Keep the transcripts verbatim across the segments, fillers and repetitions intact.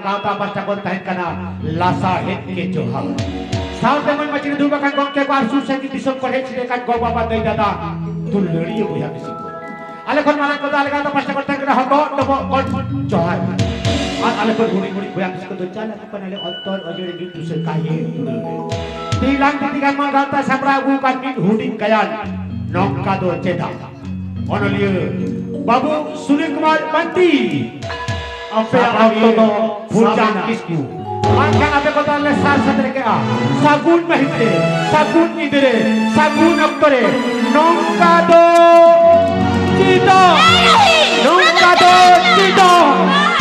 ᱜᱟᱶᱛᱟ ᱯᱟᱦᱴᱟ ᱠᱷᱚᱱ ᱛᱟᱦᱮᱱ ᱠᱟᱱᱟ ᱞᱟᱥᱟᱲᱦᱮᱫ ᱜᱮ ᱡᱚᱦᱟᱨ᱾ ᱥᱟᱶᱛᱮ ᱢᱟᱹᱭ ᱢᱟᱹᱡᱷᱤ ᱨᱮ ᱫᱩᱲᱩᱵ ᱟᱠᱟᱱ ᱜᱚᱢᱠᱮ ᱠᱚ ᱟᱨ ᱥᱩᱨ ᱥᱟᱺᱜᱤᱧ ᱫᱤᱥᱚᱢ ᱠᱚᱨᱮ ᱦᱮᱡ ᱥᱮᱴᱮᱨ ᱟᱠᱟᱱ ᱜᱚ ᱵᱟᱵᱟ, ᱫᱟᱹᱭ ᱫᱟᱫᱟ, ᱫᱩᱞᱟᱹᱲᱤᱭᱟᱹ ᱵᱚᱭᱦᱟ ᱢᱤᱥᱤ ᱠᱚ᱾ ᱟᱞᱮ ᱠᱷᱚᱱ ᱢᱟᱨᱟᱝ ᱠᱚᱫᱚ ᱟᱞᱮ ᱜᱟᱶᱛᱟ ᱯᱟᱦᱴᱟ ᱠᱷᱚᱱ ᱛᱟᱦᱮᱱ ᱠᱟᱱᱟ ᱦᱚᱴᱚᱜ ᱰᱚᱵᱚᱜ ᱜᱚᱰ ᱡᱚᱦᱟᱨ᱾ ᱟᱨ ᱟᱞᱮ ᱠᱷᱚᱱ ᱦᱩᱰᱤᱧ ᱦᱩᱰᱤᱧ ᱵᱚᱭᱦᱟ ᱢᱤᱥᱤ ᱠᱚᱫᱚ ᱪᱟᱞ ᱟᱠᱚ ᱠᱟᱱᱟᱞᱮ ᱚᱱᱛᱚᱨ ᱚᱡᱚᱲ ᱡᱩᱜᱽ ᱫᱩᱥᱟᱹ ᱠᱟᱹᱦᱤ ᱩᱰᱟᱹᱣ ᱨᱮ᱾ ᱛᱮᱦᱮᱧ ᱞᱟᱝ ᱛᱤᱛᱤ ᱜᱟᱱ ᱢᱟ ᱜᱟᱶᱛᱟ ᱥᱟᱯᱲᱟᱣ ᱟᱹᱜᱩ ᱟᱠᱟᱫ ᱢᱤᱫ ᱦᱩᱰᱤᱧ ᱜᱟᱭᱟᱱ ᱱᱚᱝᱠᱟ ᱫᱚ ᱪᱮᱫᱟᱜ? ᱚᱱᱚᱞᱤᱭᱟᱹ ᱵᱟᱹᱵᱩ ᱥᱩᱱᱤᱞ ᱠᱩᱢᱟᱨ ᱢᱟᱱᱰᱤ᱾ ᱟᱯᱮᱭᱟᱜ ᱚᱠᱛᱚ ᱫᱚ ᱯᱷᱩᱞᱪᱟᱸᱫ ᱥᱟᱵ ᱮᱱᱟ᱾ ᱠᱤᱥᱠᱩ᱾ ᱵᱟᱝᱠᱷᱟᱱ ᱟᱯᱮ ᱠᱚ ᱛᱟᱦᱞᱮ ᱥᱟᱨ ᱥᱮᱴᱮᱨ ᱠᱮᱜᱼᱟ᱾ ᱥᱟᱹᱜᱩᱱ ᱢᱟᱹᱦᱤᱛ ᱨᱮ, ᱥᱟᱹᱜᱩᱱ ᱧᱤᱫᱟᱹ ᱨᱮ, ᱥᱟᱹᱜᱩᱱ ᱚᱠᱛᱚ ᱨᱮ ᱱᱚᱝᱠᱟ ᱫᱚ ᱪᱮᱫᱟᱜ? ᱱᱚᱝᱠᱟ ᱫᱚ ᱪᱮᱫᱟᱜ?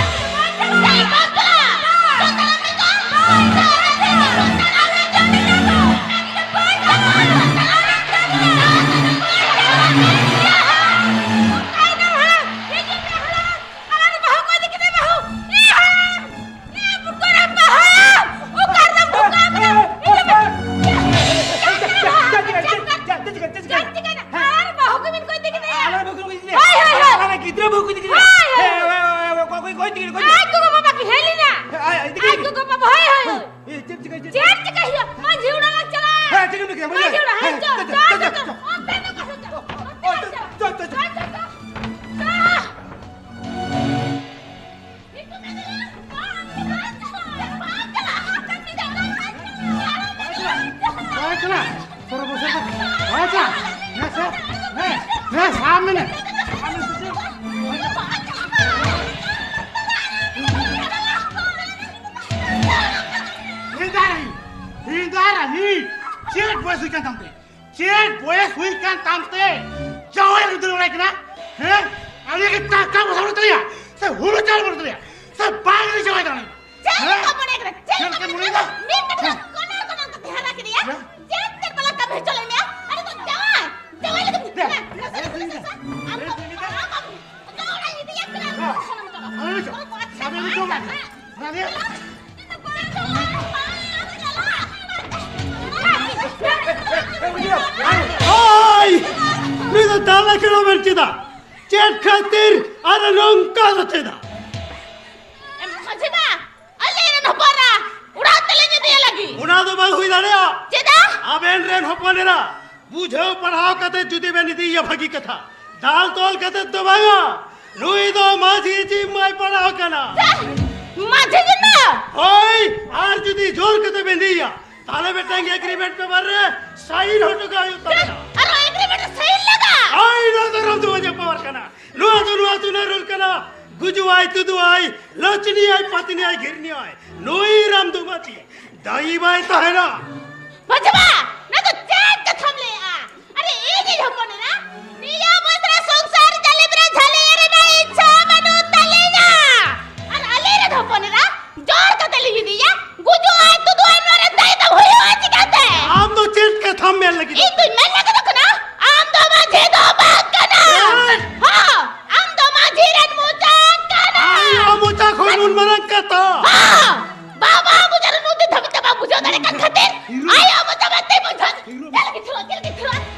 ᱜᱤᱫᱽᱨᱟᱹ ᱵᱟᱹᱦᱩ ᱠᱚ ᱤᱫᱤ ᱠᱮᱫᱟ᱾ ᱦᱳᱭ, ᱦᱳᱭ, ᱦᱳᱭ᱾ ᱦᱮᱸ, ᱦᱳᱭ, ᱦᱳᱭ, ᱦᱳᱭ, ᱚᱠᱚᱭ, ᱚᱠᱚᱭ, ᱚᱠᱚᱭ ᱤᱫᱤ ᱠᱮᱫᱟ? ᱚᱠᱚᱭ ᱤᱫᱤ ᱠᱮᱫᱟ? ᱟᱡ ᱜᱚᱜᱚ ᱵᱟᱵᱟ ᱠᱤᱱ ᱦᱮᱡ ᱞᱮᱱᱟ᱾ ᱦᱮᱸ, ᱟᱡ ᱤᱫᱤ ᱟᱡ ᱠᱮᱫᱟ᱾ ᱜᱚᱜᱚ ᱵᱟᱵᱟ, ᱦᱳᱭ, ᱦᱳᱭ, ᱦᱳᱭ᱾ ᱮ, ᱪᱮᱫ ᱪᱤᱠᱟᱹᱭ ᱪᱤᱠᱟᱹᱭ? ᱪᱮᱫ ᱪᱤᱠᱟᱹᱭ ᱦᱩᱭᱩᱜᱼᱟ? ᱢᱟᱹᱡᱷᱤ ᱚᱲᱟᱜ ᱞᱟᱝ ᱪᱟᱞᱟᱜᱼᱟ᱾ ᱦᱮᱸ, ᱪᱤᱠᱟᱹ ᱢᱮ, ᱢᱟᱹᱡᱷᱤ ᱚᱲᱟᱜ, ᱦᱮᱸ, ᱪᱚ, ᱪᱚ, ᱪᱚ, ᱪᱚ, ᱪᱚ, ᱪᱚ᱾ ᱚᱱᱛᱮ ᱫᱚ ᱚᱠᱟ ᱥᱮᱫ ᱪᱚ? ᱚᱱᱛᱮ ᱚ, ᱪᱚ, ᱪᱚ, ᱪᱚ, ᱪᱚ, ᱪᱚ᱾ ᱪᱚ, ᱪᱚ, ᱪᱚ᱾ ᱪᱚ᱾ ᱵᱟᱭ ᱪᱟᱞᱟᱜ᱾ ᱥᱚᱨᱚ ᱵᱚᱥᱚᱨ ᱫᱚ ᱵᱟᱭ ᱪᱟᱞᱟᱜ᱾ ᱦᱮᱸ, ᱥᱮ? ᱦᱮᱸ, ᱦᱮᱸ, ᱥᱟᱵ ᱢᱮᱱᱮ᱾ ᱦᱮᱸᱫᱟᱨᱟᱦᱤ, ᱦᱮᱸᱫᱟᱨᱟᱦᱤ, ᱪᱮᱫ ᱵᱚᱭᱮᱥ ᱦᱩᱭ ᱠᱟᱱ ᱛᱟᱢ ᱛᱮ? ᱪᱮᱫ ᱵᱚᱭᱮᱥ ᱦᱩᱭ ᱠᱟᱱ ᱛᱟᱢ ᱛᱮ ᱡᱟᱶᱟᱭ ᱨᱮᱢ ᱫᱟᱹᱲ ᱵᱟᱲᱟᱭ ᱠᱟᱱᱟ? ᱦᱮᱸ? ᱟᱞᱮ ᱜᱮ ᱴᱟᱠᱟ ᱯᱚᱭᱥᱟ ᱵᱟᱹᱱᱩᱜ ᱛᱟᱞᱮᱭᱟ, ᱥᱮ ᱦᱩᱲᱩ ᱪᱟᱣᱞᱮ ᱵᱟᱹᱱᱩᱜ ᱛᱟᱞᱮᱭᱟ, ᱥᱮ ᱵᱟᱝ ᱞᱮ ᱡᱟᱶᱟᱭ ᱫᱟᱲᱮᱭᱟᱜᱼᱟ? ᱪᱮᱫ ᱦᱮᱸ? ᱞᱮᱠᱟ ᱢᱚᱱᱮ ᱠᱟᱱᱟ? ᱪᱮᱫ ᱪᱮᱫ ᱞᱮᱠᱟ ᱞᱮᱠᱟ ᱢᱚᱱᱮ ᱢᱚᱱᱮ ᱠᱟᱱᱟ? ᱠᱟᱱᱟ? ᱢᱤᱫ ᱠᱟᱛᱷᱟ ᱦᱮᱸ? ᱠᱚᱱᱚᱨ ᱠᱚᱱᱚᱨ ᱠᱟᱛᱮ ᱦᱟᱨᱟ ᱠᱮᱫᱮᱭᱟ᱾ ᱦᱮᱸ? ᱪᱮᱫ ᱪᱮᱫ ᱵᱟᱞᱟ ᱠᱟᱹᱢᱤ ᱦᱚᱪᱚ ᱞᱮᱫ ᱢᱮᱭᱟ? ᱟᱨ ᱱᱤᱛᱚᱜ ᱡᱟᱶᱟᱭ, ᱡᱟᱶᱟᱭ ᱞᱟᱹᱜᱤᱫ ᱦᱮᱸ? ᱦᱮᱸ? ᱱᱟᱥᱮ ᱱᱟᱥᱮ ᱱᱟᱥᱮ᱾ ᱟᱢ ᱫᱚ ᱦᱮᱸ? ᱦᱮᱸ? ᱦᱮᱸ? ᱦᱮᱸ? ᱦᱮᱸ? ᱳᱭ! ᱱᱩᱭ ᱫᱚ ᱫᱟᱞᱟ ᱠᱟᱱᱟ ᱢᱮᱱ ᱪᱮᱫᱟᱜ? ᱪᱮᱫ ᱠᱷᱟᱹᱛᱤᱨ ᱟᱨ ᱱᱚᱝᱠᱟ ᱫᱚ ᱪᱮᱫᱟᱜ? ᱮᱢ ᱢᱟᱹᱡᱷᱤ ᱵᱟ, ᱦᱚᱯᱚᱱ ᱮᱨᱟ, ᱵᱩᱡᱷᱟᱹᱣ ᱯᱟᱲᱦᱟᱣ ᱠᱟᱛᱮ ᱡᱩᱫᱤ ᱵᱮᱱ ᱤᱫᱤᱭᱮᱭᱟ ᱵᱷᱟᱹᱜᱤ ᱠᱟᱛᱷᱟ, ᱫᱟᱞ ᱛᱚᱞ ᱠᱟᱛᱮ ᱫᱚ ᱵᱟᱝᱟ᱾ ᱱᱩᱭ ᱫᱚ ᱢᱟᱹᱡᱷᱤ ᱡᱤᱢᱢᱟᱭ ᱯᱟᱲᱟᱣ ᱠᱟᱱᱟ᱾ ᱢᱟᱹᱡᱷᱤ ᱡᱤᱢᱢᱟ? ᱦᱳᱭ, ᱟᱨ ᱡᱩᱫᱤ ᱡᱳᱨ ᱠᱟᱛᱮ ᱵᱮᱱ ᱤᱫᱤᱭᱮᱭᱟ, ᱛᱟᱦᱞᱮ ᱢᱤᱫᱴᱟᱝ ᱮᱜᱽᱨᱤᱢᱮᱱᱴ ᱯᱮᱯᱟᱨ ᱨᱮ ᱥᱟᱭᱤᱱ ᱦᱚᱴᱚ ᱠᱟᱜ ᱦᱩᱭᱩᱜ ᱛᱟᱵᱮᱱᱟ᱾ ᱟᱨᱚ ᱮᱜᱽᱨᱤᱢᱮᱱᱴ ᱨᱮ ᱥᱟᱭᱤᱱ ᱞᱟᱜᱟ? ᱦᱳᱭ, ᱱᱚᱣᱟ ᱫᱚ ᱨᱟᱢᱫᱩ ᱢᱟᱹᱡᱷᱤ ᱯᱟᱣᱟᱨ ᱠᱟᱱᱟ᱾ ᱱᱚᱣᱟ ᱫᱚ ᱱᱚᱣᱟ ᱫᱩᱱᱤᱭᱟᱹ ᱨᱩᱞ ᱠᱟᱱᱟ᱾ ᱜᱩᱡᱩᱜᱼᱟᱭ, ᱛᱩᱫᱩᱜᱼᱟᱭ, ᱞᱚᱪᱱᱤᱭᱟᱭ, ᱯᱟᱛᱱᱤᱭᱟᱭ, ᱜᱷᱤᱨᱱᱤᱭᱟᱭ, ᱱᱩᱭ ᱨᱟᱢᱫᱩ ᱢᱟᱹᱡᱷᱤ ᱫᱟᱹᱭᱤ ᱵᱟᱭ ᱛᱟᱦᱮᱱᱟ᱾ ᱢᱟᱹᱡᱷᱤ ᱵᱟ, ᱱᱚᱣᱟ ᱫᱚ ᱪᱮᱫ ᱠᱟᱛᱷᱟᱢ ᱞᱟᱹᱭᱮᱜᱼᱟ? ᱟᱨᱮ, ᱤᱧᱤᱡ ᱦᱚᱯᱚᱱ ᱮᱨᱟ, ᱱᱤᱭᱟᱹ ᱵᱚᱭᱮᱥ ᱨᱮ ᱥᱚᱝᱥᱟᱨ ᱡᱟᱞᱮᱢ ᱨᱮ ᱡᱷᱟᱹᱞᱤ ᱨᱮᱱᱟᱜ ᱤᱪᱪᱷᱟ ᱵᱟᱹᱱᱩᱜ ᱛᱟᱹᱞᱤᱧᱟ᱾ ᱟᱨ ᱟᱞᱮᱨᱮᱱ ᱦᱚᱯᱚᱱ ᱮᱨᱟ ᱡᱳᱨ ᱠᱟᱛᱮ ᱞᱤᱧ ᱤᱫᱤᱭᱟ, ᱜᱩᱡᱩᱜᱼᱟᱭ, ᱛᱩᱫᱩᱜᱼᱟᱭ, ᱱᱚᱣᱟ ᱨᱮ ᱫᱟᱭᱤᱛᱛᱚ ᱦᱩᱭᱩᱜᱼᱟ ᱪᱤᱠᱟᱹᱛᱮ? ᱟᱢ ᱫᱚ ᱪᱮᱫ ᱠᱟᱛᱷᱟᱢ ᱢᱮᱱ ᱞᱟᱹᱜᱤᱫ? ᱤᱧ ᱫᱩᱧ ᱢᱮᱱ ᱞᱟᱹᱜᱤᱫᱚᱜ ᱠᱟᱱᱟ, ᱟᱢ ᱫᱚ ᱢᱟᱹᱡᱷᱤ ᱫᱚ ᱵᱟᱝ ᱠᱟᱱᱟ᱾ ᱮᱭ! ᱦᱚᱸ, ᱟᱢ ᱫᱚ ᱢᱟᱹᱡᱷᱤ ᱨᱮᱱ ᱢᱚᱪᱟ ᱠᱟᱱᱟ᱾ ᱟᱭᱳ ᱢᱚᱪᱟ ᱠᱷᱚᱱ ᱩᱱ ᱢᱟᱨᱟᱝ ᱠᱟᱛᱷᱟ᱾ ᱦᱚᱸ, ᱵᱟᱵᱟ ᱢᱚᱪᱟ ᱨᱮ ᱱᱩᱱ ᱫᱤᱱ ᱫᱷᱟᱹᱵᱤᱡ ᱛᱮ ᱵᱟᱢ ᱵᱩᱡᱷᱟᱹᱣ ᱫᱟᱲᱮ ᱠᱟᱱ ᱠᱷᱟᱹᱛᱤᱨ ᱟᱭᱳ ᱢᱚᱪᱟ ᱢᱮᱱᱛᱮ ᱵᱩᱡᱷᱟᱹᱣ᱾ ᱧᱮᱞ ᱜᱮ ᱴᱷᱤᱠ, ᱧᱮᱞ ᱜᱮ ᱴᱷᱤᱠ᱾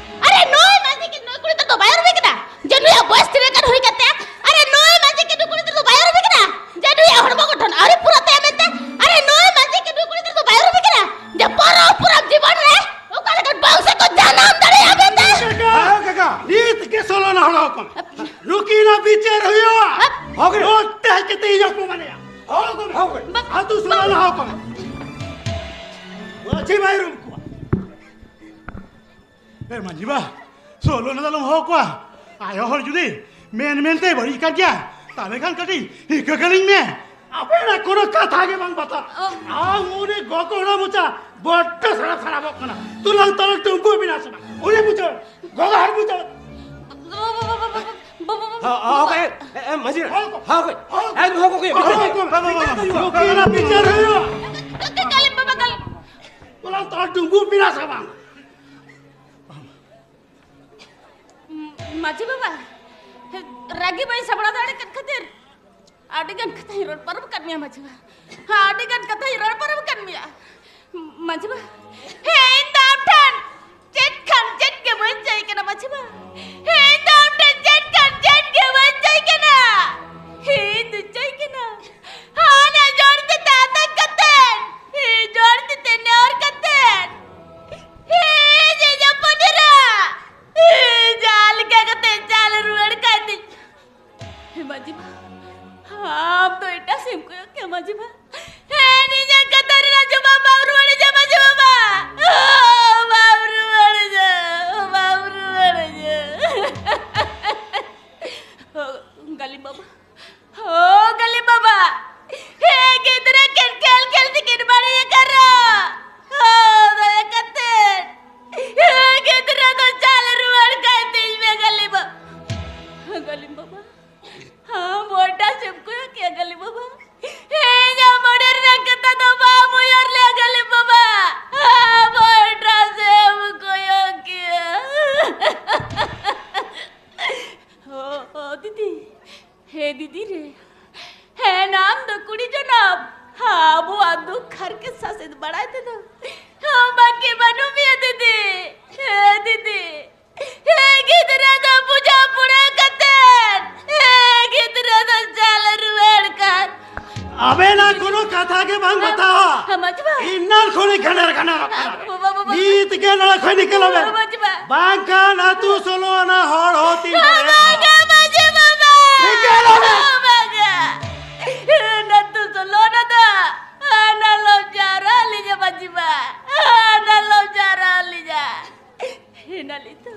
ᱟᱨᱮ ᱱᱩᱭ ᱢᱟᱹᱡᱷᱤ ᱠᱤ ᱱᱩᱭ ᱠᱩᱲᱤ ᱜᱤᱫᱽᱨᱟᱹ ᱫᱚ ᱵᱟᱭ ᱩᱨᱩᱢᱮ ᱠᱟᱱᱟ? ᱡᱮ ᱱᱩᱭᱟᱜ ᱵᱚᱭᱮᱥ ᱛᱤᱱᱟᱹᱜ ᱜᱟᱱ ᱦᱩᱭ ᱠᱟᱱ ᱛᱟᱭᱟ? ᱟᱨᱮ ᱱᱩᱭ ᱢᱟᱹᱡᱷᱤ ᱠᱤ ᱱᱩᱭ ᱠᱩᱲᱤ ᱜᱤᱫᱽᱨᱟᱹ ᱫᱚ ᱵᱟᱭ ᱩᱨᱩᱢᱮ ᱠᱟᱱᱟ? ᱡᱮ ᱱᱩᱭᱟᱜ ᱦᱚᱲᱢᱚ ᱜᱚᱴᱷᱚᱱ ᱟᱹᱣᱨᱤ ᱯᱩᱨᱟᱹᱜ ᱛᱟᱭᱟ ᱢᱮᱱᱛᱮ? ᱟᱨᱮ ᱱᱩᱭ ᱢᱟᱹᱡᱷᱤ ᱠᱤ ᱱᱩᱭ ᱠᱩᱲᱤ ᱜᱤᱫᱽᱨᱟᱹ ᱫᱚ ᱵᱟᱭ ᱩᱨᱩᱢᱮ ᱠᱟᱱᱟ? ᱡᱮ ᱯᱚᱨᱚᱵᱽ ᱯᱚᱨᱚᱵᱽ ᱡᱤᱵᱚᱱ ᱨᱮ ᱚᱠᱟ ᱞᱮᱠᱟᱱ ᱵᱚᱝᱥᱚ ᱠᱚ ᱡᱟᱱᱟᱢ ᱫᱟᱲᱮᱭᱟᱜᱼᱟ ᱢᱮᱱᱛᱮ? ᱦᱮᱸ ᱠᱟᱠᱟ, ᱱᱤᱛ ᱜᱮ ᱥᱚᱞᱚᱱᱟ ᱦᱚᱲ ᱦᱚᱯᱚᱱ᱾ ᱱᱩᱠᱤᱱᱟᱜ ᱵᱤᱪᱟᱹᱨ ᱦᱩᱭᱩᱜᱼᱟ᱾ ᱦᱚᱸ ᱜᱮ᱾ ᱱᱚᱛᱮ ᱦᱮᱡ ᱠᱟᱛᱮ ᱤᱧ ᱚᱯᱚᱢᱟᱱᱮᱭᱟ᱾ ᱦᱚᱸ ᱜᱮ, ᱦᱚᱸ ᱜᱮ᱾ ᱟᱹᱛᱩ ᱥᱚᱞᱚᱱᱟ ᱦᱚᱲ ᱦᱚᱯᱚᱱ᱾ ᱢᱟᱹᱡᱷᱤ ᱵᱟᱭ ᱩᱨᱩᱢ ᱠᱚᱣᱟ᱾ ᱮ ᱢᱟᱹᱡᱷᱤ ᱵᱟ, ᱥᱚᱞᱚᱱᱟ ᱫᱚ ᱟᱞᱚᱢ ᱦᱚᱦᱚ ᱠᱚᱣᱟ᱾ ᱟᱭᱳ ᱦᱚᱲ ᱡᱩᱫᱤ ᱢᱮᱱ ᱢᱮᱱᱛᱮ ᱵᱟᱹᱲᱤᱡ ᱠᱟᱱ ᱜᱮᱭᱟ, ᱛᱟᱦᱞᱮ ᱠᱷᱟᱱ ᱠᱟᱹᱴᱤᱡ ᱦᱤᱠᱟᱹ ᱠᱟᱹᱞᱤᱧ ᱢᱮ᱾ ᱟᱯᱮᱭᱟᱜ ᱠᱳᱱᱳ ᱠᱟᱛᱷᱟ ᱜᱮ ᱵᱟᱝ ᱵᱟᱛᱟᱨ᱾ ᱚ᱾ ᱟᱢ ᱩᱱᱤ ᱜᱚᱜᱚ ᱦᱚᱲ ᱢᱚᱪᱟ ᱵᱚᱰᱰᱚ ᱥᱟᱲᱟᱯ ᱥᱟᱲᱟᱯᱚᱜ ᱠᱟᱱᱟ᱾ ᱛᱩᱞᱟᱹᱢ ᱛᱚᱞ ᱴᱩᱢᱵᱩ ᱢᱮᱱᱟᱜ ᱥᱮ ᱵᱟᱝ? ᱩᱱᱤ ᱵᱩᱡᱷᱟᱹᱣ, ᱜᱚᱜᱚ ᱦᱚᱲ ᱵᱩᱡᱷᱟᱹᱣ᱾ ᱦᱚ, ᱦᱚ, ᱦᱚ, ᱮ, ᱮ, ᱢᱟᱹᱡᱷᱤ, ᱦᱚ, ᱦᱚ, ᱦᱚ, ᱮ, ᱦᱚ, ᱦᱚ, ᱦᱚ, ᱦᱚ, ᱦᱚ, ᱦᱚ, ᱱᱩᱠᱤᱱᱟᱜ ᱵᱤᱪᱟᱹᱨ ᱦᱩᱭᱩᱜᱼᱟ᱾ ᱠᱟᱞᱤ ᱵᱟᱵᱟ ᱠᱟᱞᱤ᱾ ᱛᱩᱞᱟᱹᱢ ᱛᱚᱞ ᱴᱩᱢᱵᱩ ᱢᱮᱱᱟᱜ ᱥᱮ ᱵᱟᱝ? ᱢᱟᱹᱡᱷᱤ ᱵᱟᱵᱟ, ᱨᱟᱹᱜᱤ ᱵᱟᱹᱧ ᱥᱟᱢᱵᱲᱟᱣ ᱫᱟᱲᱮ ᱠᱟᱱ ᱠᱷᱟᱹᱛᱤᱨ ᱟᱹᱰᱤ ᱜᱟᱱ ᱠᱟᱛᱷᱟᱧ ᱨᱚᱲ ᱯᱟᱨᱚᱢ ᱠᱟᱫ ᱢᱮᱭᱟ ᱢᱟᱹᱡᱷᱤ ᱵᱟᱵᱟ᱾ ᱦᱮᱸ, ᱟᱹᱰᱤ ᱜᱟᱱ ᱠᱟᱛᱷᱟᱧ ᱨᱚᱲ ᱯᱟᱨᱚᱢ ᱠᱟᱫ ᱢᱮᱭᱟ ᱢᱟᱹᱡᱷᱤ ᱵᱟᱵᱟ᱾ ᱦᱮᱸ, ᱤᱧ ᱫᱚ ᱟᱢ ᱴᱷᱮᱱ ᱪᱮᱫ ᱠᱷᱟᱱ ᱪᱮᱫ ᱜᱮ ᱵᱟᱹᱧ ᱪᱟᱹᱭ ᱠᱟᱱᱟ ᱢᱟᱹᱡᱷᱤ ᱵᱟᱵᱟ᱾ ᱦᱮᱸ, ᱤᱧ ᱫᱚ ᱟᱢ ᱴᱷᱮᱱ ᱪᱮᱫ ᱠᱷᱟᱱ ᱪᱮᱫ ᱜᱮ ᱵᱟᱹᱧ ᱪᱟᱹᱭ ᱠᱟᱱᱟ᱾ ᱦᱮᱸ, ᱤᱧ ᱫᱚᱧ ᱪᱟᱹᱭ ᱠᱟᱱᱟ ᱦᱟᱱᱟ ᱡᱚᱲ ᱛᱮ ᱛᱟᱛᱟ ᱠᱟᱛᱮ, ᱦᱮᱸ, ᱡᱚᱲ ᱛᱮ ᱛᱮᱱᱚᱨ ᱠᱟᱛᱮ᱾ ᱠᱮ ᱢᱟᱹᱡᱷᱤ ᱵᱟ᱾ ᱦᱮᱸ, ᱱᱤᱧᱟᱜ ᱠᱟᱛᱷᱟ ᱨᱮᱱᱟᱜ ᱡᱚᱵᱟᱵ ᱵᱟᱢ ᱨᱩᱣᱟᱹᱲ ᱤᱧᱟ ᱢᱟᱹᱡᱷᱤ ᱵᱟᱵᱟ᱾ ᱚ, ᱵᱟᱢ ᱨᱩᱣᱟᱹᱲ ᱤᱧᱟ, ᱵᱟᱢ ᱨᱩᱣᱟᱹᱲ ᱤᱧᱟ᱾ ᱚ, ᱜᱟᱹᱞᱤᱢ ᱵᱟᱵᱟ᱾ ᱚ, ᱜᱟᱹᱞᱤᱢ ᱵᱟᱵᱟ᱾ ᱦᱮᱸ, ᱜᱤᱫᱽᱨᱟᱹ ᱠᱤᱱ ᱠᱷᱮᱞ ᱠᱷᱮᱞ ᱛᱮᱠᱤᱱ ᱵᱟᱹᱲᱤᱡ ᱟᱠᱟᱱ ᱨᱮᱦᱚᱸ᱾ ᱚ, ᱫᱟᱭᱟ ᱠᱟᱛᱮ᱾ ᱦᱮᱸ, ᱜᱤᱫᱽᱨᱟᱹ ᱫᱚ ᱪᱟᱞ ᱨᱩᱣᱟᱹᱲ ᱠᱟᱭ ᱛᱤᱧ ᱢᱮ, ᱜᱟᱹᱞᱤᱢ ᱵᱟᱵᱟ᱾ ᱜᱟᱹᱞᱤᱢ ᱵᱟᱵᱟ᱾ ᱦᱮᱸ, ᱢᱚᱴᱟ ᱥᱮᱢ ᱠᱚᱭᱚᱜ ᱠᱮᱭᱟ, ᱜᱟᱹᱞᱤᱢ ᱵᱟᱵᱟ᱾ ᱦᱮᱸ, ᱤᱧᱟᱜ ᱢᱚᱱᱮ ᱨᱮᱱᱟᱜ ᱠᱟᱛᱷᱟ ᱫᱚ ᱵᱟᱢ ᱩᱭᱦᱟᱹᱨ ᱞᱮᱭᱟ, ᱜᱟᱹᱞᱤᱢ ᱵᱟᱵᱟ᱾ ᱦᱮᱸ, ᱢᱚᱴᱟ ᱥᱮᱢ ᱠᱚᱭᱚᱜ ᱠᱮᱭᱟ᱾ ᱚ, ᱚ, ᱫᱤᱫᱤ᱾ ᱦᱮᱸ, ᱫᱤᱫᱤ ᱨᱮ᱾ ᱦᱮᱸ, ᱟᱢ ᱫᱚ ᱠᱩᱲᱤ ᱡᱚᱱᱚᱢ᱾ ᱦᱮᱸ, ᱟᱵᱚᱣᱟᱜ ᱫᱩᱠ ᱦᱟᱨᱠᱮᱛ ᱥᱟᱥᱮᱛ ᱵᱟᱲᱟᱭ ᱛᱮᱫᱚ᱾ ᱦᱮᱸ, ᱵᱟᱹᱠᱤ ᱵᱟᱹᱱᱩᱜ ᱢᱮᱭᱟ, ᱫᱤᱫᱤ᱾ ᱦᱮᱸ, ᱫᱤᱫᱤ᱾ ᱦᱮᱸ, ᱜᱤᱫᱽᱨᱟᱹ ᱫᱚ ᱵᱩᱡᱷᱟᱹᱣ ᱯᱩᱨᱟᱹᱣ ᱠᱟᱛᱮ᱾ ᱦᱮᱸ, ᱜᱤᱫᱽᱨᱟᱹ ᱫᱚ ᱪᱟᱞ ᱨᱩᱣᱟᱹᱲ ᱠᱟᱱ᱾ ᱟᱵᱮᱱᱟᱜ ᱠᱳᱱᱳ ᱠᱟᱛᱷᱟ ᱜᱮ ᱵᱟᱝ ᱵᱟᱛᱟᱣᱟ᱾ ᱦᱮᱸ, ᱢᱟᱹᱡᱷᱤ ᱵᱟ᱾ ᱤᱱᱟᱹᱱ ᱠᱷᱚᱱᱤᱧ ᱜᱷᱟᱱᱮᱨ ᱜᱷᱟᱱᱮᱨᱚᱜ ᱠᱟᱱᱟ᱾ ᱵᱟᱵᱟ, ᱵᱟᱵᱟ᱾ ᱱᱤᱛ ᱜᱮ ᱱᱚᱰᱮ ᱠᱷᱚᱱ ᱱᱤᱠᱟᱹᱞᱚᱜ ᱢᱮ᱾ ᱵᱟᱵᱟ, ᱢᱟᱹᱡᱷᱤ ᱵᱟ᱾ ᱵᱟᱝᱠᱷᱟᱱ ᱟᱹᱛᱩ ᱥᱳᱞᱳ ᱟᱱᱟ ᱦᱚᱲ ᱦᱚᱸ ᱛᱤᱱ ᱵᱟᱝᱟ, ᱢᱟᱹᱡᱷᱤ ᱵᱟᱵᱟ᱾ ᱱᱤᱠᱟᱹᱞᱚᱜ ᱢᱮ᱾ ᱵᱟᱝᱟ᱾ ᱟᱹᱛᱩ ᱥᱳᱞᱳ ᱟᱱᱟ ᱫᱚ ᱦᱟᱱᱟ ᱞᱚᱵ ᱡᱟᱣᱨᱟ ᱞᱤᱧᱟ, ᱢᱟᱹᱡᱷᱤ ᱵᱟ᱾ ᱦᱟᱱᱟ ᱞᱚᱵ ᱡᱟᱣᱨᱟ ᱞᱤᱧᱟ᱾ ᱦᱮᱱᱟᱞᱤᱧ ᱛᱚ᱾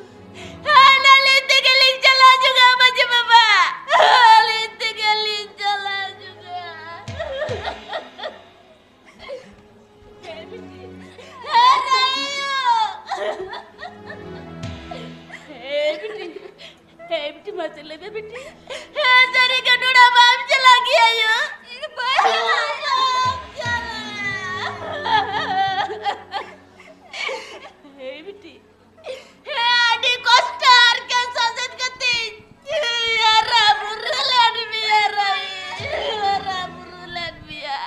ᱦᱮᱱᱟᱞᱤᱧ ᱛᱮᱜᱮ ᱞᱤᱧ ᱪᱟᱞᱟᱣ ᱡᱚᱝᱟ, ᱢᱟᱹᱡᱷᱤ ᱵᱟᱵᱟ᱾ ᱟᱹᱞᱤᱧ ᱛᱮᱜᱮ ᱞᱤᱧ ᱪᱟᱞᱟᱣ ᱡᱚᱝᱟ᱾ ᱦᱮ ᱵᱤᱴᱤ᱾ ᱦᱮ ᱨᱟᱭᱳ᱾ ᱦᱮ ᱵᱤᱴᱤ᱾ ᱦᱮ ᱵᱤᱴᱤ, ᱢᱟᱥᱮ ᱞᱟᱹᱭ ᱢᱮ ᱵᱤᱴᱤ᱾ ᱦᱮ, ᱥᱟᱹᱨᱤ ᱜᱮ ᱱᱚᱰᱮ ᱵᱟᱢ ᱪᱟᱞᱟᱜ ᱜᱮᱭᱟ ᱭᱳ? ᱤᱧ ᱵᱟᱹᱧ ᱪᱟᱞᱟᱜᱼᱟ᱾ ᱵᱟᱢ ᱪᱟᱞᱟᱜᱼᱟ᱾ ᱦᱮ ᱵᱤᱴᱤ᱾ ᱦᱮ, ᱟᱹᱰᱤ ᱠᱚᱥᱴᱚ ᱟᱨ ᱠᱮ ᱥᱟᱥᱮᱛ ᱠᱟᱛᱮᱧ ᱦᱟᱨᱟ ᱵᱩᱨᱩ ᱞᱮᱫ ᱢᱮᱭᱟ ᱨᱟᱭ, ᱦᱟᱨᱟ ᱵᱩᱨᱩ ᱞᱮᱫ ᱢᱮᱭᱟ᱾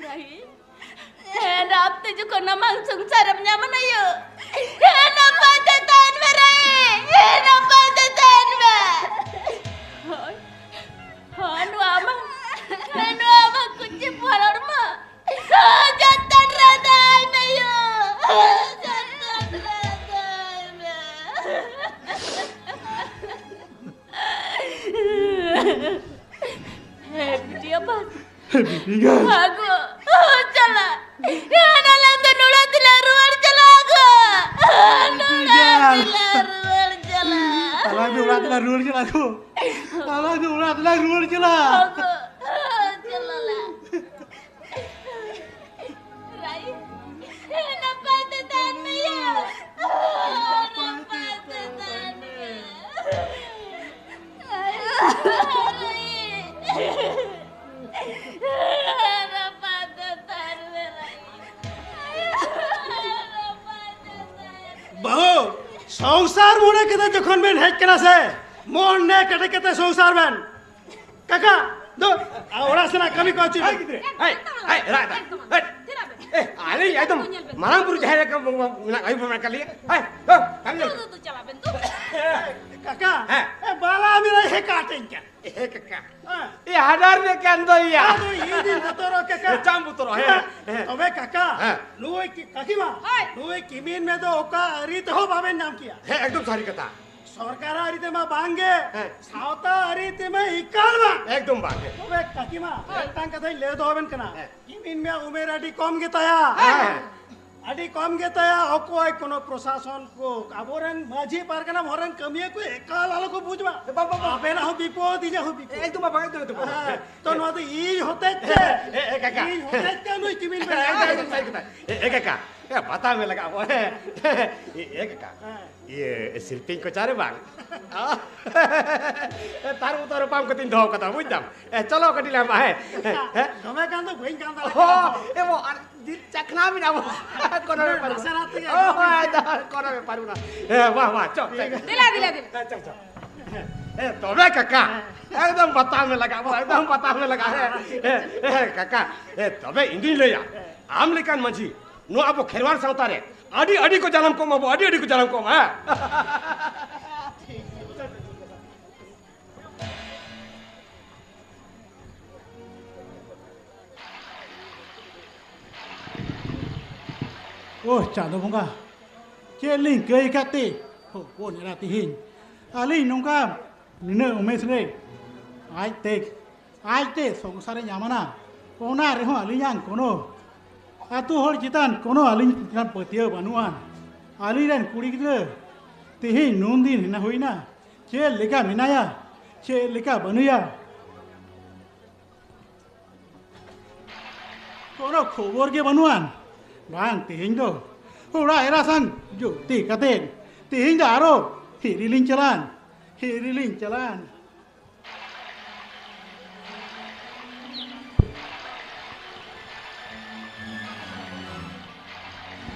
ᱨᱟᱭ, ᱦᱮ, ᱨᱟᱯ ᱛᱮ ᱡᱚᱠᱷᱚᱱ ᱟᱢᱟᱝ ᱥᱚᱝᱥᱟᱨᱮᱢ ᱧᱟᱢᱟ ᱱᱟᱭᱳ᱾ ᱦᱮ, ᱱᱟᱯᱟᱭ ᱛᱮ ᱛᱟᱦᱮᱱ ᱢᱮ ᱨᱟᱭ, ᱦᱮ, ᱱᱟᱯᱟᱭ ᱛᱮ ᱛᱟᱦᱮᱱ ᱢᱮ᱾ ᱦᱳᱭ, ᱦᱳᱭ, ᱱᱚᱣᱟ ᱟᱢᱟᱝ, ᱦᱮ, ᱱᱚᱣᱟ ᱟᱢᱟᱝ ᱠᱩᱪᱤ ᱯᱟᱨᱚᱲ ᱢᱟ᱾ ᱡᱚᱛᱚᱱ ᱨᱮ ᱫᱚᱦᱚᱭ ᱢᱮ ᱭᱳ᱾ ᱡᱚᱛᱚᱱ ᱨᱮ ᱫᱚᱦᱚᱭ ᱢᱮ᱾ ᱦᱮ ᱵᱤᱴᱤ ᱟᱯᱟᱛ, ᱟᱹᱜᱩ ᱪᱟᱞᱟᱜ᱾ ᱦᱟᱱᱟ ᱞᱟᱝ ᱫᱚ ᱱᱚᱲᱟ ᱛᱮᱞᱟᱝ ᱨᱩᱣᱟᱹᱲ ᱪᱟᱞᱟᱜ ᱟᱹᱜᱩ᱾ ᱱᱚᱲᱟ ᱛᱮᱞᱟᱝ ᱨᱩᱣᱟᱹᱲ ᱪᱟᱞᱟᱜ᱾ ᱟᱞᱟᱝ ᱫᱚ ᱚᱲᱟᱜ ᱛᱮᱞᱟᱝ ᱨᱩᱣᱟᱹᱲ ᱪᱟᱞᱟᱜ ᱟᱹᱜᱩ᱾ ᱟᱞᱟᱝ ᱫᱚ ᱚᱲᱟᱜ ᱛᱮᱞᱟᱝ ᱨᱩᱣᱟᱹᱲ ᱪᱟᱞᱟᱜ᱾ ᱟᱹᱜᱩ ᱪᱟᱞᱟᱜ ᱞᱟᱝ᱾ ᱨᱟᱭ, ᱱᱟᱯᱟᱭ ᱛᱮ ᱛᱟᱦᱮᱱ ᱢᱮ ᱭᱟ᱾ ᱱᱟᱯᱟᱭ ᱛᱮ ᱛᱟᱦᱮᱱ ᱢᱮ᱾ ᱨᱟᱭ, ᱱᱟᱯᱟᱭ ᱛᱮ ᱛᱟᱦᱮᱱ ᱢᱮ, ᱨᱟᱭ᱾ ᱱᱟᱯᱟᱭ ᱛᱮ ᱛᱟᱦᱮᱱ ᱢᱮ᱾ ᱵᱟᱹᱦᱩ, ᱥᱚᱝᱥᱟᱨ ᱢᱚᱱᱮ ᱠᱟᱛᱮ ᱡᱚᱠᱷᱚᱱ ᱵᱮᱱ ᱦᱮᱡ ᱠᱟᱱᱟ ᱥᱮ, ᱢᱚᱱᱮ ᱠᱮᱴᱮᱡ ᱠᱟᱛᱮ ᱥᱚᱝᱥᱟᱨ ᱵᱮᱱ᱾ ᱠᱟᱠᱟ, ᱫᱩ, ᱟ, ᱚᱲᱟᱜ ᱥᱮᱱᱟᱜ ᱠᱟᱹᱢᱤ ᱠᱚ ᱪᱮᱫ ᱵᱮᱱ? ᱦᱮᱸ, ᱦᱮᱸ, ᱨᱟᱜ ᱮᱫᱟ᱾ ᱦᱮᱸ᱾ ᱮ, ᱟᱹᱞᱤᱧ ᱮᱠᱫᱚᱢ ᱢᱟᱨᱟᱝ ᱵᱩᱨᱩ ᱡᱟᱦᱮᱨ ᱨᱮ ᱢᱮᱱᱟᱜ, ᱟᱹᱭᱩᱵ ᱢᱮᱱᱟᱜ ᱠᱟᱜ ᱞᱤᱧᱟ᱾ ᱦᱮᱸ, ᱫᱩ, ᱠᱟᱹᱢᱤ ᱫᱩ, ᱫᱩ, ᱫᱩ, ᱪᱟᱞᱟᱜ ᱵᱮᱱ, ᱫᱩ᱾ ᱠᱟᱠᱟ, ᱦᱮᱸ᱾ ᱮ, ᱵᱟᱞᱟ ᱢᱮᱨᱟ ᱦᱮ ᱠᱟᱴᱮᱧ ᱠᱟᱱ᱾ ᱮ ᱠᱟᱠᱟ᱾ ᱦᱮᱸ᱾ ᱮ ᱦᱟᱰᱟᱨ ᱢᱮ ᱠᱟᱱ ᱫᱚ ᱭᱟ᱾ ᱟᱫᱚ ᱤᱧ ᱫᱩᱧ ᱵᱚᱛᱚᱨᱚᱜ ᱠᱟᱠᱟ᱾ ᱮ, ᱪᱟᱢ ᱵᱚᱛᱚᱨᱚᱜ, ᱦᱮᱸ, ᱦᱮᱸ᱾ ᱛᱚᱵᱮ ᱠᱟᱠᱟ, ᱦᱮᱸ᱾ ᱱᱩᱭ ᱠᱤ-, ᱠᱟᱠᱤᱢᱟ, ᱦᱳᱭ᱾ ᱱᱩᱭ ᱠᱤᱢᱤᱱ ᱢᱮ ᱫᱚ ᱚᱠᱟ ᱟᱹᱨᱤ ᱛᱮᱦᱚᱸ ᱵᱟᱵᱮᱱ ᱧᱟᱢ ᱠᱮᱭᱟ᱾ ᱦᱮᱸ, ᱮᱠᱫᱚᱢ ᱥᱟᱹᱨᱤ ᱠᱟᱛᱷᱟ᱾ ᱥᱚᱨᱠᱟᱨᱟᱜ ᱟᱹᱨᱤ ᱛᱮᱢᱟ ᱵᱟᱝ ᱜᱮ, ᱦᱮᱸ᱾ ᱥᱟᱶᱛᱟ ᱟᱹᱨᱤ ᱛᱮᱢᱟ ᱮᱠᱟᱞ ᱵᱟᱝ᱾ ᱮᱠᱫᱚᱢ ᱵᱟᱝ ᱜᱮ᱾ ᱛᱚᱵᱮ ᱠᱟᱠᱤᱢᱟ, ᱦᱮᱸ᱾ ᱢᱤᱫᱴᱟᱝ ᱠᱟᱛᱷᱟᱧ ᱞᱟᱹᱭ ᱫᱚᱦᱚ ᱟᱵᱮᱱ ᱠᱟᱱᱟ᱾ ᱦᱮᱸ᱾ ᱠᱤᱢᱤᱱ ᱢᱮ ᱩᱢᱮᱨ ᱟᱹᱰᱤ ᱠᱚᱢ ᱜᱮᱛᱟᱭᱟ᱾ ᱦᱮᱸ᱾ ᱟᱹᱰᱤ ᱠᱚᱢ ᱜᱮᱛᱟᱭᱟ, ᱚᱠᱚᱭ ᱠᱳᱱᱳ ᱯᱨᱚᱥᱟᱥᱚᱱ ᱠᱚ, ᱟᱵᱚᱨᱮᱱ ᱢᱟᱹᱡᱷᱤ ᱯᱟᱨᱜᱟᱱᱟ ᱦᱚᱲ ᱨᱮᱱ ᱠᱟᱹᱢᱤᱭᱟᱹ ᱠᱚ ᱮᱠᱟᱞ ᱟᱞᱚ ᱠᱚ ᱵᱩᱡᱽ ᱢᱟ᱾ ᱵᱟᱝ, ᱵᱟᱝ, ᱵᱟᱝ᱾ ᱟᱵᱮᱱᱟᱜ ᱦᱚᱸ ᱵᱤᱯᱚᱫ, ᱤᱧᱟᱹᱜ ᱦᱚᱸ ᱵᱤᱯᱚᱫ᱾ ᱮᱠᱫᱚᱢ ᱵᱟᱝ, ᱮᱠᱫᱚᱢ, ᱮᱠᱫᱚᱢ ᱵᱟᱝ᱾ ᱦᱮᱸ, ᱛᱚ ᱱᱚᱣᱟ ᱫᱚ ᱤᱧ ᱦᱚᱛᱮᱡ ᱛᱮ, ᱮ, ᱮ, ᱠᱟᱠᱟ᱾ ᱤᱧ ᱦᱚᱛᱮᱡ ᱛᱮ ᱱᱩᱭ ᱠᱤᱢᱤᱱ ᱵᱮᱱ ᱮᱠᱫᱚᱢ, ᱮᱠᱫᱚᱢ, ᱥᱟᱹᱨᱤ ᱠᱟᱛᱷᱟ᱾ ᱮ, ᱮ, ᱠᱟᱠᱟ, ᱮ, ᱵᱟᱛᱟᱣ ᱢᱮ ᱞᱟᱜᱟᱜ ᱟᱵᱚ᱾ ᱮ, ᱮ, ᱠᱟᱠᱟ᱾ ᱦᱮᱸ᱾ ᱤᱭᱟᱹ, ᱥᱤᱞᱯᱤᱧ ᱠᱚᱪᱟ ᱨᱮ ᱵᱟᱝ᱾ ᱛᱟᱨ ᱵᱚᱛᱚᱨ ᱨᱮ ᱯᱟᱢ ᱠᱟᱛᱮᱧ ᱫᱚᱦᱚ ᱠᱟᱫᱟ, ᱵᱩᱡᱽ ᱫᱟᱢ᱾ ᱮ, ᱪᱚᱞᱚ ᱠᱟᱹᱴᱤᱡ ᱞᱮ ᱮᱢᱟ, ᱦᱮᱸ᱾ ᱦᱮᱸ? ᱫᱚᱢᱮ ᱜᱟᱱ ᱫᱚ ᱵᱟᱹᱧ ᱜᱟᱱ ᱫᱟᱲᱮᱭᱟᱜ ᱦᱚᱸ, ᱠᱟᱱᱟ᱾ ᱮ, ᱵᱚ, ᱟᱨ ᱡᱤᱞ ᱪᱟᱠᱷᱱᱟ ᱢᱮᱱᱟᱜᱼᱟ, ᱵᱚ᱾ ᱠᱳᱱᱳ ᱵᱮᱯᱟᱨ ᱱᱟᱥᱮ ᱵᱟᱹᱱᱩᱜᱼᱟ᱾ ᱱᱟᱥᱮ ᱜᱮ ᱦᱳᱭ, ᱟᱫᱚ ᱠᱳᱱᱳ ᱵᱮᱯᱟᱨ ᱵᱟᱹᱱᱩᱜᱼᱟ᱾ ᱮ, ᱵᱟ, ᱵᱟ, ᱪᱚ, ᱪᱚ, ᱪᱚ᱾ ᱫᱮᱞᱟ, ᱫᱮᱞᱟ, ᱫᱮᱞᱟ᱾ ᱮ, ᱪᱚ, ᱪᱚ᱾ ᱮ, ᱛᱚᱵᱮ ᱠᱟᱠᱟ, ᱮᱠᱫᱚᱢ ᱵᱟᱛᱟᱣ ᱢᱮ ᱞᱟᱜᱟᱜ, ᱵᱚ, ᱮᱠᱫᱚᱢ ᱵᱟᱛᱟᱣ ᱢᱮ ᱞᱟᱜᱟᱜ᱾ ᱦᱮᱸ, ᱦᱮᱸ, ᱠᱟᱠᱟ, ᱮ, ᱛᱚᱵᱮ ᱤᱧ ᱫᱩᱧ ᱞᱟᱹᱭᱟ, ᱟᱢ ᱞᱮᱠᱟᱱ ᱢᱟᱹᱡᱷᱤ ᱱᱚᱣᱟ ᱟᱵᱚ ᱠᱷᱮᱨᱣᱟᱲ ᱥᱟᱶᱛᱟ ᱨᱮ ᱟᱹᱰᱤ, ᱟᱹᱰᱤ ᱠᱚ ᱡᱟᱱᱟᱢ ᱠᱚᱜ ᱢᱟ, ᱟᱵᱚ ᱟᱹᱰᱤ, ᱟᱹᱰᱤ ᱠᱚ ᱡᱟᱱᱟᱢ ᱠᱚᱜ ᱢᱟ, ᱦᱮᱸ? ᱳᱦ, ᱪᱟᱸᱫᱚ ᱵᱚᱸᱜᱟ, ᱪᱮᱫ ᱞᱤᱧ ᱠᱟᱹᱭ ᱟᱠᱟᱫ ᱛᱮ ᱦᱚᱯᱚᱱ ᱮᱨᱟ ᱛᱤᱦᱤᱧ ᱟᱹᱞᱤᱧ ᱱᱚᱝᱠᱟ ᱱᱤᱱᱟᱹᱜ ᱩᱢᱮᱥ ᱨᱮ ᱟᱡᱛᱮ, ᱟᱡᱛᱮ ᱥᱚᱝᱥᱟᱨᱮ ᱧᱟᱢᱟᱱᱟ? ᱚᱱᱟ ᱨᱮᱦᱚᱸ ᱟᱹᱞᱤᱧᱟᱜ ᱠᱳᱱᱳ ᱟᱹᱛᱩ ᱦᱚᱲ ᱪᱮᱛᱟᱱ ᱠᱳᱱᱳ ᱟᱹᱞᱤᱧ ᱪᱮᱛᱟᱱ ᱯᱟᱹᱛᱭᱟᱹᱣ ᱵᱟᱹᱱᱩᱜᱼᱟ᱾ ᱟᱹᱞᱤᱧ ᱨᱮᱱ ᱠᱩᱲᱤ ᱜᱤᱫᱽᱨᱟᱹ ᱛᱮᱦᱮᱧ ᱱᱩᱱ ᱫᱤᱱ ᱦᱮᱱᱟ ᱦᱩᱭᱱᱟ, ᱪᱮᱫ ᱞᱮᱠᱟ ᱢᱮᱱᱟᱭᱟ, ᱪᱮᱫ ᱞᱮᱠᱟ ᱵᱟᱹᱱᱩᱭᱟ, ᱠᱳᱱᱳ ᱠᱷᱚᱵᱚᱨ ᱜᱮ ᱵᱟᱹᱱᱩᱜᱼᱟ᱾ ᱵᱟᱝ, ᱛᱮᱦᱮᱧ ᱫᱚ ᱚᱲᱟᱜ ᱮᱨᱟ ᱥᱟᱝ ᱡᱩᱠᱛᱤ ᱠᱟᱛᱮ ᱛᱮᱦᱮᱧ ᱫᱚ ᱟᱨᱚ ᱦᱤᱨᱤ ᱞᱤᱧ ᱪᱟᱞᱟᱜᱼᱟ, ᱦᱤᱨᱤ ᱞᱤᱧ ᱪᱟᱞᱟᱜᱼᱟ᱾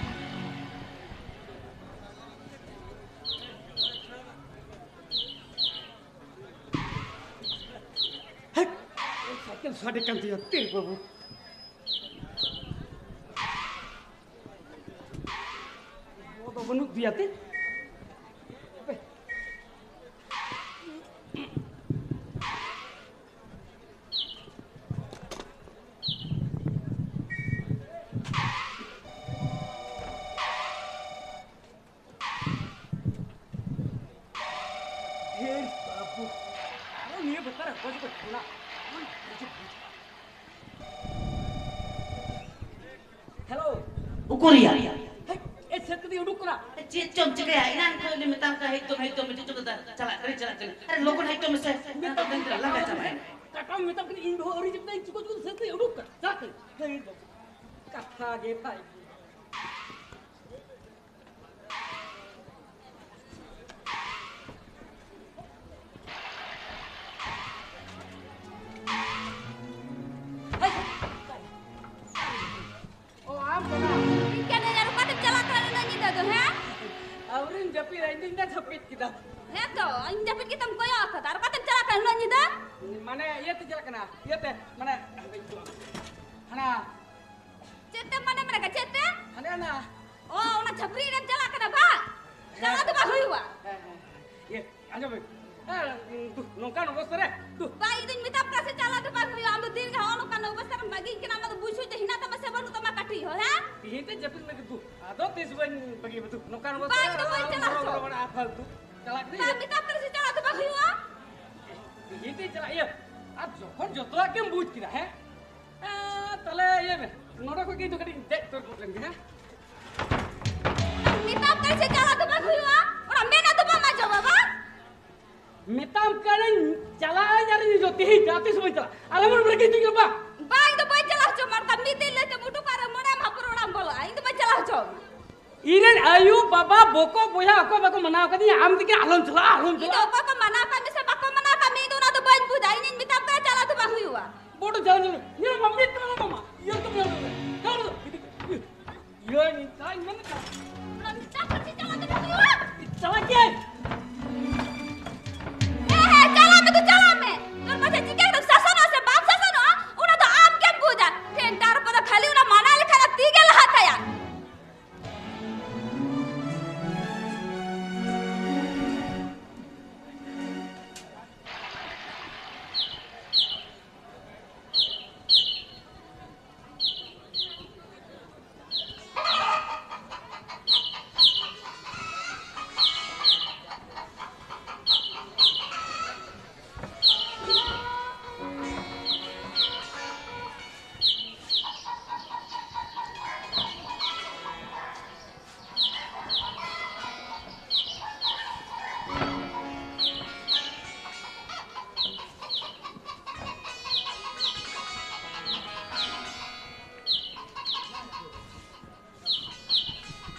ᱦᱮᱴ! ᱥᱟᱭᱠᱮᱞ ᱥᱟᱰᱮ ᱠᱟᱱ ᱛᱤᱧᱟ, ᱛᱤᱨ ᱵᱟᱹᱵᱩ᱾ ᱜᱚ ᱫᱚ ᱵᱟᱹᱱᱩᱜ ᱫᱮᱭᱟ ᱛᱮ? ᱦᱟᱯᱮ᱾ ᱰᱷᱮᱨ ᱵᱟᱹᱵᱩ, ᱟᱨᱚ ᱱᱤᱭᱟᱹ ᱵᱮᱯᱟᱨ ᱚᱠᱚᱭ ᱪᱚᱠᱚ ᱯᱷᱳᱱᱟ᱾ ᱦᱮᱞᱳ᱾ ᱩᱠᱩᱨᱤᱭᱟ? ᱦᱮᱭ, ᱮ, ᱥᱮᱫ ᱠᱟᱹᱴᱤᱡ ᱩᱰᱩᱠ ᱠᱟᱱᱟ᱾ ᱪᱮᱫ ᱪᱚᱢ ᱪᱤᱠᱟᱹᱭᱟ? ᱮᱱᱟᱱ ᱠᱷᱚᱱ ᱞᱮ ᱢᱮᱛᱟᱢ ᱠᱟᱱᱟ, ᱦᱮᱡ ᱫᱚᱢ, ᱦᱮᱡ ᱫᱚᱢ, ᱦᱮᱡ ᱫᱚᱢ, ᱪᱟᱞᱟᱜ ᱠᱟᱹᱱᱟᱹᱧ, ᱪᱟᱞᱟᱜ ᱠᱟᱹᱱᱟᱹᱧ᱾ ᱟᱨᱮ, ᱞᱚᱜᱚᱱ ᱦᱮᱡ ᱛᱚ ᱢᱮᱥᱮ᱾ ᱢᱮᱛᱟᱢ ᱠᱟᱹᱱᱟᱹᱧ, ᱞᱟᱸᱜᱟ ᱪᱟᱵᱟᱭᱮᱱᱟ᱾ ᱠᱟᱴᱟᱢ ᱢᱮᱛᱟᱢ ᱠᱟᱹᱱᱟᱹᱧ, ᱤᱧ ᱵᱟᱹᱦᱩ ᱟᱹᱣᱨᱤ ᱦᱤᱡᱩᱜ ᱛᱟᱭ, ᱪᱤᱠᱟᱹ ᱪᱚ ᱥᱮᱫ ᱛᱮ ᱩᱰᱩᱠ ᱠᱟᱱᱟ᱾ ᱪᱟᱞᱟᱜ ᱠᱟᱹᱱᱟᱹᱧ᱾ ᱦᱮᱭ, ᱠᱟᱛᱷᱟ ᱜᱮ ᱵᱷᱟᱭ᱾ ᱚ, ᱟᱢ ᱠᱟᱱᱟ? ᱤᱧ ᱠᱟᱹᱱᱟᱹᱧ, ᱟᱨ ᱚᱠᱟᱛᱮᱢ ᱪᱟᱞᱟᱜ ᱠᱟᱱᱟ ᱱᱩᱱᱟᱹᱜ ᱧᱤᱫᱟᱹ ᱫᱚ, ᱦᱮᱸ? ᱟᱹᱣᱨᱤᱧ ᱡᱟᱹᱯᱤᱫᱟ, ᱤᱧ ᱫᱚ ᱤᱧ ᱫᱚ ᱡᱟᱹᱯᱤᱫ ᱠᱮᱫᱟ᱾ ᱦᱮᱸ ᱛᱚ, ᱤᱧ ᱡᱟᱹᱯᱤᱫ ᱠᱟᱛᱮᱢ ᱠᱚᱭᱚᱜ ᱟᱠᱟᱫᱟ, ᱟᱨ ᱚᱠᱟᱛᱮᱢ ᱪᱟᱞᱟᱜ ᱠᱟᱱᱟ ᱱᱩᱱᱟᱹᱜ ᱧᱤᱫᱟᱹ? ᱢᱟᱱᱮ, ᱤᱭᱟᱹ ᱛᱮ ᱪᱟᱞᱟᱜ ᱠᱟᱱᱟ, ᱤᱭᱟᱹ ᱛᱮ, ᱢᱟᱱᱮ, ᱦᱟᱱᱟ, ᱪᱮᱫ ᱛᱮ ᱢᱟᱱᱮ ᱢᱮᱱᱟᱜ ᱪᱮᱫ ᱛᱮ? ᱦᱟᱱᱮ ᱚᱱᱟ᱾ ᱚ, ᱚᱱᱟ ᱪᱷᱟᱹᱯᱨᱤ ᱨᱮᱢ ᱪᱟᱞᱟᱜ ᱠᱟᱱᱟ ᱵᱟᱝ? ᱦᱮᱸ᱾ ᱪᱟᱞᱟᱜ ᱫᱚ ᱵᱟᱝ ᱦᱩᱭᱩᱜᱼᱟ᱾ ᱦᱮᱸ, ᱦᱮᱸ᱾ ᱤᱭᱟᱹ, ᱟᱸᱡᱚᱢ ᱢᱮ᱾ ᱦᱮᱸ, ᱫᱩ, ᱱᱚᱝᱠᱟᱱ ᱚᱵᱚᱥᱛᱟ ᱨᱮ, ᱫᱩ᱾ ᱵᱟᱭ, ᱤᱧ ᱫᱩᱧ ᱢᱮᱛᱟᱢ ᱠᱟᱱᱟ ᱥᱮ ᱪᱟᱞᱟᱜ ᱫᱚ ᱵᱟᱝ ᱦᱩᱭᱩᱜᱼᱟ᱾ ᱟᱢ ᱫᱚ ᱫᱤᱱ ᱜᱮ ᱦᱚᱸᱜᱼᱚ ᱱᱚᱝᱠᱟᱱ ᱚᱵᱚᱥᱛᱟ ᱨᱮᱢ ᱵᱟᱹᱜᱤᱧ ᱠᱟᱱᱟ᱾ ᱟᱢᱟᱜ ᱫᱚ ᱵᱩᱡᱽ ᱥᱩᱡᱽ ᱫᱚ ᱦᱮᱱᱟᱜ ᱛᱟᱢᱟ ᱥᱮ ᱵᱟᱹᱱᱩᱜ ᱛᱟᱢᱟ ᱠᱟᱹᱴᱤᱡ ᱦᱚᱸ, ᱦᱮᱸ? ᱛᱤᱦᱤᱧ ᱛᱮ ᱡᱟᱹᱯᱤᱫ ᱞᱟᱹᱜᱤᱫ ᱫᱩ᱾ ᱟᱫᱚ ᱛᱤᱥ ᱵᱟᱹᱧ ᱵᱟᱹᱜᱤᱭᱟ ᱫᱩ᱾ ᱱᱚᱝᱠᱟᱱ ᱚᱵᱚᱥᱛᱟ ᱵᱟᱝ ᱨᱮ ᱫᱚ ᱵᱟᱹᱧ ᱟᱢ ᱪᱟᱞᱟᱜ ᱦᱚᱨᱚ ᱦᱚᱪᱚ᱾ ᱵᱚᱨᱚ ᱵᱟᱲᱟᱜᱼᱟ ᱯᱷᱟᱞᱛᱩ᱾ ᱪᱟᱞᱟᱜ ᱠᱟᱹᱱᱟᱹᱧ᱾ ᱵᱟᱝ, ᱢᱮᱛᱟᱢ ᱠᱟᱱᱟ ᱥᱮ ᱪᱟᱞᱟᱜ ᱫᱚ ᱵᱟᱝ ᱦᱩᱭᱩᱜᱼᱟ᱾ ᱛᱤᱦᱤᱧ ᱛᱮ ᱪᱟᱞᱟᱜ ᱤᱭᱟᱹ᱾ ᱟᱨ ᱡᱚᱠᱷᱚᱱ ᱡᱚᱛᱚᱣᱟᱜ ᱜᱮᱢ ᱵᱩᱡᱽ ᱠᱮᱫᱟ, ᱦᱮᱸ? ᱱᱚᱰᱮ ᱠᱷᱚᱡ ᱜᱮ ᱤᱧ ᱫᱚ ᱠᱟᱹᱴᱤᱡ ᱤᱧ ᱫᱮᱡ ᱩᱛᱟᱹᱨ ᱜᱚᱫ ᱞᱮᱱ ᱜᱮ, ᱦᱮᱸ? ᱢᱮᱛᱟᱢ ᱠᱟᱹᱱᱟᱹᱧ ᱥᱮ ᱪᱟᱞᱟᱜ ᱫᱚ ᱵᱟᱝ ᱦᱩᱭᱩᱜᱼᱟ, ᱚᱱᱟ ᱢᱮᱱᱟ ᱫᱚ ᱵᱟᱢ ᱟᱸᱡᱚᱢᱟ ᱵᱟᱝ? ᱢᱮᱛᱟᱢ ᱠᱟᱹᱱᱟᱹᱧ ᱪᱟᱞᱟᱜ ᱟᱹᱧ ᱟᱨ ᱤᱧ ᱫᱚ ᱛᱮᱦᱮᱧ ᱡᱟᱦᱟᱸ ᱛᱤᱥ ᱵᱟᱹᱧ ᱪᱟᱞᱟᱜᱼᱟ᱾ ᱟᱞᱮ ᱢᱚᱱᱮ ᱢᱚᱱᱮ ᱜᱮ ᱦᱤᱡᱩᱜ ᱜᱮ ᱵᱟᱝ᱾ ᱵᱟᱝ, ᱤᱧ ᱫᱚ ᱵᱟᱹᱧ ᱪᱟᱞᱟᱣ ᱦᱚᱪᱚ ᱟᱢᱟ, ᱚᱱᱠᱟ ᱢᱤᱫ ᱫᱤᱱ ᱞᱟᱹᱭ ᱛᱮᱢ ᱩᱰᱩᱠᱚᱜᱼᱟ ᱟᱨ ᱢᱚᱱᱮ ᱟᱢ ᱦᱟᱯᱩᱨ ᱚᱲᱟᱜ ᱮᱢ ᱵᱚᱞᱚᱜᱼᱟ, ᱤᱧ ᱫᱚ ᱵᱟᱹᱧ ᱪᱟᱞᱟᱣ ᱦᱚᱪᱚ ᱟᱢᱟ᱾ ᱤᱧ ᱨᱮᱱ ᱟᱭᱳ, ᱵᱟᱵᱟ, ᱵᱚᱠᱚ, ᱵᱚᱭᱦᱟ ᱚᱠᱚᱭ ᱵᱟᱠᱚ ᱢᱟᱱᱟᱣ ᱠᱟᱫᱤᱧᱟ, ᱟᱢ ᱛᱮᱜᱮ ᱟᱞᱚᱢ ᱪᱟᱞᱟᱜᱼᱟ, ᱟᱞᱚᱢ ᱤᱧ ᱫᱚ ᱪᱟᱞᱟᱜᱼᱟ᱾ ᱚᱠᱚᱭ ᱠᱚ ᱢᱟᱱᱟᱣ ᱠᱟᱜ ᱢᱮ ᱥᱮ ᱵᱟᱠᱚ ᱢᱟᱱᱟᱣ ᱠᱟᱜ ᱢᱮ, ᱤᱧ ᱫᱚ ᱚᱱᱟ ᱫᱚ ᱵᱟᱹᱧ ᱵᱩᱡᱟ᱾ ᱤᱧᱤᱧ ᱢᱮᱛᱟᱢ ᱠᱟᱱᱟ ᱪᱟᱞᱟᱣ ᱫᱚ ᱵᱟᱝ ᱦᱩᱭᱩᱜᱼᱟ᱾ ᱵᱚᱰᱚ ᱡᱟᱞᱟ ᱡᱟᱞᱟ᱾ ᱧᱮᱞ ᱢᱟ, ᱢᱤᱫ ᱠᱟᱱᱟ ᱢᱟᱢᱟ᱾ ᱤᱭᱟᱹ ᱠᱚ ᱧᱮᱞ ᱢᱮ᱾ ᱧᱮᱞ ᱢᱮ᱾ ᱤᱭᱟᱹ, ᱤᱧ ᱪᱟᱞᱟᱜ ᱤᱧ ᱢᱮᱱ ᱠᱟᱜ᱾ ᱚᱱᱟ ᱢᱤᱫᱴᱟᱝ ᱠᱟᱹᱴᱤᱡ ᱪᱟᱞᱟᱣ ᱫᱚ ᱵᱟᱝ ᱦᱩᱭᱩᱜᱼᱟ᱾ ᱪᱟᱞᱟᱜ ᱜᱮ᱾ ᱦᱮᱸ, ᱦᱮᱸ, ᱪᱟᱞᱟᱜ ᱢᱮ ᱛᱚ, ᱪᱟᱞᱟᱜ ᱢᱮ᱾ ᱛᱚᱨ ᱯᱟᱪᱷᱮ ᱪᱤᱠᱟᱹ ᱠᱟᱛᱮᱢ ᱥᱟᱥᱚᱱᱚᱜᱼᱟ ᱥᱮ ᱵᱟᱢ ᱥᱟᱥᱚᱱᱚᱜᱼᱟ, ᱚᱱᱟ ᱫᱚ ᱟᱢ ᱜᱮᱢ ᱵᱩᱡᱟ᱾ ᱴᱷᱮᱱ ᱴᱟᱨ ᱠᱚᱫᱚ ᱠᱷᱟᱹᱞᱤ ᱚᱱᱟ ᱢᱟᱱᱟ ᱞᱮᱠᱷᱟᱱ ᱛᱤ ᱜᱮ ᱞᱟᱦᱟ ᱛᱟᱭᱟ᱾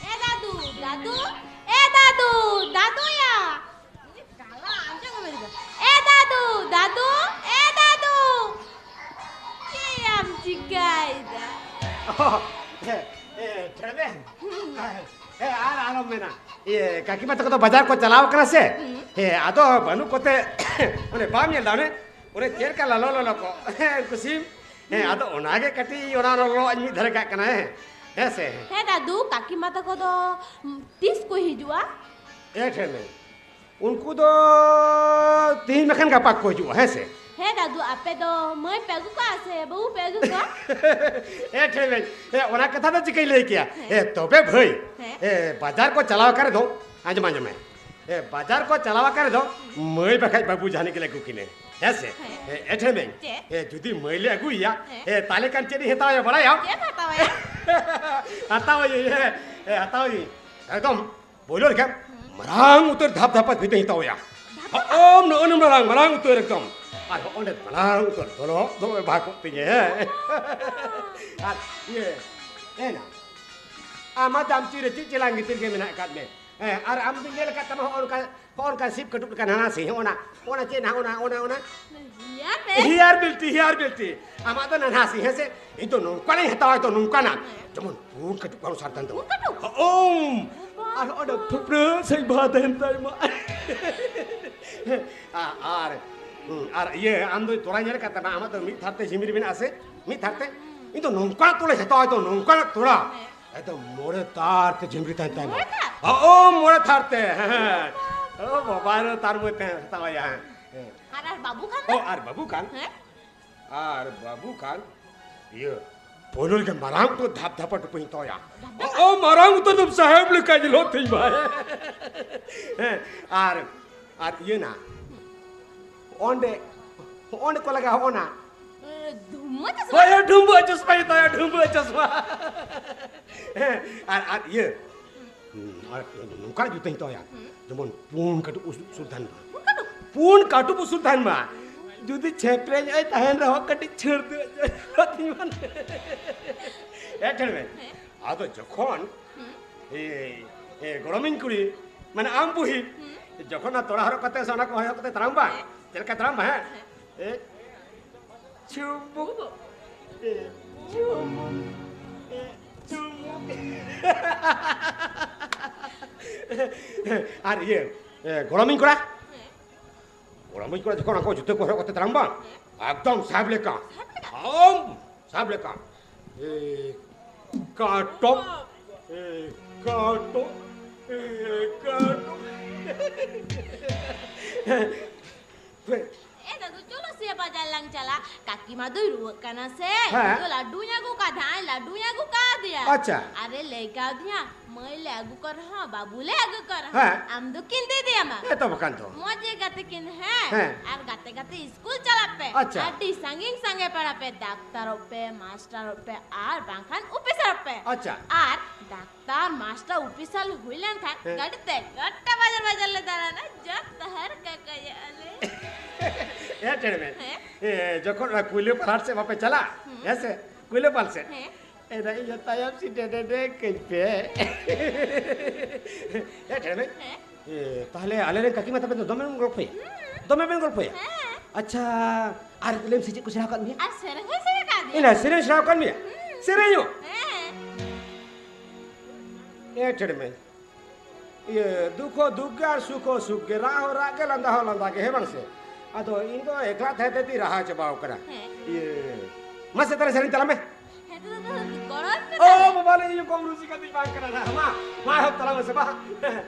ᱮ ᱫᱟᱫᱩ, ᱫᱟᱫᱩ, ᱮ ᱫᱟᱫᱩ, ᱫᱟᱫᱩᱭᱟ᱾ ᱩᱱᱤ ᱠᱟᱞᱟ ᱟᱸᱡᱚᱢ ᱜᱮ ᱵᱟᱭ ᱦᱤᱡᱩᱜᱼᱟ᱾ ᱮ ᱫᱟᱫᱩ, ᱫᱟᱫᱩ, ᱮ ᱫᱟᱫᱩ᱾ ᱪᱮᱫ ᱮᱢ ᱪᱤᱠᱟᱹᱭᱮᱫᱟ? ᱚ, ᱦᱮᱸ, ᱦᱮᱸ, ᱴᱷᱮᱲᱮ᱾ ᱦᱮᱸ, ᱟᱨ ᱟᱞᱚᱢ ᱢᱮᱱᱟ᱾ ᱤᱭᱟᱹ, ᱠᱟᱹᱠᱤᱢᱟ ᱛᱟᱠᱚ ᱫᱚ ᱵᱟᱡᱟᱨ ᱠᱚ ᱪᱟᱞᱟᱣ ᱠᱟᱱᱟ ᱥᱮ? ᱦᱩᱸ᱾ ᱦᱮᱸ, ᱟᱫᱚ ᱵᱟᱹᱱᱩᱜ ᱠᱚᱛᱮ, ᱚᱱᱮ ᱵᱟᱢ ᱧᱮᱞ ᱫᱟ ᱚᱱᱮ? ᱚᱱᱮ ᱪᱮᱫ ᱞᱮᱠᱟ ᱞᱚᱞᱚ ᱞᱚᱞᱚ ᱠᱚ᱾ ᱦᱮᱸ, ᱩᱱᱠᱩ ᱥᱤᱢ᱾ ᱦᱮᱸ, ᱟᱫᱚ ᱚᱱᱟᱜᱮ ᱠᱟᱹᱴᱤᱡ ᱚᱱᱟ ᱞᱚᱞᱚ ᱟᱜ ᱤᱧ ᱢᱤᱫ ᱫᱷᱟᱨᱮ ᱠᱟᱜ ᱠᱟᱱᱟ, ᱦᱮᱸ᱾ ᱦᱮᱸ ᱥᱮ? ᱦᱮᱸ ᱫᱟᱫᱩ, ᱠᱟᱹᱠᱤᱢᱟ ᱛᱟᱠᱚ ᱫᱚ, ᱩᱢ, ᱛᱤᱥ ᱠᱚ ᱦᱤᱡᱩᱜᱼᱟ? ᱮ ᱴᱷᱮᱱ ᱢᱮ᱾ ᱩᱱᱠᱩ ᱫᱚ ᱛᱤᱦᱤᱧ ᱵᱟᱠᱷᱟᱱ ᱜᱟᱯᱟ ᱠᱚ ᱦᱤᱡᱩᱜᱼᱟ, ᱦᱮᱸ ᱥᱮ? ᱦᱮᱸ ᱫᱟᱫᱩ, ᱟᱯᱮ ᱫᱚ ᱢᱟᱹᱭ ᱯᱮ ᱟᱹᱜᱩ ᱠᱚᱣᱟ ᱥᱮ ᱵᱟᱹᱦᱩ ᱯᱮ ᱟᱹᱜᱩ ᱠᱚᱣᱟ? ᱮ ᱴᱷᱮᱱ ᱢᱮ᱾ ᱮ, ᱚᱱᱟ ᱠᱟᱛᱷᱟ ᱫᱚ ᱪᱤᱠᱟᱹᱧ ᱞᱟᱹᱭ ᱠᱮᱭᱟ? ᱦᱮᱸ᱾ ᱮ, ᱛᱚᱵᱮ ᱵᱷᱟᱹᱭ, ᱦᱮᱸ᱾ ᱮ, ᱵᱟᱡᱟᱨ ᱠᱚ ᱪᱟᱞᱟᱣ ᱟᱠᱟᱱ ᱨᱮᱫᱚ, ᱟᱸᱡᱚᱢ, ᱟᱸᱡᱚᱢ ᱢᱮ᱾ ᱮ, ᱵᱟᱡᱟᱨ ᱠᱚ ᱪᱟᱞᱟᱣ ᱟᱠᱟᱱ ᱨᱮᱫᱚ ᱢᱟᱹᱭ ᱵᱟᱠᱷᱟᱡ ᱵᱟᱹᱵᱩ ᱡᱟᱦᱟᱱᱤᱡ ᱜᱮᱞᱮ ᱟᱹᱜᱩ ᱠᱤᱱᱟᱹ᱾ ᱦᱮᱸ ᱥᱮ? ᱦᱮᱸ᱾ ᱮ, ᱮᱴᱷᱮᱢᱮᱧ᱾ ᱪᱮᱫ? ᱮ, ᱡᱩᱫᱤ ᱢᱟᱹᱭᱞᱟᱹ ᱟᱹᱜᱩᱭᱮᱭᱟ, ᱦᱮᱸ᱾ ᱮ, ᱛᱟᱦᱞᱮ ᱠᱷᱟᱱ ᱪᱮᱫ ᱤᱧ ᱦᱟᱛᱟᱣᱟᱭᱟ ᱵᱟᱲᱟᱭᱟᱢ? ᱪᱮᱫ ᱮᱢ ᱦᱟᱛᱟᱣᱟᱭᱟ? ᱦᱟᱛᱟᱣᱟᱭᱟᱹᱧ, ᱦᱮᱸ, ᱮ, ᱦᱟᱛᱟᱣᱟᱭᱟᱹᱧ᱾ ᱮᱠᱫᱚᱢ ᱯᱳᱭᱞᱳ ᱨᱮᱜᱮ ᱦᱩᱸ᱾ ᱢᱟᱨᱟᱝ ᱩᱛᱟᱹᱨ ᱫᱷᱟᱯ ᱫᱷᱟᱯᱟ ᱯᱷᱤᱛᱟᱹᱧ ᱦᱟᱛᱟᱣᱟᱭᱟ᱾ ᱫᱷᱟᱯ ᱫᱷᱟᱯᱟ? ᱦᱚᱸᱜᱼᱚᱢ ᱱᱚᱜᱼᱚ ᱱᱩᱱ ᱢᱟᱨᱟᱝ, ᱢᱟᱨᱟᱝ ᱩᱛᱟᱹᱨ ᱮᱠᱫᱚᱢ᱾ ᱟᱨ ᱦᱚᱸᱜᱼᱚ ᱱᱚᱰᱮ ᱢᱟᱨᱟᱝ ᱩᱛᱟᱹᱨ ᱫᱚᱞᱚᱵ ᱫᱚᱞᱚᱵ ᱮ ᱵᱟᱦᱟ ᱠᱚᱜ ᱛᱤᱧᱟᱹ, ᱦᱮᱸ᱾ ᱟᱨ ᱤᱭᱟᱹ, ᱮᱱᱟ᱾ ᱟᱢ ᱢᱟ ᱡᱟᱢᱪᱤ ᱨᱮ ᱪᱮᱫ ᱪᱮᱞᱟᱝ ᱜᱤᱛᱤᱞ ᱜᱮ ᱢᱮᱱᱟᱜ ᱟᱠᱟᱫ ᱢᱮ᱾ ᱦᱮᱸ, ᱟᱨ ᱟᱢ ᱫᱚᱧ ᱧᱮᱞ ᱟᱠᱟᱫ ᱛᱟᱢᱟ ᱦᱚᱸᱜᱼᱚ ᱱᱚᱝᱠᱟ ᱦᱚᱸᱜᱼᱚ ᱱᱚᱝᱠᱟ ᱥᱤᱵ ᱠᱟᱹᱴᱩᱵ ᱞᱮᱠᱟ ᱱᱟᱱᱟ ᱥᱤ, ᱦᱚᱸᱜᱼᱚ ᱱᱟ, ᱦᱚᱸᱜᱼᱚ ᱱᱟ ᱪᱮᱫ ᱱᱟ, ᱦᱚᱸᱜᱼᱚ ᱱᱟ, ᱦᱚᱸᱜᱼᱚ ᱱᱟ, ᱦᱚᱸᱜᱼᱚ ᱱᱟ᱾ ᱦᱤᱭᱟᱨ ᱵᱮᱞ? ᱦᱤᱭᱟᱨ ᱵᱮᱞᱴᱤ, ᱦᱤᱭᱟᱨ ᱵᱮᱞᱴᱤ᱾ ᱟᱢᱟᱜ ᱫᱚ ᱱᱟᱱᱟ ᱥᱤ, ᱦᱮᱸ ᱥᱮ? ᱤᱧ ᱫᱚ ᱱᱚᱝᱠᱟᱱᱟᱜ ᱤᱧ ᱦᱟᱛᱟᱣᱟ, ᱛᱚ ᱱᱚᱝᱠᱟᱱᱟᱜ᱾ ᱦᱮᱸ᱾ ᱡᱮᱢᱚᱱ ᱯᱩᱸᱰ ᱠᱟᱹᱴᱩᱵ ᱵᱟᱝ ᱥᱟᱨ ᱛᱟᱢ ᱫᱚ᱾ ᱯᱩᱸᱰ ᱠᱟᱹᱴᱩᱵ? ᱦᱚᱸᱜᱼᱚᱢ᱾ ᱵᱟᱵᱟ᱾ ᱟᱨ ᱦᱚᱸᱜᱼᱚ ᱱᱟ ᱯᱷᱩᱯᱲᱟᱹ ᱥᱟᱹᱦᱤᱡ ᱵᱟᱦᱟ ᱛᱟᱦᱮᱱ ᱛᱟᱭ ᱢᱟ᱾ ᱟ-, ᱟᱨ, ᱦᱩᱸ, ᱟᱨ ᱤᱭᱟᱹ, ᱟᱢ ᱫᱚ ᱛᱚᱲᱟ ᱧᱮᱞ ᱟᱠᱟᱫ ᱛᱟᱢᱟ? ᱟᱢᱟᱜ ᱫᱚ ᱢᱤᱫ ᱛᱷᱟᱨ ᱛᱮ ᱡᱷᱤᱢᱨᱤ ᱢᱮᱱᱟᱜᱼᱟ ᱥᱮ? ᱢᱤᱫ ᱛᱷᱟᱨ ᱛᱮ? ᱤᱧ ᱫᱚ ᱱᱚᱝᱠᱟᱱᱟᱜ ᱛᱚᱲᱟᱧ ᱦᱟᱛᱟᱣᱟ, ᱛᱚ ᱱᱚᱝᱠᱟᱱᱟᱜ ᱛᱚᱲᱟ᱾ ᱦᱮᱸ᱾ ᱮᱠᱫᱚᱢ ᱢᱚᱬᱮ ᱛᱟᱨ ᱛᱮ ᱡᱷᱤᱢᱨᱤ ᱛᱟᱦᱮᱱ ᱛᱟᱭ ᱢᱟ᱾ ᱢᱚᱬᱮ ᱛᱟᱨ? ᱚ, ᱢᱚᱬᱮ ᱛᱷᱟᱨ ᱛᱮ, ᱦᱮᱸ, ᱦᱮᱸ᱾ ᱚ, ᱵᱟᱵᱟ ᱨᱮ, ᱛᱟᱨ ᱢᱚᱫᱽᱫᱷᱮ ᱦᱟᱛᱟᱣᱟᱭᱟ, ᱦᱮᱸ᱾ ᱟᱨ, ᱟᱨ ᱵᱟᱹᱵᱩ ᱠᱷᱟᱱ ᱫᱚ? ᱚ, ᱟᱨ ᱵᱟᱹᱵᱩ ᱠᱷᱟᱱ? ᱦᱮᱸ? ᱟᱨ ᱵᱟᱹᱵᱩ ᱠᱷᱟᱱ, ᱤᱭᱟᱹ, ᱯᱳᱭᱞᱳ ᱨᱮᱜᱮ ᱢᱟᱨᱟᱝ ᱩᱛᱟᱹᱨ ᱫᱷᱟᱯ ᱫᱷᱟᱯᱟ ᱴᱩᱯᱩᱧ ᱦᱟᱛᱟᱣᱟᱭᱟ᱾ ᱫᱷᱟᱯ ᱫᱷᱟᱯᱟ? ᱚ, ᱢᱟᱨᱟᱝ ᱩᱛᱟᱹᱨ ᱫᱚ ᱥᱟᱦᱮᱵ ᱞᱮᱠᱟ ᱧᱮᱞᱚᱜ ᱛᱤᱧ ᱢᱟ᱾ ᱦᱮᱸ, ᱟᱨ, ᱟᱨ ᱤᱭᱟᱹ ᱱᱟ, ᱚᱸᱰᱮ, ᱚᱸᱰᱮ ᱠᱚ ᱞᱟᱜᱟᱣ ᱦᱚᱸᱜᱼᱚ ᱱᱟ᱾ ᱰᱷᱩᱢᱵᱟᱹ ᱪᱚᱥᱢᱟ? ᱦᱳᱭ, ᱦᱳᱭ, ᱰᱷᱩᱢᱵᱟᱹ ᱪᱚᱥᱢᱟ ᱜᱮ ᱛᱟᱭᱟ, ᱰᱷᱩᱢᱵᱟᱹ ᱪᱚᱥᱢᱟ᱾ ᱦᱮᱸ, ᱟᱨ, ᱟᱨ ᱤᱭᱟᱹ, ᱦᱩᱸ, ᱟᱨ ᱱᱚᱝᱠᱟᱱ ᱡᱩᱛᱟᱹᱧ ᱦᱟᱛᱟᱣᱟᱭᱟ, ᱦᱩᱸ᱾ ᱡᱮᱢᱚᱱ ᱯᱩᱱ ᱠᱟᱹᱴᱩᱵ ᱩᱥᱩᱞ, ᱩᱥᱩᱞ ᱛᱟᱦᱮᱱ ᱢᱟ᱾ ᱯᱩᱱ ᱠᱟᱹᱴᱩᱵ? ᱯᱩᱱ ᱠᱟᱹᱴᱩᱵ ᱩᱥᱩᱞ ᱛᱟᱦᱮᱱ ᱢᱟ᱾ ᱡᱩᱫᱤ ᱪᱷᱮᱯᱨᱮ ᱧᱚᱜ ᱮ ᱛᱟᱦᱮᱱ ᱨᱮᱦᱚᱸ, ᱠᱟᱹᱴᱤᱡ ᱪᱷᱟᱹᱲ ᱫᱚ ᱧᱚᱜ ᱛᱤᱧ ᱢᱟ᱾ ᱮ, ᱴᱷᱮᱱ ᱢᱮ᱾ ᱦᱮᱸ᱾ ᱟᱫᱚ ᱡᱚᱠᱷᱚᱱ, ᱦᱩᱸ᱾ ᱮ, ᱮ, ᱜᱚᱲᱚᱢᱤᱧ ᱠᱩᱲᱤ, ᱢᱟᱱᱮ ᱟᱢ ᱵᱩᱦᱤ, ᱦᱩᱸ᱾ ᱡᱚᱠᱷᱚᱱ ᱚᱱᱟ ᱛᱚᱲᱟ ᱦᱚᱨᱚᱜ ᱠᱟᱛᱮ ᱥᱮ ᱚᱱᱟ ᱠᱚ ᱦᱚᱨᱚᱜ ᱠᱟᱛᱮ ᱛᱟᱲᱟᱢ ᱵᱟᱝ, ᱦᱮᱸ᱾ ᱪᱮᱫ ᱞᱮᱠᱟ ᱛᱟᱲᱟᱢ ᱵᱟᱝ, ᱦᱮᱸ? ᱦᱮᱸ᱾ ᱮ, ᱪᱩᱢᱵᱩᱠ᱾ ᱮ, ᱪᱩᱢᱵᱩᱠ᱾ ᱮ, ᱪᱩᱢᱵᱩᱠ᱾ ᱟᱨ ᱤᱭᱟᱹ, ᱮ, ᱜᱚᱲᱚᱢᱤᱧ ᱠᱚᱲᱟ? ᱦᱮᱸ᱾ ᱜᱚᱲᱚᱢᱤᱧ ᱠᱚᱲᱟ ᱡᱚᱠᱷᱚᱱ ᱚᱱᱟ ᱠᱚ ᱡᱩᱛᱟᱹ ᱠᱚ ᱦᱚᱨᱚᱜ ᱠᱟᱛᱮ ᱛᱟᱲᱟᱢ ᱵᱟᱝ? ᱦᱮᱸ᱾ ᱮᱠᱫᱚᱢ ᱥᱟᱦᱮᱵ ᱞᱮᱠᱟ᱾ ᱥᱟᱦᱮᱵ ᱞᱮᱠᱟ? ᱟᱢ ᱥᱟᱦᱮᱵ ᱞᱮᱠᱟ᱾ ᱮ, ᱠᱟᱴᱚᱯ᱾ ᱮ, ᱠᱟᱴᱚᱯ᱾ ᱮ, ᱠᱟᱴᱚᱯ᱾ ᱮ, ᱫᱟᱫᱩ, ᱪᱚᱞᱚ ᱥᱮ ᱵᱟᱡᱟᱨ ᱞᱟᱝ ᱪᱟᱞᱟᱜ᱾ ᱠᱟᱠᱤ ᱢᱟ ᱫᱚᱭ ᱨᱩᱣᱟᱹᱜ ᱠᱟᱱᱟ ᱥᱮ᱾ ᱦᱮᱸ᱾ ᱤᱧ ᱫᱚ ᱞᱟᱹᱰᱩᱧ ᱟᱹᱜᱩ ᱠᱟᱫᱟ, ᱞᱟᱹᱰᱩᱧ ᱟᱹᱜᱩ ᱠᱟᱫᱮᱭᱟ᱾ ᱟᱪᱪᱷᱟ᱾ ᱟᱨᱮ ᱞᱟᱹᱭ ᱠᱟᱣᱫᱤᱧᱟ, ᱢᱟᱹᱭ ᱞᱮ ᱟᱹᱜᱩ ᱠᱚ ᱨᱮᱦᱚᱸ, ᱵᱟᱹᱵᱩ ᱞᱮ ᱟᱹᱜᱩ ᱠᱚ ᱨᱮᱦᱚᱸ, ᱦᱮᱸ᱾ ᱟᱢ ᱫᱚ ᱠᱤᱱ ᱫᱤᱫᱤ ᱟᱢᱟ᱾ ᱦᱮᱸ ᱛᱚ ᱵᱟᱠᱷᱟᱱ ᱫᱚ᱾ ᱢᱚᱡᱽ ᱜᱮ ᱜᱟᱛᱮ ᱠᱤᱱ, ᱦᱮᱸ᱾ ᱦᱮᱸ᱾ ᱟᱨ ᱜᱟᱛᱮ ᱜᱟᱛᱮ ᱤᱥᱠᱩᱞ ᱪᱟᱞᱟᱜ ᱯᱮ᱾ ᱟᱪᱪᱷᱟ᱾ ᱟᱹᱰᱤ ᱥᱟᱺᱜᱤᱧ ᱥᱟᱸᱜᱮ ᱯᱟᱲᱟ ᱯᱮ, ᱰᱟᱠᱛᱟᱨᱚᱜ ᱯᱮ, ᱢᱟᱥᱴᱟᱨᱚᱜ ᱯᱮ, ᱟᱨ ᱵᱟᱝᱠᱷᱟᱱ ᱚᱯᱷᱤᱥᱟᱨᱚᱜ ᱯᱮ᱾ ᱟᱪᱪᱷᱟ᱾ ᱟᱨ ᱰᱟᱠᱛᱟᱨ, ᱢᱟᱥᱴᱟᱨ, ᱚᱯᱷᱤᱥᱟᱨ ᱦᱩᱭ ᱞᱮᱱᱠᱷᱟᱱ ᱦᱮᱸ᱾ ᱜᱟᱹᱰᱤ ᱛᱮ ᱜᱚᱴᱟ ᱵᱟᱡᱟᱨ ᱵᱟᱡᱟᱨ ᱞᱮ ᱫᱟᱬᱟᱱᱟ, ᱡᱚᱛᱚ ᱦᱚᱲ ᱠᱚᱠᱚᱭᱚᱜ ᱟᱞᱮ᱾ ᱮ ᱴᱮᱲᱢᱮ᱾ ᱦᱮᱸ? ᱮ, ᱡᱚᱠᱷᱚᱱ ᱚᱱᱟ ᱠᱩᱭᱞᱟᱹᱯᱟᱞ ᱦᱟᱴ ᱥᱮᱫ ᱵᱟᱯᱮ ᱪᱟᱞᱟᱜ, ᱦᱩᱸ᱾ ᱦᱮᱸ ᱥᱮ? ᱠᱩᱭᱞᱟᱹᱯᱟᱞ ᱥᱮᱫ᱾ ᱦᱮᱸ᱾ ᱮ, ᱫᱟ, ᱤᱧ ᱦᱚᱸ ᱛᱟᱭᱚᱢ ᱥᱮᱫ ᱰᱮᱰᱮ ᱰᱮ ᱠᱟᱹᱧ ᱯᱮ᱾ ᱮ ᱴᱮᱲᱢᱮ᱾ ᱦᱮᱸ? ᱮ, ᱛᱟᱦᱞᱮ ᱟᱞᱮ ᱨᱮᱱ ᱠᱟᱹᱠᱤ ᱢᱟ ᱛᱟᱯᱮ ᱫᱚ ᱫᱚᱢᱮ ᱵᱮᱱ ᱜᱚᱞᱯᱷᱚᱭᱟ? ᱦᱩᱸ᱾ ᱫᱚᱢᱮ ᱵᱮᱱ ᱜᱚᱞᱯᱷᱚᱭᱟ? ᱦᱮᱸ᱾ ᱟᱪᱪᱷᱟ, ᱟᱨ ᱞᱟᱹᱭ ᱢᱮ ᱥᱮ ᱪᱮᱫ ᱠᱚ ᱥᱮᱬᱟ ᱟᱠᱟᱫ ᱢᱮᱭᱟ? ᱟᱨ ᱥᱮᱨᱮᱧ ᱦᱚᱸᱭ ᱥᱮᱬᱟ ᱟᱠᱟᱫ ᱜᱮᱭᱟ᱾ ᱮᱱᱟ ᱥᱮᱨᱮᱧ ᱥᱮᱬᱟ ᱟᱠᱟᱫ ᱢᱮᱭᱟ? ᱦᱩᱸ᱾ ᱥᱮᱨᱮᱧ ᱦᱚᱸ? ᱦᱮᱸ᱾ ᱮ ᱴᱮᱲᱢᱮ᱾ ᱤᱭᱟᱹ, ᱫᱩᱠ ᱦᱚᱸ ᱫᱩᱠ ᱜᱮ ᱟᱨ ᱥᱩᱠ ᱦᱚᱸ ᱥᱩᱠ ᱜᱮ, ᱨᱟᱜ ᱦᱚᱸ ᱨᱟᱜ ᱜᱮ, ᱞᱟᱸᱫᱟ ᱦᱚᱸ ᱞᱟᱸᱫᱟ ᱜᱮ, ᱦᱮᱸ ᱵᱟᱝ ᱥᱮ? ᱟᱫᱚ ᱤᱧ ᱫᱚ ᱮᱠᱞᱟ ᱛᱟᱦᱮᱸ ᱛᱮ ᱛᱤᱧ ᱨᱟᱦᱟ ᱪᱟᱵᱟᱣ ᱠᱟᱱᱟ᱾ ᱦᱮᱸ᱾ ᱤᱭᱟᱹ, ᱢᱟᱥᱮ ᱛᱟᱦᱞᱮ ᱥᱮᱨᱮᱧ ᱛᱟᱞᱟᱝ ᱢᱮ᱾ ᱦᱮᱸ, ᱛᱚ, ᱛᱚ, ᱛᱚ, ᱜᱚᱲᱚ ᱟᱹᱧ ᱢᱮ ᱚ ᱛᱟᱦᱞᱮ᱾ ᱵᱟᱵᱟ ᱞᱮ, ᱤᱧ ᱠᱚᱢ ᱨᱩᱥᱤᱠᱟ ᱫᱚᱧ ᱵᱟᱝ ᱠᱟᱱᱟ ᱱᱟ᱾ ᱢᱟ, ᱢᱟ ᱮᱦᱚᱵ ᱛᱟᱞᱟᱝ ᱢᱮᱥᱮ, ᱢᱟ᱾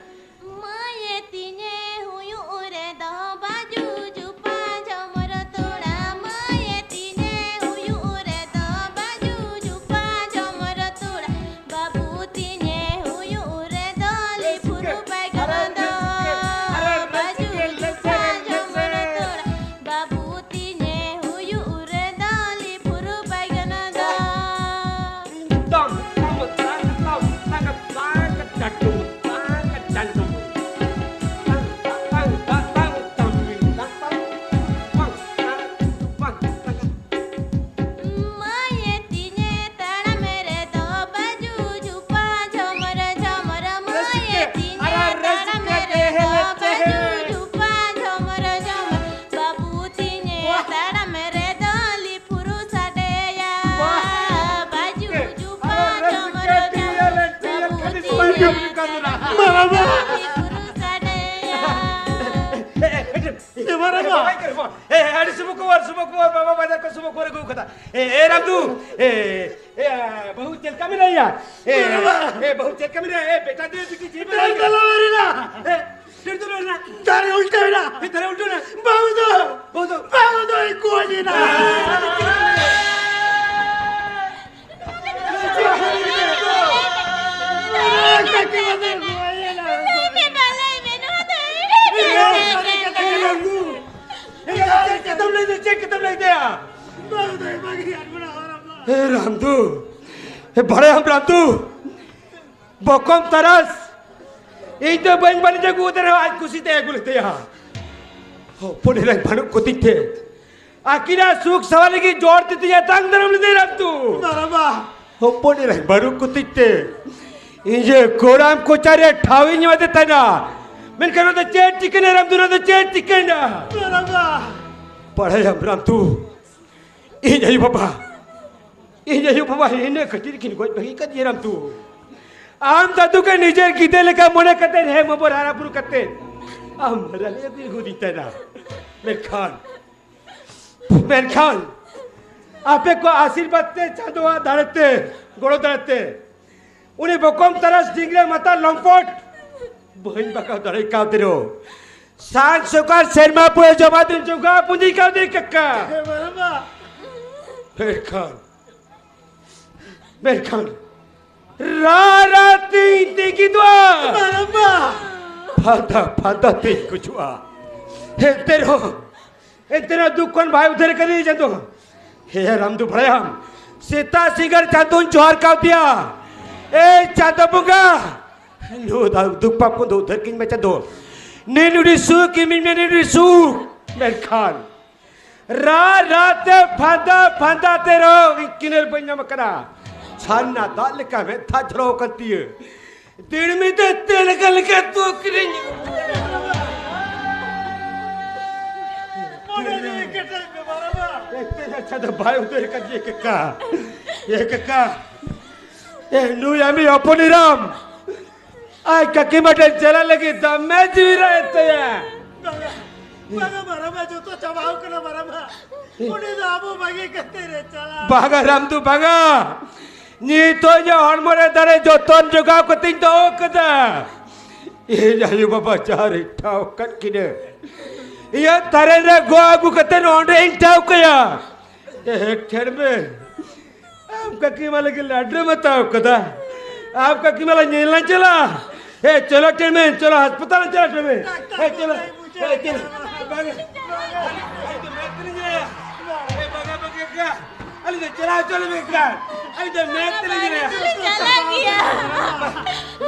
ᱢᱟᱹᱭᱮ ᱛᱤᱧᱮ ᱦᱩᱭᱩᱜ ᱨᱮᱫᱚ ᱵᱟᱹᱡᱩ ᱡᱩᱯᱟ ᱡᱷᱚᱢᱚᱨ ᱛᱚᱲᱟ, ᱢᱟᱹᱭᱮ ᱛᱤᱧᱮ ᱦᱩᱭᱩᱜ ᱨᱮᱫᱚ ᱵᱟᱹᱡᱩ ᱡᱩᱯᱟ ᱡᱷᱚᱢᱚᱨ ᱛᱚᱲᱟ, ᱵᱟᱹᱵᱩ ᱛᱤᱧᱮ ᱦᱩᱭᱩᱜ ᱨᱮᱫᱚ ᱞᱤᱯᱷᱩᱨ ᱯᱟᱭᱜᱟᱱᱟ ᱫᱚ᱾ ᱵᱟᱹᱡᱩ ᱡᱩᱯᱟ ᱡᱷᱚᱢᱚᱨ ᱛᱚᱲᱟ, ᱵᱟᱹᱵᱩ ᱛᱤᱧᱮ ᱦᱩᱭᱩᱜ ᱨᱮᱫᱚ ᱞᱤᱯᱷᱩᱨ ᱯᱟᱭᱜᱟᱱᱟ ᱫᱚ᱾ ᱢᱟᱹᱭᱮ ᱛᱤᱧᱮ ᱛᱟᱲᱟᱢ ᱨᱮᱫᱚ ᱵᱟᱹᱡᱩ ᱡᱩᱯᱟ ᱡᱷᱚᱢᱚᱨ ᱡᱷᱚᱢᱚᱨ, ᱢᱟᱹᱭᱮ ᱛᱤᱧᱮ ᱛᱟᱲᱟᱢ ᱨᱮᱫᱚ ᱵᱟᱹᱡᱩ ᱡᱩᱯᱟ ᱡᱷᱚᱢᱚᱨ ᱡᱷᱚᱢᱚᱨ, ᱵᱟᱹᱵᱩ ᱛᱤᱧᱮ ᱛᱟᱲᱟᱢ ᱨᱮᱫᱚ ᱞᱤᱯᱷᱩᱨᱩ ᱥᱟᱰᱮᱭᱟ᱾ ᱵᱟᱹᱡᱩ ᱡᱩᱯᱟ ᱡᱷᱚᱢᱚᱨ ᱡᱷᱚᱢᱚᱨ, ᱵᱟᱹᱵᱩ ᱛᱤᱧᱮ ᱛᱟᱲᱟᱢ ᱨᱮᱫᱚ ᱞᱤᱯᱷᱩᱨᱩ ᱥᱟᱰᱮᱭᱟ᱾ ᱮ, ᱢᱟᱨᱟᱝᱵᱟ᱾ ᱮ, ᱟᱹᱰᱤ ᱥᱩᱵ ᱠᱷᱚᱵᱚᱨ, ᱥᱩᱵ ᱠᱷᱚᱵᱚᱨ, ᱵᱟᱵᱟ ᱵᱟᱡᱟᱨ ᱠᱷᱚᱱ ᱥᱩᱵ ᱠᱷᱚᱵᱚᱨ ᱟᱹᱜᱩ ᱠᱟᱫᱟ᱾ ᱮ, ᱮ, ᱨᱟᱢᱫᱩ, ᱮ, ᱮ, ᱵᱟᱹᱦᱩ ᱪᱮᱫ ᱞᱮᱠᱟ ᱢᱮᱱᱟᱭᱟ? ᱮ, ᱢᱟᱨᱟᱝᱵᱟ᱾ ᱮ, ᱵᱟᱹᱦᱩ ᱪᱮᱫ ᱞᱮᱠᱟ ᱢᱮᱱᱟᱭᱟ? ᱮ, ᱵᱮᱴᱟ ᱫᱮ, ᱵᱤᱴᱤ ᱪᱮᱫ ᱢᱮᱱᱟᱭᱟ? ᱰᱟᱹᱨ ᱫᱚ ᱞᱚ ᱮᱱᱟ᱾ ᱮ, ᱰᱟᱹᱨ ᱫᱚ ᱞᱚ ᱮᱱᱟ᱾ ᱫᱟᱨᱮ ᱩᱞᱴᱟᱹᱣ ᱮᱱᱟ᱾ ᱮ, ᱫᱟᱨᱮ ᱩᱞᱴᱟᱹᱣ ᱮᱱᱟ᱾ ᱵᱟᱹᱦᱩ ᱫᱚ, ᱵᱟᱹᱦᱩ ᱫᱚ᱾ ᱵᱟᱹᱦᱩ ᱫᱚᱭ ᱜᱚᱡ ᱮᱱᱟ᱾ ᱮ ᱨᱟᱢᱫᱩ, ᱮ ᱵᱟᱲᱟᱭᱟᱢ ᱨᱟᱢᱫᱩ, ᱵᱚᱠᱚᱢ ᱛᱟᱨᱟᱥ, ᱤᱧ ᱫᱚ ᱵᱟᱹᱧ ᱵᱟᱹᱲᱤᱡ ᱟᱹᱜᱩ ᱟᱫᱮ ᱨᱮᱦᱚᱸ ᱟᱡ ᱠᱩᱥᱤᱛᱮ ᱟᱹᱜᱩ ᱞᱮᱫᱮᱭᱟ᱾ ᱦᱚᱯᱚᱱ ᱮᱨᱟᱧ ᱵᱟᱹᱱᱩᱜ ᱠᱚᱛᱤᱧ ᱛᱮ ᱟᱹᱠᱤᱱᱟᱜ ᱥᱩᱠ ᱥᱟᱶᱟᱨ ᱞᱟᱹᱜᱤᱫ ᱡᱳᱨ ᱛᱤᱛᱤᱧ ᱟᱛᱟᱝ ᱫᱟᱨᱟᱢ ᱞᱮᱫᱮᱭᱟ ᱨᱟᱢᱫᱩ᱾ ᱵᱟᱨᱟᱵᱟ᱾ ᱦᱚᱯᱚᱱ ᱮᱨᱟᱧ ᱵᱟᱹᱱᱩᱜ ᱠᱚᱛᱤᱧ ᱛᱮ ᱤᱧ ᱡᱮ ᱠᱚᱲᱟᱢ ᱠᱚᱪᱟᱨᱮ ᱴᱷᱟᱶ ᱤᱧ ᱮᱢᱟᱫᱮ ᱛᱟᱦᱮᱱᱟ, ᱢᱮᱱᱠᱷᱟᱱ ᱱᱚᱣᱟ ᱫᱚ ᱪᱮᱫ ᱪᱤᱠᱟᱹᱭᱮᱱᱟ ᱨᱟᱢᱫᱩ, ᱱᱚᱣᱟ ᱫᱚ ᱪᱮᱫ ᱪᱤᱠᱟᱹᱭᱮᱱᱟ? ᱵᱟᱨᱟᱵᱟ᱾ ᱵᱟᱲᱟᱭᱟᱢ ᱨᱟᱢᱫᱩ, ᱤᱧ ᱟᱭᱳ ᱵᱟᱵᱟ, ᱤᱧ ᱟᱭᱳ ᱵᱟᱵᱟ ᱤᱱᱟᱹ ᱠᱷᱟᱹᱛᱤᱨ ᱠᱤᱱ ᱜᱚᱡ ᱵᱟᱹᱜᱤ ᱠᱟᱫᱤᱧᱟ ᱨᱟᱢᱫᱩ᱾ ᱟᱢ ᱫᱟᱫᱩ ᱜᱮ ᱱᱤᱡᱮᱨ ᱜᱤᱫᱟᱹᱨ ᱞᱮᱠᱟ ᱢᱚᱱᱮ ᱠᱟᱛᱮ ᱦᱮᱢ ᱦᱚᱵᱚᱨ ᱦᱟᱨᱟ ᱵᱩᱨᱩ ᱠᱟᱛᱮ ᱟᱢ ᱦᱟᱨᱟ ᱞᱮ ᱟᱹᱜᱩ ᱟᱹᱜᱩᱫᱤᱧ ᱛᱟᱦᱮᱱᱟ᱾ ᱢᱮᱱᱠᱷᱟᱱ, ᱢᱮᱱᱠᱷᱟᱱ ᱟᱯᱮ ᱠᱚ ᱟᱥᱤᱨᱵᱟᱫᱽ ᱛᱮ, ᱪᱟᱸᱫᱳᱣᱟᱜ ᱫᱟᱲᱮ ᱛᱮ, ᱜᱚᱲᱚ ᱫᱟᱲᱮ ᱛᱮ ᱩᱱᱤ ᱵᱚᱠᱚᱢ ᱛᱟᱨᱟᱥ ᱰᱤᱝᱜᱽᱨᱟᱹ ᱢᱟᱛᱟᱞ ᱞᱚᱢᱯᱚᱴ ᱵᱟᱹᱧ ᱵᱟᱜᱟᱣ ᱫᱟᱲᱮ ᱠᱟᱣᱫᱮ ᱨᱮᱦᱚᱸ, ᱥᱟᱱ ᱥᱚᱠᱟᱞ ᱥᱮᱨᱢᱟ ᱯᱩᱨᱟᱹ ᱡᱚᱢᱟ ᱫᱤᱱ ᱡᱚᱜᱟᱣ ᱯᱩᱸᱡᱤ ᱠᱟᱣᱫᱮ ᱠᱟᱠᱟ᱾ ᱦᱮᱸ, ᱵᱟᱨᱟᱵᱟ᱾ ᱢᱮᱱᱠᱷᱟᱱ, ᱢᱮᱱᱠᱷᱟᱱ ᱨᱟᱨᱟ ᱛᱤᱧ ᱛᱤᱸᱜᱤ ᱫᱚ᱾ ᱵᱟᱨᱟᱵᱟ᱾ ᱯᱷᱟᱸᱫᱟ ᱯᱷᱟᱸᱫᱟ ᱛᱤᱧ ᱜᱩᱡᱩᱜᱼᱟ᱾ ᱮᱱᱛᱮ ᱨᱮᱦᱚᱸ, ᱮᱱᱛᱮ ᱨᱮᱦᱚᱸ ᱫᱩᱠ ᱠᱷᱚᱱ ᱵᱟᱭ ᱩᱫᱷᱟᱹᱨ ᱠᱟᱫᱤᱧᱟ ᱪᱟᱸᱫᱳ᱾ ᱦᱮ ᱨᱟᱢᱫᱩ, ᱵᱟᱲᱟᱭᱟᱢ, ᱥᱮᱛᱟᱜ ᱥᱤᱸᱜᱟᱹᱲ ᱪᱟᱸᱫᱳᱧ ᱡᱚᱦᱟᱨ ᱠᱟᱣᱫᱮᱭᱟ, ᱮ ᱪᱟᱸᱫᱳ ᱵᱚᱸᱜᱟ, ᱱᱩᱭ ᱫᱚ ᱫᱩᱠ ᱯᱟᱯ ᱠᱷᱚᱱ ᱫᱚ ᱩᱫᱷᱟᱹᱨ ᱠᱟᱹᱧ ᱢᱮ ᱪᱟᱸᱫᱳ᱾ ᱱᱤᱱ ᱩᱰᱤ ᱥᱩᱠ ᱤᱢᱤᱧ ᱢᱮ, ᱱᱤᱱ ᱩᱰᱤ ᱥᱩᱠ᱾ ᱢᱮᱱᱠᱷᱟᱱ ᱨᱟ ᱨᱟ ᱛᱮ ᱯᱷᱟᱸᱫᱟ ᱯᱷᱟᱸᱫᱟ ᱛᱮ ᱨᱮᱦᱚᱸ ᱤᱧ ᱠᱤᱱᱟᱹᱨ ᱵᱟᱹᱧ ᱧᱟᱢ ᱟᱠᱟᱫᱟ᱾ ᱥᱟᱨᱱᱟ ᱫᱟᱜ ᱞᱮᱠᱟ ᱢᱮᱫ ᱫᱟᱜ ᱡᱷᱚᱨᱚ ᱟᱠᱟᱱ ᱛᱤᱧᱟᱹ᱾ ᱫᱤᱲᱢᱤ ᱛᱮ ᱛᱮ ᱞᱮᱠᱟ ᱞᱮᱠᱟ ᱛᱩ ᱠᱤᱨᱤᱧ᱾ ᱢᱚᱱᱮ ᱡᱤᱣᱤ ᱠᱮᱴᱮᱡ ᱢᱮ ᱵᱟᱨᱟᱵᱟ᱾ ᱮᱛᱮ ᱟᱪᱪᱷᱟ ᱫᱚ ᱵᱟᱭ ᱩᱛᱟᱹᱨ ᱠᱟᱫ ᱭᱮ ᱠᱟᱠᱟ᱾ ᱭᱮ ᱠᱟᱠᱟ᱾ ᱮ ᱱᱩᱭ ᱟᱢᱤ ᱦᱚᱯᱚᱱ ᱮᱨᱟᱢ᱾ ᱟᱡ ᱠᱟᱹᱠᱤ ᱢᱟ ᱴᱷᱮᱱ ᱪᱟᱞᱟᱜ ᱞᱟᱹᱜᱤᱫ ᱫᱚᱢᱮ ᱡᱤᱣᱤ ᱨᱟᱜ ᱮᱫ ᱛᱟᱭᱟ᱾ ᱵᱟᱝᱟ, ᱵᱟᱝᱟ ᱵᱟᱨᱟᱵᱟ, ᱡᱚᱛᱚ ᱪᱟᱵᱟᱣ ᱠᱟᱱᱟ ᱵᱟᱨᱟᱵᱟ᱾ ᱩᱱᱤ ᱫᱚ ᱟᱵᱚ ᱵᱟᱹᱜᱤ ᱠᱟᱛᱮ ᱨᱮ ᱪᱟᱞᱟᱣ᱾ ᱵᱟᱝᱟ ᱨᱟᱢᱫᱩ, ᱵᱟᱝᱟ᱾ ᱱᱤᱛᱚᱜ ᱤᱧᱟᱹᱜ ᱦᱚᱲᱢᱚ ᱨᱮ ᱫᱟᱲᱮ ᱡᱚᱛᱚᱱ ᱡᱚᱜᱟᱣ ᱠᱟᱛᱮᱧ ᱫᱚᱦᱚ ᱠᱟᱫᱟ᱾ ᱤᱧ ᱟᱭᱳ ᱵᱟᱵᱟ ᱡᱟᱦᱟᱸ ᱨᱮᱧ ᱴᱷᱟᱶ ᱟᱠᱟᱫ ᱠᱤᱱᱟᱹ, ᱤᱧᱟᱹᱜ ᱛᱟᱨᱮᱱ ᱨᱮ ᱜᱚ ᱟᱹᱜᱩ ᱠᱟᱛᱮ ᱚᱸᱰᱮᱧ ᱴᱷᱟᱶ ᱠᱟᱭᱟ᱾ ᱮ ᱴᱷᱮᱲ ᱢᱮ, ᱟᱢ ᱠᱟᱹᱠᱤ ᱢᱟ ᱞᱟᱹᱜᱤᱫ ᱞᱟᱹᱰᱩᱢ ᱦᱟᱛᱟᱣ ᱠᱟᱫᱟ᱾ ᱟᱢ ᱠᱟᱹᱠᱤ ᱢᱟ ᱞᱟᱝ ᱧᱮᱞ ᱞᱟᱝ ᱪᱟᱞᱟᱜᱼᱟ᱾ ᱮ ᱪᱚᱞᱚ ᱴᱷᱮᱲ ᱢᱮ, ᱪᱚᱞᱚ ᱦᱟᱥᱯᱟᱛᱟᱞ ᱞᱟᱝ ᱪᱟᱞᱟᱜᱼᱟ ᱴᱷᱮᱲ ᱢᱮ᱾ ᱮ ᱪᱚᱞᱚ, ᱮ ᱪᱚᱞᱚ᱾ ᱵᱟᱝ, ᱵᱟᱝ, ᱵᱟᱝ, ᱵᱟᱝ, ᱵᱟᱝ, ᱟᱹᱞᱤᱧ ᱫᱚ ᱪᱟᱞᱟᱣ ᱦᱚᱪᱚ ᱞᱤᱧ ᱵᱮᱱ ᱠᱷᱟᱱ᱾ ᱟᱹᱞᱤᱧ ᱫᱚ ᱢᱮᱫ ᱛᱮᱞᱤᱧ ᱧᱮᱞᱮᱫᱼᱟ᱾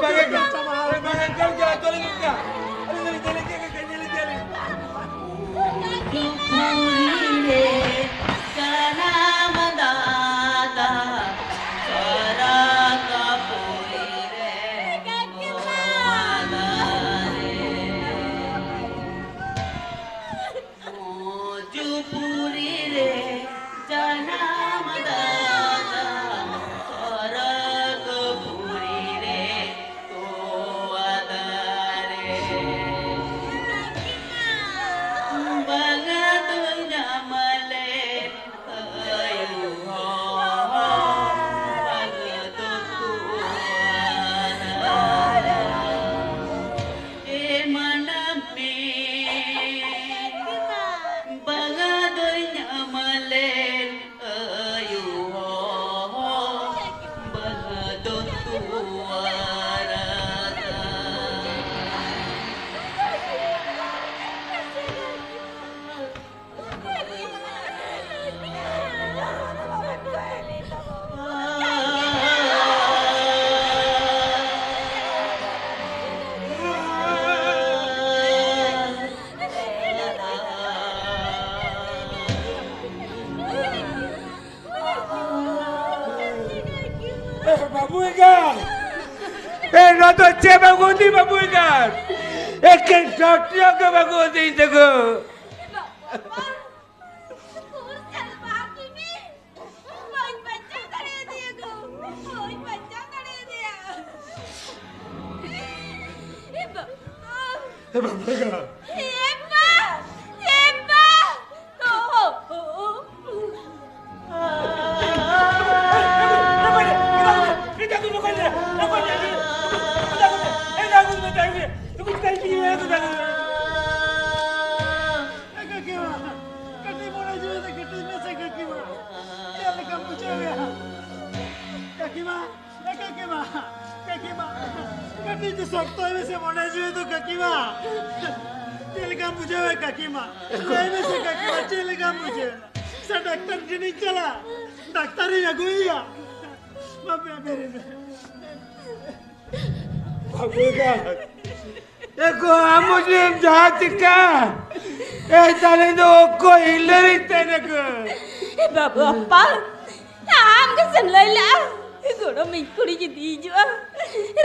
ᱵᱟᱝ, ᱵᱟᱝ, ᱪᱟᱞᱟᱣ ᱦᱚᱪᱚ ᱞᱤᱧ ᱵᱮᱱ ᱠᱷᱟᱱ᱾ ᱟᱹᱞᱤᱧ ᱫᱚᱞᱤᱧ ᱧᱮᱞᱮᱫ ᱜᱮᱭᱟ, ᱧᱮᱞᱮᱫ ᱜᱮᱭᱟᱞᱤᱧ᱾ ᱡᱟᱱᱟᱢ ᱫᱟᱫᱟ ᱥᱚᱨᱚᱜᱽᱯᱩᱨᱤ ᱨᱮ ᱱᱚᱣᱟ ᱫᱟᱨᱮ᱾ ᱢᱚᱡᱽᱯᱩᱨᱤ ᱨᱮ ᱡᱟᱱᱟᱢ ᱫᱟᱫᱟ ᱥᱚᱨᱚᱜᱽᱯᱩᱨᱤ ᱨᱮ ᱛᱚᱣᱟ ᱫᱟᱨᱮ᱾ ᱵᱟᱝᱟ ᱫᱚ ᱧᱟᱢ ᱞᱮᱱ ᱟᱭᱳ ᱦᱚᱲ, ᱵᱟᱝᱟ ᱫᱚ ᱛᱚᱣᱟ ᱫᱟᱨᱮ᱾ ᱮ ᱢᱟᱱᱟᱢ ᱢᱮ, ᱵᱟᱝᱟ ᱫᱚ ᱧᱟᱢ ᱞᱮᱱ ᱟᱭᱳ ᱦᱚᱲ, ᱵᱟᱝᱟ ᱫᱚ ᱛᱚᱣᱟ ᱫᱟᱨᱮ᱾ ᱮ, ᱵᱟᱹᱵᱩ ᱮᱸᱜᱟᱛ! ᱮ, ᱱᱚᱣᱟ ᱫᱚ ᱪᱮᱫ ᱵᱟᱹᱜᱩ ᱤᱫᱤ, ᱵᱟᱹᱵᱩ ᱮᱸᱜᱟᱛ? ᱮᱠᱮᱱ ᱰᱚᱴᱭᱚ ᱜᱮ ᱵᱟᱹᱜᱩ ᱤᱫᱤ ᱛᱟᱠᱚ᱾ ᱵᱟᱹᱧ ᱵᱟᱧᱪᱟᱣ ᱫᱟᱲᱮᱭᱟᱫᱮᱭᱟ ᱜᱳ, ᱵᱟᱹᱧ ᱵᱟᱧᱪᱟᱣ ᱫᱟᱲᱮᱭᱟᱫᱮᱭᱟ᱾ ᱮ ᱵᱟᱵᱟ! ᱮ ᱵᱟᱵᱟ! ᱮ ᱵᱟ! ᱮ ᱵᱟ! ᱳ, ᱳ, ᱳ, ᱳ᱾ ᱮ ᱠᱟᱹᱠᱤ ᱢᱟ, ᱠᱟᱹᱴᱤᱡ ᱢᱚᱱᱮ ᱡᱤᱣᱤ ᱫᱚ ᱠᱟᱹᱴᱤᱡ ᱢᱮᱥᱮ ᱠᱟᱹᱠᱤ ᱢᱟ᱾ ᱪᱮᱫ ᱞᱮᱠᱟᱢ ᱵᱩᱡᱷᱟᱹᱣᱮᱫᱼᱟ? ᱠᱟᱹᱠᱤ ᱢᱟ, ᱮ ᱠᱟᱹᱠᱤ ᱢᱟ, ᱠᱟᱹᱠᱤ ᱢᱟ, ᱠᱟᱹᱴᱤᱡ ᱫᱚ ᱥᱚᱠᱛᱚᱭ ᱢᱮᱥᱮ ᱢᱚᱱᱮ ᱡᱤᱣᱤ ᱫᱚ ᱠᱟᱹᱠᱤ ᱢᱟ᱾ ᱪᱮᱫ ᱞᱮᱠᱟᱢ ᱵᱩᱡᱷᱟᱹᱣᱮᱫᱼᱟ ᱠᱟᱹᱠᱤ ᱢᱟ? ᱞᱟᱹᱭ ᱢᱮᱥᱮ ᱠᱟᱹᱠᱤ ᱢᱟ, ᱪᱮᱫ ᱞᱮᱠᱟᱢ ᱵᱩᱡᱷᱟᱹᱣᱮᱫᱼᱟ? ᱥᱮ ᱰᱟᱠᱛᱟᱨ ᱴᱷᱮᱱᱤᱧ ᱪᱟᱞᱟᱜᱼᱟ? ᱰᱟᱠᱛᱟᱨᱤᱧ ᱟᱹᱜᱩᱭᱮᱭᱟ᱾ ᱵᱟᱯᱮ ᱵᱮᱨᱮᱫ᱾ ᱵᱟᱹᱵᱩ ᱮᱸᱜᱟ᱾ ᱮ ᱜᱚ, ᱟᱢ ᱢᱩᱡᱷᱮᱢ ᱡᱟᱦᱟᱸ ᱪᱤᱠᱟ? ᱮ ᱛᱟᱦᱞᱮ ᱫᱚ ᱚᱠᱚᱭ ᱦᱤᱞᱟᱹᱨᱤᱧ ᱛᱟᱦᱮᱱᱟ ᱜᱚ? ᱮ ᱵᱟᱹᱵᱩ ᱟᱯᱟ, ᱟᱢ ᱜᱮᱥᱮᱢ ᱞᱟᱹᱭ ᱞᱮᱜᱼᱟ, ᱜᱚᱲᱚᱢᱤᱧ ᱠᱩᱲᱤ ᱡᱩᱫᱤ ᱦᱤᱡᱩᱜᱼᱟ,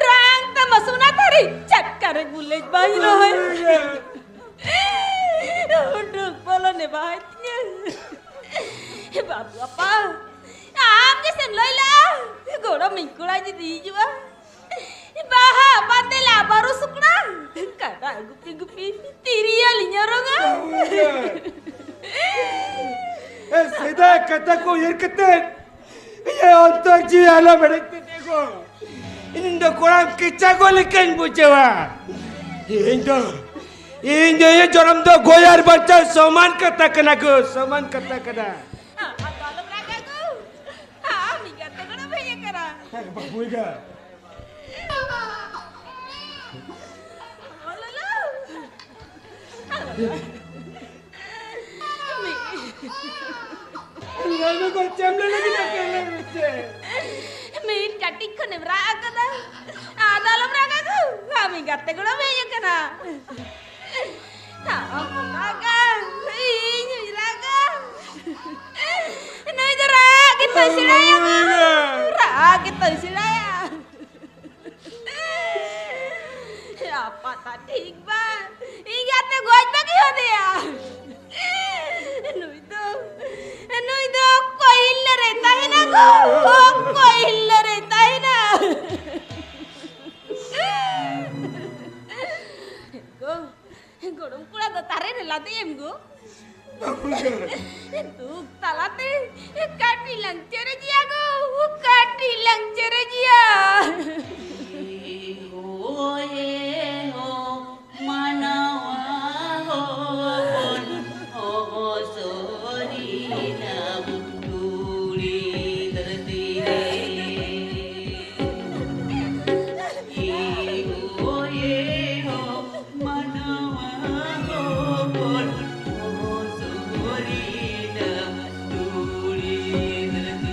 ᱨᱟᱝ ᱛᱟᱢᱟ ᱥᱚᱱᱟ ᱛᱷᱟᱹᱨᱤ, ᱪᱷᱟᱴᱠᱟ ᱨᱮ ᱵᱩᱞᱟᱹᱧ ᱵᱟᱭ ᱨᱚᱦᱚᱭ᱾ ᱩᱰᱩᱠ ᱵᱚᱞᱚᱱᱮ ᱵᱟᱭ ᱛᱤᱧᱟᱹ᱾ ᱵᱟᱹᱵᱩ ᱟᱯᱟ, ᱟᱢ ᱜᱮᱥᱮᱢ ᱞᱟᱹᱭ ᱞᱮᱜᱼᱟ, ᱜᱚᱲᱚᱢᱤᱧ ᱠᱚᱲᱟ ᱡᱩᱫᱤ ᱦᱤᱡᱩᱜᱼᱟ, ᱵᱟᱦᱟ ᱵᱟᱸᱫᱮ ᱞᱟ ᱵᱟᱹᱨᱩ ᱥᱩᱠᱲᱟ, ᱠᱟᱰᱟ ᱜᱩᱯᱤ ᱜᱩᱯᱤ ᱛᱤᱨᱭᱳ ᱞᱤᱧ ᱚᱨᱚᱝᱟ᱾ ᱮ, ᱥᱮᱫᱟᱭ ᱠᱟᱛᱷᱟ ᱠᱚ ᱩᱭᱦᱟᱹᱨ ᱠᱟᱛᱮ ᱤᱧᱟᱹᱜ ᱚᱱᱛᱚᱨ ᱡᱤᱣᱤ ᱟᱞᱚ ᱵᱮᱲᱮᱡ ᱯᱮ ᱜᱚ᱾ ᱤᱧ ᱫᱚ ᱠᱚᱲᱟᱢ ᱠᱮᱪᱟ ᱜᱚ ᱞᱮᱠᱟᱧ ᱵᱩᱡᱷᱟᱹᱣᱟ᱾ ᱤᱧ ᱫᱚ, ᱤᱧ ᱫᱚ ᱤᱧᱟᱹᱜ ᱡᱚᱱᱚᱢ ᱫᱚ ᱜᱚᱡ ᱟᱨ ᱵᱟᱧᱪᱟᱣ ᱥᱚᱢᱟᱱ ᱠᱟᱛᱷᱟ ᱠᱟᱱᱟ ᱜᱚ, ᱥᱚᱢᱟᱱ ᱠᱟᱛᱷᱟ ᱠᱟᱱᱟ᱾ ᱟᱢ ᱫᱚ ᱟᱞᱚᱢ ᱨᱟᱜᱟ ᱜᱚ᱾ ᱟᱢ ᱤᱧ ᱜᱟᱛᱮ ᱠᱚᱲᱟ ᱵᱟᱹᱧ ᱟᱠᱟᱱᱟ᱾ ᱦᱮᱸ, ᱵᱟᱹᱵᱩ ᱮᱸᱜᱟ᱾ ᱚ ᱞᱟᱞᱟ᱾ ᱞᱟᱹᱭ ᱢᱮ ᱜᱚ, ᱪᱮᱫ ᱮᱢ ᱞᱟᱹᱭ ᱞᱟᱹᱜᱤᱫ ᱟᱨ ᱪᱮᱫ ᱮᱢ ᱞᱟᱹᱭ ᱢᱮ ᱪᱮᱫ? ᱢᱤᱫ ᱠᱟᱹᱴᱤᱡ ᱠᱷᱚᱱᱮᱢ ᱨᱟᱜ ᱟᱠᱟᱫᱟ᱾ ᱟᱫᱚ ᱟᱞᱚᱢ ᱨᱟᱜᱟ ᱜᱚ᱾ ᱟᱢ ᱤᱧ ᱜᱟᱛᱮ ᱠᱚᱲᱟ ᱵᱟᱹᱧ ᱟᱠᱟᱱᱟ᱾ ᱟᱢ ᱨᱟᱜᱟ, ᱤᱧ ᱦᱚᱸᱧ ᱨᱟᱜᱟ᱾ ᱱᱩᱭ ᱫᱚ ᱨᱟᱜ ᱜᱮᱛᱚᱭ ᱥᱮᱬᱟᱭᱟ ᱜᱚ᱾ ᱨᱟᱜ ᱜᱮᱛᱚᱭ ᱥᱮᱬᱟᱭᱟ᱾ ᱟᱯᱟᱛᱟ ᱴᱷᱤᱠ ᱵᱟᱝ, ᱤᱧ ᱜᱟᱛᱮ ᱜᱚᱡ ᱵᱟᱹᱜᱤ ᱦᱚᱫᱮᱭᱟ᱾ ᱱᱩᱭ ᱫᱚ, ᱱᱩᱭ ᱫᱚ ᱚᱠᱚᱭ ᱦᱤᱞᱟᱹ ᱨᱮ ᱛᱟᱦᱮᱱᱟ ᱜᱚ? ᱚᱠᱚᱭ ᱦᱤᱞᱟᱹ ᱨᱮ ᱛᱟᱦᱮᱱᱟ? ᱜᱚ, ᱜᱚᱲᱚᱢ ᱠᱚᱲᱟ ᱫᱚ ᱛᱟᱨᱮ ᱨᱮ ᱞᱟᱫᱮᱭᱮᱢ ᱜᱚ᱾ ᱫᱩᱠ ᱛᱟᱞᱟᱛᱮ ᱠᱟᱹᱴᱤᱡ ᱞᱟᱝ ᱪᱮᱨᱮᱡᱮᱭᱟ ᱜᱚ, ᱠᱟᱹᱴᱤᱡ ᱞᱟᱝ ᱪᱮᱨᱮᱡᱮᱭᱟ᱾ ᱦᱳᱭᱮ ᱦᱳ, ᱢᱟᱱᱟᱣᱟ ᱦᱚᱯᱚᱱ ᱦᱚᱦᱚ ᱥᱚᱨᱤᱱᱟᱢ ᱫᱷᱩᱲᱤ ᱫᱷᱟᱹᱨᱛᱤ ᱨᱮ᱾ ᱢᱟᱱᱟᱣᱟ ᱦᱚᱯᱚᱱ ᱦᱚᱦᱚ ᱥᱚᱨᱤᱱᱟᱢ ᱫᱷᱩᱲᱤ ᱫᱷᱟᱹᱨᱛᱤ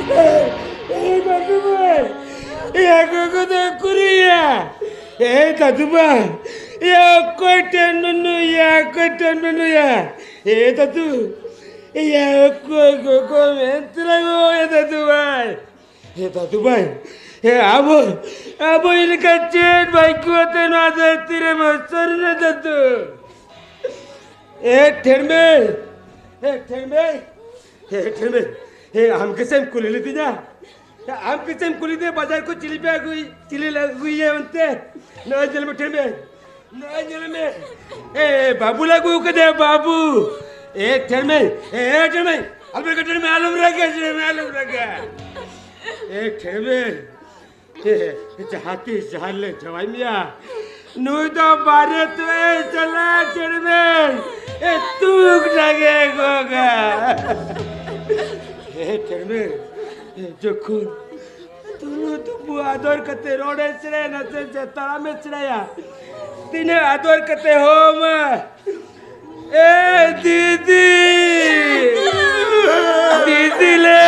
ᱮ ᱫᱟᱫᱩ ᱵᱷᱟᱭ, ᱮ ᱜᱚᱜᱚ ᱫᱚ ᱩᱠᱩᱨᱮᱭᱟ? ᱮ ᱫᱟᱫᱩ ᱵᱷᱟᱭ, ᱮ ᱚᱠᱚᱭ ᱴᱷᱮᱱ ᱱᱩᱱᱩᱭᱟ, ᱚᱠᱚᱭ ᱴᱷᱮᱱ ᱱᱩᱱᱩᱭᱟ? ᱮ ᱫᱟᱫᱩ, ᱮᱭᱟ ᱚᱠᱚᱭ ᱜᱚᱜᱚ ᱢᱮᱱ ᱛᱮᱞᱟᱝ ᱦᱚᱦᱚᱭᱟ ᱫᱟᱫᱩ ᱵᱷᱟᱭ? ᱮ ᱫᱟᱫᱩ ᱵᱷᱟᱭ, ᱮ ᱟᱵᱚ, ᱟᱵᱚ ᱞᱮᱠᱟ ᱪᱮᱫ ᱵᱷᱟᱭ ᱠᱚ ᱟᱛᱮ ᱱᱚᱣᱟ ᱫᱷᱟᱹᱨᱛᱤ ᱨᱮ ᱢᱚᱥᱚᱨ ᱨᱮ ᱫᱟᱫᱩ? ᱮ ᱴᱷᱮᱲᱢᱮ, ᱮ ᱴᱷᱮᱲᱢᱮ, ᱮ ᱴᱷᱮᱲᱢᱮ, ᱮ ᱟᱢ ᱜᱮᱥᱮᱢ ᱠᱩᱞᱤ ᱞᱤᱫᱤᱧᱟ? ᱮ ᱟᱢ ᱜᱮᱥᱮᱢ ᱠᱩᱞᱤ ᱞᱤᱫᱤᱧᱟ ᱵᱟᱡᱟᱨ ᱠᱚ ᱪᱤᱞᱤ ᱯᱮ ᱟᱹᱜᱩᱭ, ᱪᱤᱞᱤ ᱞᱮ ᱟᱹᱜᱩᱭᱟ ᱚᱱᱛᱮ? ᱱᱚᱜᱼᱚᱭ ᱧᱮᱞ ᱢᱮ ᱴᱷᱮᱲᱢᱮ, ᱱᱚᱜᱼᱚᱭ ᱧᱮᱞ ᱢᱮ, ᱮ ᱵᱟᱹᱵᱩ ᱞᱮ ᱟᱹᱜᱩ ᱠᱟᱫᱮᱭᱟ ᱵᱟᱹᱵᱩ᱾ ᱮ ᱴᱷᱮᱲᱢᱮ, ᱮ ᱴᱷᱮᱲᱢᱮ, ᱟᱞᱚᱢ ᱨᱟᱜᱟ ᱴᱷᱮᱲᱢᱮ, ᱟᱞᱚᱢ ᱨᱟᱜᱟ, ᱟᱞᱚᱢ ᱨᱟᱜᱟ᱾ ᱮ ᱴᱷᱮᱲᱢᱮ, ᱮ, ᱡᱟᱦᱟᱸ ᱛᱤᱥ ᱡᱟᱦᱟᱸ ᱨᱮᱞᱮ ᱡᱟᱶᱟᱭ ᱢᱮᱭᱟ, ᱱᱩᱭ ᱫᱚ ᱵᱟᱨᱮ ᱛᱚ ᱮ ᱪᱟᱞᱟᱜ ᱪᱮᱲᱢᱮ, ᱮ ᱛᱩᱠ ᱰᱟᱜᱮ ᱜᱚᱜᱟ᱾ ᱮ ᱪᱮᱲᱢᱮ, ᱡᱚᱠᱷᱚᱱ ᱛᱩᱞᱩ ᱛᱩᱯᱩ ᱟᱫᱚᱨ ᱠᱟᱛᱮ ᱨᱚᱲᱮ ᱥᱮᱬᱟᱭᱟ, ᱱᱟᱥᱮ ᱥᱮ ᱛᱟᱲᱟᱢᱮ ᱥᱮᱬᱟᱭᱟ, ᱛᱤᱱᱟᱹᱜ ᱟᱫᱚᱨ ᱠᱟᱛᱮ ᱦᱚᱦᱚᱣᱟᱢᱟ, ᱮ ᱫᱤᱫᱤ! ᱫᱤᱫᱤ ᱞᱮ!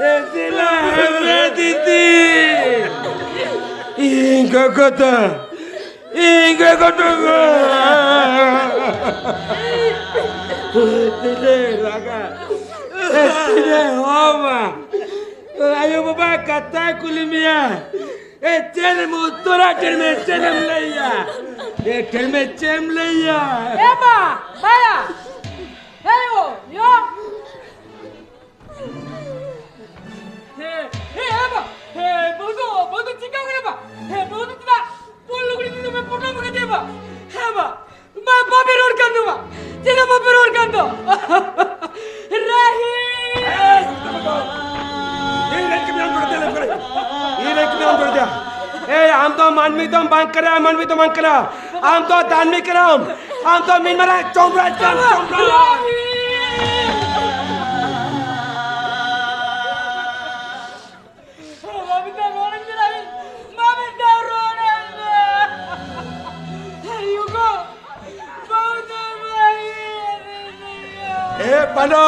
ᱮ ᱫᱤᱞᱟ ᱦᱮᱢᱵᱨᱚᱢ ᱫᱤᱫᱤ! ᱤᱧ ᱜᱚᱜᱚ ᱫᱚ! ᱤᱧ ᱜᱚᱜᱚ ᱫᱚ! ᱫᱤᱞᱮ ᱨᱟᱜᱟ! ᱫᱤᱞᱮ ᱦᱚᱢᱟ! ᱟᱭᱳ ᱵᱟᱵᱟ ᱠᱟᱛᱷᱟ ᱠᱩᱞᱤ ᱢᱮᱭᱟ! ᱮ, ᱪᱮᱫ ᱮᱢ ᱩᱛᱛᱚᱨᱟ? ᱪᱮᱫ ᱮᱢ, ᱪᱮᱫ ᱮᱢ ᱞᱟᱹᱭᱟ? ᱮ, ᱪᱮᱫ ᱮᱢ, ᱪᱮᱫ ᱮᱢ ᱞᱟᱹᱭᱟ? ᱮ ᱵᱟ, ᱵᱟᱭᱟ᱾ ᱦᱮ ᱭᱳ, ᱭᱳ᱾ ᱦᱮ, ᱦᱮ, ᱮ ᱵᱟ᱾ ᱦᱮ, ᱵᱟᱹᱦᱩ ᱫᱚ, ᱵᱟᱹᱦᱩ ᱫᱚ ᱪᱤᱠᱟᱹ ᱠᱟᱱᱟ ᱵᱟ? ᱦᱮ, ᱵᱟᱹᱦᱩ ᱫᱚ ᱪᱮᱫᱟᱜ ᱯᱩᱸᱰ ᱞᱩᱜᱽᱲᱤ ᱛᱮᱫᱚ ᱯᱮ ᱯᱚᱴᱚᱢ ᱠᱟᱫᱮᱭᱟ ᱵᱟ? ᱦᱮ ᱵᱟ᱾ ᱵᱟ-, ᱵᱟᱯᱮ ᱨᱚᱲ ᱠᱟᱱ ᱫᱚ ᱵᱟ? ᱪᱮᱫᱟᱜ ᱵᱟᱯᱮ ᱨᱚᱲ ᱠᱟᱱ ᱫᱚ? ᱨᱟᱦᱤ! ᱤᱧ ᱨᱮᱱ ᱠᱟᱹᱢᱤᱭᱟᱹᱧ ᱵᱟᱹᱲᱛᱤ ᱞᱮ ᱠᱚᱨᱮ᱾ ᱤᱧ ᱨᱮᱱ ᱠᱟᱹᱢᱤᱭᱟᱹᱧ ᱵᱟᱹᱲᱛᱤ᱾ ᱮᱭ, ᱟᱢ ᱫᱚ ᱢᱟᱹᱱᱢᱤ ᱫᱚᱢ ᱵᱟᱝ ᱠᱟᱱᱟ, ᱢᱟᱹᱱᱢᱤ ᱫᱚ ᱵᱟᱝ ᱠᱟᱱᱟ᱾ ᱟᱢ ᱫᱚ ᱫᱟᱹᱱᱢᱤ ᱠᱟᱱᱟᱢ᱾ ᱟᱢ ᱫᱚ ᱢᱤᱫ ᱢᱟᱨᱟᱝ ᱪᱚᱢᱨᱟᱡᱽ ᱠᱟᱱᱟᱢ, ᱪᱚᱢᱨᱟᱡᱽ᱾ ᱨᱟᱦᱤ! ᱢᱟ ᱢᱤᱫ ᱫᱷᱟᱣ ᱨᱚᱲ ᱟᱹᱧ ᱢᱮ, ᱨᱟᱦᱤ᱾ ᱢᱟ ᱢᱤᱫ ᱫᱷᱟᱣ ᱨᱚᱲ ᱟᱹᱧ ᱢᱮ᱾ ᱟᱭᱳ ᱜᱚ, ᱵᱟᱹᱦᱩ ᱫᱚ ᱵᱟᱭ ᱤᱭᱟᱹ ᱮ ᱵᱟᱱᱚ,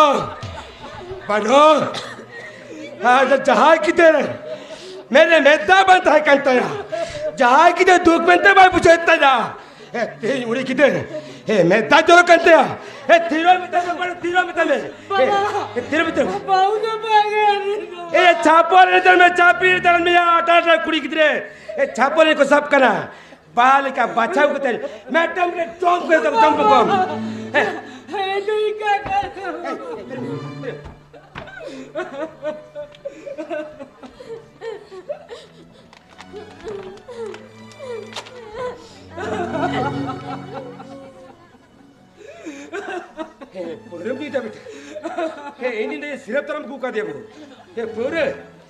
ᱟᱫᱚ, ᱟᱫᱚ ᱡᱟᱦᱟᱸᱭ ᱜᱤᱫᱟᱹᱨ ᱢᱮᱫ ᱨᱮ ᱢᱮᱫ ᱫᱟᱜ ᱵᱟᱝ ᱛᱟᱦᱮᱸ ᱠᱟᱱ ᱛᱟᱭᱟ, ᱡᱟᱦᱟᱸᱭ ᱜᱤᱫᱟᱹᱨ ᱫᱩᱠ ᱢᱮᱱᱛᱮ ᱵᱟᱭ ᱵᱩᱡᱷᱟᱹᱣᱮᱫ ᱛᱟᱭᱟ, ᱮ, ᱛᱮᱦᱮᱧ ᱩᱱᱤ ᱜᱤᱫᱟᱹᱨ, ᱮ, ᱢᱮᱫ ᱫᱟᱜ ᱡᱚᱨᱚᱜ ᱠᱟᱱ ᱛᱟᱭᱟ᱾ ᱮ, ᱛᱷᱤᱨᱚᱜ ᱢᱮᱛᱟᱭ ᱢᱮ, ᱵᱟᱵᱟ, ᱛᱷᱤᱨᱚᱜ ᱢᱮᱛᱟᱭ ᱢᱮ᱾ ᱮ, ᱵᱟᱵᱟ᱾ ᱮ, ᱛᱷᱤᱨᱚᱜ ᱢᱮᱛᱟᱭ ᱢᱮ᱾ ᱵᱟᱵᱟ, ᱩᱱᱟᱹᱜ ᱵᱟᱝ ᱮ ᱮ, ᱪᱷᱟᱯᱚᱞ ᱨᱮ ᱫᱟᱞ ᱢᱮ, ᱪᱟᱯᱲᱤ ᱨᱮ ᱫᱟᱞ ᱢᱮᱭᱟ, ᱟᱴᱷᱟᱨᱚ ᱠᱩᱲᱤ ᱜᱤᱫᱽᱨᱟᱹ, ᱮ, ᱪᱷᱟᱯᱚᱞ ᱨᱮᱠᱚ ᱥᱟᱵ ᱠᱟᱱᱟ᱾ ᱵᱟᱦᱟ ᱞᱮᱠᱟ ᱵᱟᱪᱷᱟᱣ ᱠᱟᱛᱮ ᱢᱤᱫᱴᱟᱝ ᱨᱮ ᱡᱚᱢ ᱠᱚ ᱮᱛᱚᱢ ᱡᱚᱢ ᱠᱚ ᱠᱚᱢ᱾ ᱦᱮᱸ᱾ ᱦᱮᱸ, ᱱᱩᱭ ᱠᱟᱠᱟ ᱫᱚ᱾ ᱦᱮᱸ, ᱯᱟᱹᱣᱨᱟᱹᱢ ᱧᱩᱭᱮᱫᱟ ᱵᱮᱴᱟ? ᱦᱮᱸ, ᱤᱧ ᱫᱚ ᱥᱤᱨᱟᱹᱯ ᱛᱟᱨᱟᱢ ᱟᱹᱜᱩ ᱠᱟᱫᱮᱭᱟ ᱵᱚ᱾ ᱦᱮᱸ, ᱯᱟᱹᱣᱨᱟᱹ?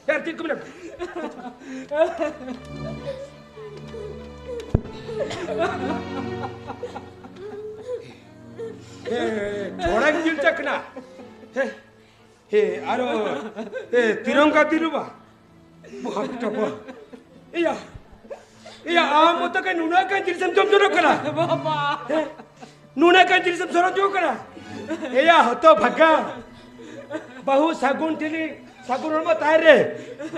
ᱦᱮᱸ, ᱪᱮᱫ ᱠᱚ ᱢᱮᱱᱟ? ᱦᱮᱸ, ᱛᱷᱚᱲᱟᱧ ᱡᱤᱞ ᱪᱟᱠᱷᱱᱟ᱾ ᱦᱮᱸ, ᱦᱮᱸ, ᱟᱨᱚ, ᱦᱮᱸ, ᱛᱤᱨᱚᱝᱜᱟ ᱫᱤᱞᱩᱵᱟ᱾ ᱵᱟᱦ ᱵᱮᱴᱟ, ᱵᱟᱦ᱾ ᱮᱭᱟ, ᱮᱭᱟ, ᱟᱢ ᱢᱚᱛᱚ ᱜᱮ ᱱᱩᱱᱟᱹᱜ ᱜᱟᱱ ᱡᱤᱱᱤᱥᱮᱢ ᱡᱚᱢ ᱡᱚᱱᱚᱜ ᱠᱟᱱᱟ? ᱵᱟᱵᱟ᱾ ᱦᱮᱸ? ᱱᱩᱱᱟᱹᱜ ᱜᱟᱱ ᱡᱤᱱᱤᱥᱮᱢ ᱥᱚᱨᱚᱢ ᱡᱚᱝ ᱠᱟᱱᱟ? ᱮᱭᱟ, ᱦᱚᱛᱚ ᱵᱷᱟᱜᱟ᱾ ᱵᱟᱹᱦᱩ ᱥᱟᱹᱜᱩᱱ ᱴᱷᱤᱞᱤ, ᱥᱟᱹᱜᱩᱱ ᱦᱚᱲᱢᱚ ᱛᱟᱦᱮᱸ ᱨᱮ,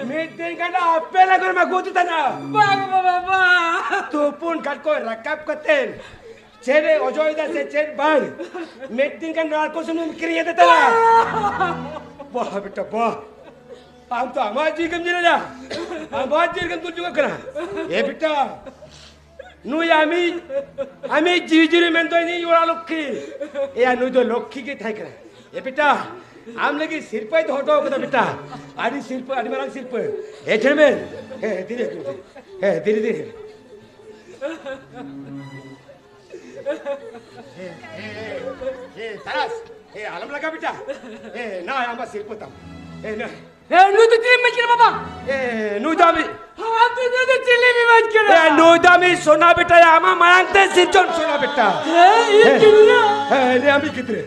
ᱢᱤᱫ ᱫᱤᱱ ᱜᱟᱱ ᱟᱯᱮ ᱞᱟᱜᱚᱨ ᱢᱟ ᱜᱩᱫ ᱛᱟᱱᱟ᱾ ᱵᱟᱝ, ᱵᱟᱵᱟ, ᱵᱟᱝ᱾ ᱛᱩᱯᱩᱱ ᱜᱷᱟᱴ ᱠᱚ ᱨᱟᱠᱟᱵ ᱠᱟᱛᱮ, ᱪᱮᱫ ᱮ ᱚᱡᱚᱭ ᱫᱟ ᱥᱮ ᱪᱮᱫ ᱵᱟᱝ? ᱢᱤᱫ ᱫᱤᱱ ᱜᱟᱱ ᱱᱟᱲᱠᱳ ᱥᱩᱱᱩᱢ ᱠᱤᱨᱤᱧ ᱟᱫᱮ ᱛᱟᱞᱟ᱾ ᱵᱟᱦ ᱵᱮᱴᱟ, ᱵᱟᱦ᱾ ᱟᱢ ᱛᱚ ᱟᱢᱟᱜ ᱡᱤᱣᱤ ᱜᱮᱢ ᱧᱮᱞᱮᱫᱟ, ᱟᱢᱟᱜ ᱡᱤᱣᱤ ᱜᱮᱢ ᱫᱩᱞ ᱡᱚᱝ ᱠᱟᱱᱟ᱾ ᱮ ᱵᱮᱴᱟ, ᱱᱩᱭ ᱟᱢᱤᱡ, ᱟᱢᱤᱡ ᱡᱤᱣᱤ ᱡᱩᱨᱤ ᱢᱮᱱᱫᱚ ᱤᱧᱤᱡ ᱚᱲᱟᱜ ᱞᱚᱠᱠᱷᱤ᱾ ᱮᱭᱟ, ᱱᱩᱭ ᱫᱚ ᱞᱚᱠᱠᱷᱤ ᱜᱮ ᱛᱟᱦᱮᱸ ᱠᱟᱱᱟ᱾ ᱮ ᱵᱮᱴᱟ, ᱟᱢ ᱞᱟᱹᱜᱤᱫ ᱥᱤᱨᱯᱟᱹᱭ ᱫᱚᱦᱚ ᱦᱚᱴᱚ ᱠᱟᱫᱟ ᱵᱮᱴᱟ᱾ ᱟᱹᱰᱤ ᱥᱤᱨᱯᱟᱹ, ᱟᱹᱰᱤ ᱢᱟᱨᱟᱝ ᱥᱤᱨᱯᱟᱹ᱾ ᱦᱮᱸ, ᱪᱷᱟᱹᱲ ᱢᱮ᱾ ᱦᱮᱸ, ᱫᱷᱤᱨᱮ, ᱫᱷᱤᱨᱮ᱾ ᱦᱮᱸ, ᱫᱷᱤᱨᱮ, ᱫᱷᱤᱨᱮ᱾ ᱦᱮᱸ, ᱦᱮᱸ, ᱦᱮᱸ, ᱛᱟᱨᱟᱥ᱾ ᱦᱮᱸ, ᱟᱞᱚᱢ ᱞᱟᱜᱟ ᱵᱮᱴᱟ᱾ ᱦᱮᱸ, ᱱᱟ, ᱟᱢᱟᱜ ᱥᱤᱨᱯᱟᱹ ᱛᱟᱢ᱾ ᱦᱮᱸ, ᱱᱟ᱾ ᱦᱮᱸ, ᱱᱩᱭ ᱫᱚ ᱪᱤᱞᱤᱢ ᱢᱮᱱ ᱠᱮᱫᱟ ᱵᱟᱵᱟ? ᱦᱮᱸ, ᱱᱩᱭ ᱫᱚ ᱟᱢᱤᱡ᱾ ᱦᱮᱸ, ᱟᱢ ᱫᱚ ᱱᱩᱭ ᱫᱚ ᱪᱤᱞᱤᱢ ᱢᱮᱱ ᱠᱮᱫᱟ? ᱦᱮᱸ, ᱱᱩᱭ ᱫᱚ ᱟᱢᱤᱡ ᱥᱚᱱᱟ ᱵᱮᱴᱟ, ᱟᱢᱟᱜ ᱢᱟᱲᱟᱝ ᱛᱮ ᱥᱤᱨᱡᱚᱱ ᱥᱚᱱᱟ ᱵᱮᱴᱟ᱾ ᱦᱮᱸ, ᱤᱧ ᱦᱮᱸ᱾ ᱜᱤᱫᱽᱨᱟᱹ᱾ ᱦᱮᱸ, ᱱᱩᱭ ᱟᱢᱤᱡ ᱜᱤᱫᱽᱨᱟᱹ᱾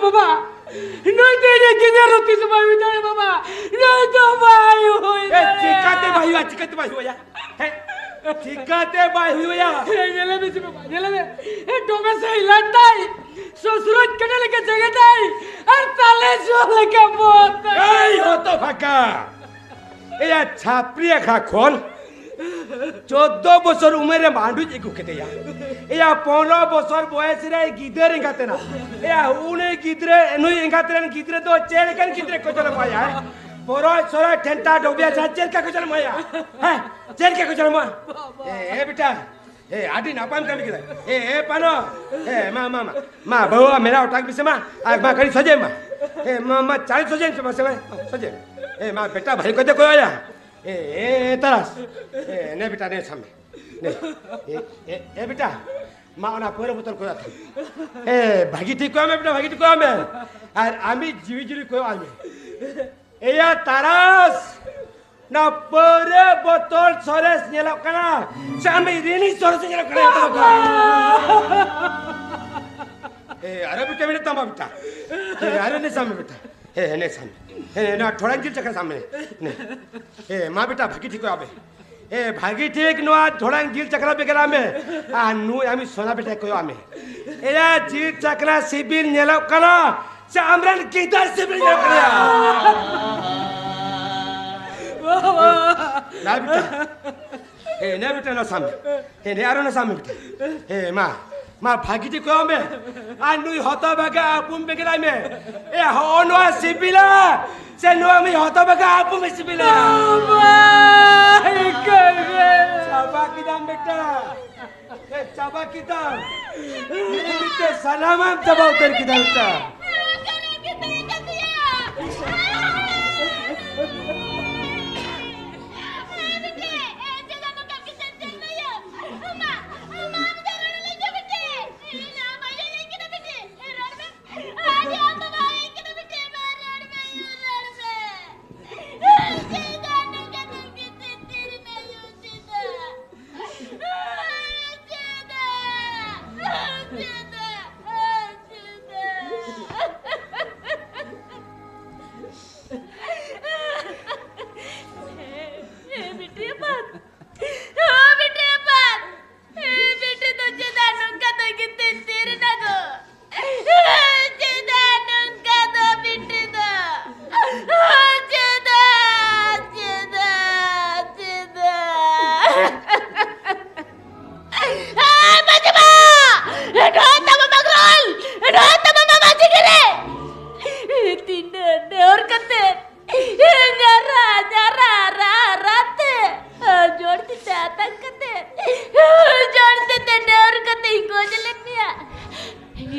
ᱵᱟᱵᱟ, ᱱᱩᱭ ᱫᱚ ᱤᱧᱟᱹᱜ ᱜᱤᱫᱽᱨᱟᱹ ᱨᱩᱯᱤ ᱫᱚ ᱵᱟᱭ ᱦᱩᱭ ᱫᱟᱲᱮᱭᱟᱜᱼᱟ, ᱵᱟᱵᱟ᱾ ᱱᱩᱭ ᱫᱚ ᱵᱟᱭ ᱦᱩᱭ ᱮ, ᱫᱟᱲᱮᱭᱟᱜᱼᱟ᱾ ᱪᱤᱠᱟᱹᱛᱮ ᱵᱟᱭ ᱦᱩᱭᱩᱜᱼᱟ? ᱪᱤᱠᱟᱹᱛᱮ ᱵᱟᱭ ᱦᱩᱭᱩᱜᱼᱟ? ᱦᱮᱸ? ᱪᱤᱠᱟᱹᱛᱮ ᱵᱟᱭ ᱦᱩᱭᱩᱜᱼᱟ? ᱧᱮᱞᱮ ᱢᱮ ᱥᱮ ᱵᱟᱵᱟ, ᱧᱮᱞᱮ ᱢᱮ᱾ ᱰᱚᱢᱮ ᱥᱮ ᱦᱤᱞᱟᱹᱛᱟᱭ, ᱥᱚᱥᱩᱨᱚᱡ ᱠᱟᱴᱟ ᱞᱮᱠᱟ ᱡᱟᱸᱜᱟᱛᱟᱭ, ᱟᱨ ᱛᱟᱞᱮ ᱡᱚ ᱞᱮᱠᱟ ᱵᱚᱦᱚᱜᱛᱟᱭ᱾ ᱮᱭ ᱦᱚᱛᱚ ᱯᱷᱟᱠᱟ! ᱮᱭᱟ ᱪᱷᱟᱯᱨᱤ ᱟᱠᱷᱲᱟ ᱠᱷᱚᱱ ᱪᱳᱫᱽᱫᱳ ᱵᱚᱪᱷᱚᱨ ᱩᱢᱮᱨ ᱨᱮ ᱢᱟᱹᱰᱩᱡ ᱟᱹᱜᱩ ᱠᱮᱫᱮᱭᱟ᱾ ᱮᱭᱟ ᱯᱚᱱᱨᱚ ᱵᱚᱪᱷᱚᱨ ᱵᱚᱭᱮᱥ ᱨᱮ ᱜᱤᱫᱟᱹᱨ ᱮᱸᱜᱟᱛ ᱮᱱᱟ᱾ ᱮᱭᱟ ᱩᱱᱤ ᱜᱤᱫᱽᱨᱟᱹ, ᱱᱩᱭ ᱮᱸᱜᱟᱛ ᱨᱮᱱ ᱜᱤᱫᱽᱨᱟᱹ ᱫᱚ ᱪᱮᱫ ᱞᱮᱠᱟᱱ ᱜᱤᱫᱽᱨᱟᱹ ᱠᱚ ᱡᱟᱱᱟᱢ ᱟᱭᱟ? ᱯᱚᱨᱚᱡ ᱥᱚᱨᱚᱡ ᱴᱷᱮᱱᱴᱟ ᱰᱚᱵᱤᱭᱟ ᱪᱷᱟᱲᱟ ᱪᱮᱫ ᱞᱮᱠᱟ ᱠᱚ ᱡᱟᱱᱟᱢ ᱟᱭᱟ? ᱦᱮᱸ, ᱪᱮᱫ ᱞᱮᱠᱟ ᱠᱚ ᱡᱟᱱᱟᱢᱚᱜᱼᱟ? ᱮ, ᱮ ᱵᱮᱴᱟ, ᱮ, ᱟᱹᱰᱤ ᱱᱟᱯᱟᱭᱮᱢ ᱠᱟᱹᱢᱤ ᱠᱮᱫᱟ᱾ ᱮ, ᱮ ᱯᱟᱱᱚ, ᱮ, ᱢᱟ, ᱢᱟ, ᱢᱟ, ᱢᱟ, ᱵᱟᱹᱦᱩ ᱟᱜ ᱢᱮᱞᱟ ᱚᱴᱟᱝ ᱢᱮᱥᱮ ᱢᱟ, ᱟᱨ ᱢᱟ ᱠᱟᱹᱴᱤᱡ ᱥᱚᱡᱷᱮ ᱢᱟ᱾ ᱮ, ᱢᱟ, ᱢᱟ, ᱪᱟᱹᱞᱤ ᱥᱚᱡᱷᱮ ᱢᱮᱥᱮ ᱢᱟ, ᱥᱮ ᱢᱟ, ᱥᱚᱡᱷᱮ ᱢᱮ᱾ ᱮ, ᱢᱟ, ᱵᱮᱴᱟ, ᱵᱷᱟᱹᱜᱤ ᱠᱚᱡ ᱫᱚ ᱠᱚᱭᱚᱜ ᱟᱭᱟ᱾ ᱮ, ᱮ, ᱮ, ᱛᱟᱨᱟᱥ᱾ ᱮ, ᱱᱮ ᱵᱮᱴᱟ, ᱱᱮ ᱥᱟᱢᱱᱮ᱾ ᱱᱮ᱾ ᱮ, ᱮ, ᱮ, ᱵᱮᱴᱟ, ᱢᱟ, ᱚᱱᱟ ᱯᱟᱹᱣᱨᱟᱹ ᱵᱳᱛᱚᱞ ᱠᱚᱭᱚᱜ ᱛᱟᱢ᱾ ᱮ, ᱵᱷᱟᱹᱜᱤ ᱴᱷᱤᱠ ᱠᱚᱭᱚᱜ ᱢᱮ, ᱵᱮᱴᱟ, ᱵᱷᱟᱹᱜᱤ ᱴᱷᱤᱠ ᱠᱚᱭᱚᱜ ᱢᱮ᱾ ᱟᱨ ᱟᱢᱤᱡ ᱡᱤᱣᱤ ᱡᱩᱨᱤ ᱠᱚᱭᱚᱜ ᱟᱭ ᱢᱮ᱾ ᱮᱭᱟ ᱛᱟᱨᱟᱥ, ᱱᱚᱣᱟ ᱯᱟᱹᱣᱨᱟᱹ ᱵᱳᱛᱚᱞ ᱥᱚᱨᱮᱥ ᱧᱮᱞᱚᱜ ᱠᱟᱱᱟ ᱥᱮ ᱟᱢᱤᱡ ᱨᱤᱱᱤᱡ ᱥᱚᱨᱮᱥ ᱧᱮᱞᱚᱜ ᱠᱟᱱᱟ? ᱮ, ᱟᱨᱚ ᱵᱮᱴᱟ ᱢᱮᱱᱟᱜ ᱛᱟᱢᱟ ᱵᱮᱴᱟ᱾ ᱮ, ᱟᱨᱚ ᱱᱮ ᱥᱟᱢ ᱢᱮ ᱵᱮᱴᱟ᱾ ᱮ, ᱱᱮ ᱥᱟᱢ ᱢᱮ᱾ ᱮ, ᱱᱚᱣᱟ ᱛᱷᱚᱲᱟ ᱡᱤᱞ ᱪᱟᱠᱷᱟ ᱥᱟᱢ ᱢᱮ᱾ ᱱᱮ᱾ ᱮ, ᱢᱟ ᱵᱮᱴᱟ, ᱵᱷᱟᱹᱜᱤ ᱴᱷᱤᱠ ᱠᱚᱭᱚᱜ ᱢᱮ᱾ ᱮ, ᱵᱷᱟᱹᱜᱤ ᱴᱷᱤᱠ ᱱᱚᱣᱟ ᱛᱷᱚᱲᱟ ᱡᱤᱞ ᱪᱟᱠᱷᱟ ᱵᱮᱜᱮᱨᱟ ᱢᱮ᱾ ᱟᱨ ᱱᱩᱭ ᱟᱢᱤᱡ ᱥᱚᱱᱟ ᱵᱮᱴᱟ ᱠᱚᱭᱚᱜ ᱢᱮ᱾ ᱮᱭᱟ ᱡᱤᱞ ᱪᱟᱠᱷᱟ ᱥᱤᱵᱤᱞ ᱧᱮᱞᱚᱜ ᱠᱟᱱᱟ ᱥᱮ ᱟᱢᱨᱮᱱ ᱜᱤᱫᱟᱹᱨ ᱥᱤᱵᱤᱞ ᱧᱮᱞᱚᱜ ᱠᱟᱱᱟ? ᱵᱟᱵᱟ᱾ ᱱᱟ ᱵᱮᱴᱟ᱾ ᱮ, ᱱᱮ ᱵᱮᱴᱟ, ᱱᱟ ᱥᱟᱢ ᱢᱮ᱾ ᱮ, ᱱᱮ ᱟᱨᱚ ᱱᱟ ᱥᱟᱢ ᱢᱮ ᱵᱮᱴᱟ᱾ ᱮ, ᱢᱟ, ᱢᱟ, ᱵᱷᱟᱹᱜᱤ ᱴᱷᱤᱠ ᱠᱚᱭᱚᱜ ᱢᱮ᱾ ᱟᱨ ᱱᱩᱭ ᱦᱚᱛᱚ ᱵᱷᱟᱜᱟ ᱟᱵᱩᱢ ᱵᱮᱜᱮᱨᱟᱭ ᱢᱮ᱾ ᱮ, ᱦᱚᱸᱜᱼᱚ ᱱᱚᱣᱟ ᱥᱤᱵᱤᱞᱟ ᱥᱮ ᱱᱚᱣᱟ ᱢᱤᱫ ᱦᱚᱛᱚ ᱵᱷᱟᱜᱟ ᱟᱵᱩᱢ ᱥᱤᱵᱤᱞᱟ? ᱵᱟᱵᱟ, ᱤᱠᱟᱹ ᱜᱮ᱾ ᱪᱟᱵᱟ ᱠᱮᱫᱟᱢ ᱵᱮᱴᱟ᱾ ᱮ, ᱪᱟᱵᱟ ᱠᱮᱫᱟᱢ᱾ ᱢᱤᱫ ᱢᱤᱫ ᱛᱮ ᱥᱟᱱᱟᱢᱟᱢ ᱪᱟᱵᱟ ᱩᱛᱟᱹᱨ ᱠᱮᱫᱟ ᱵᱮᱴᱟ᱾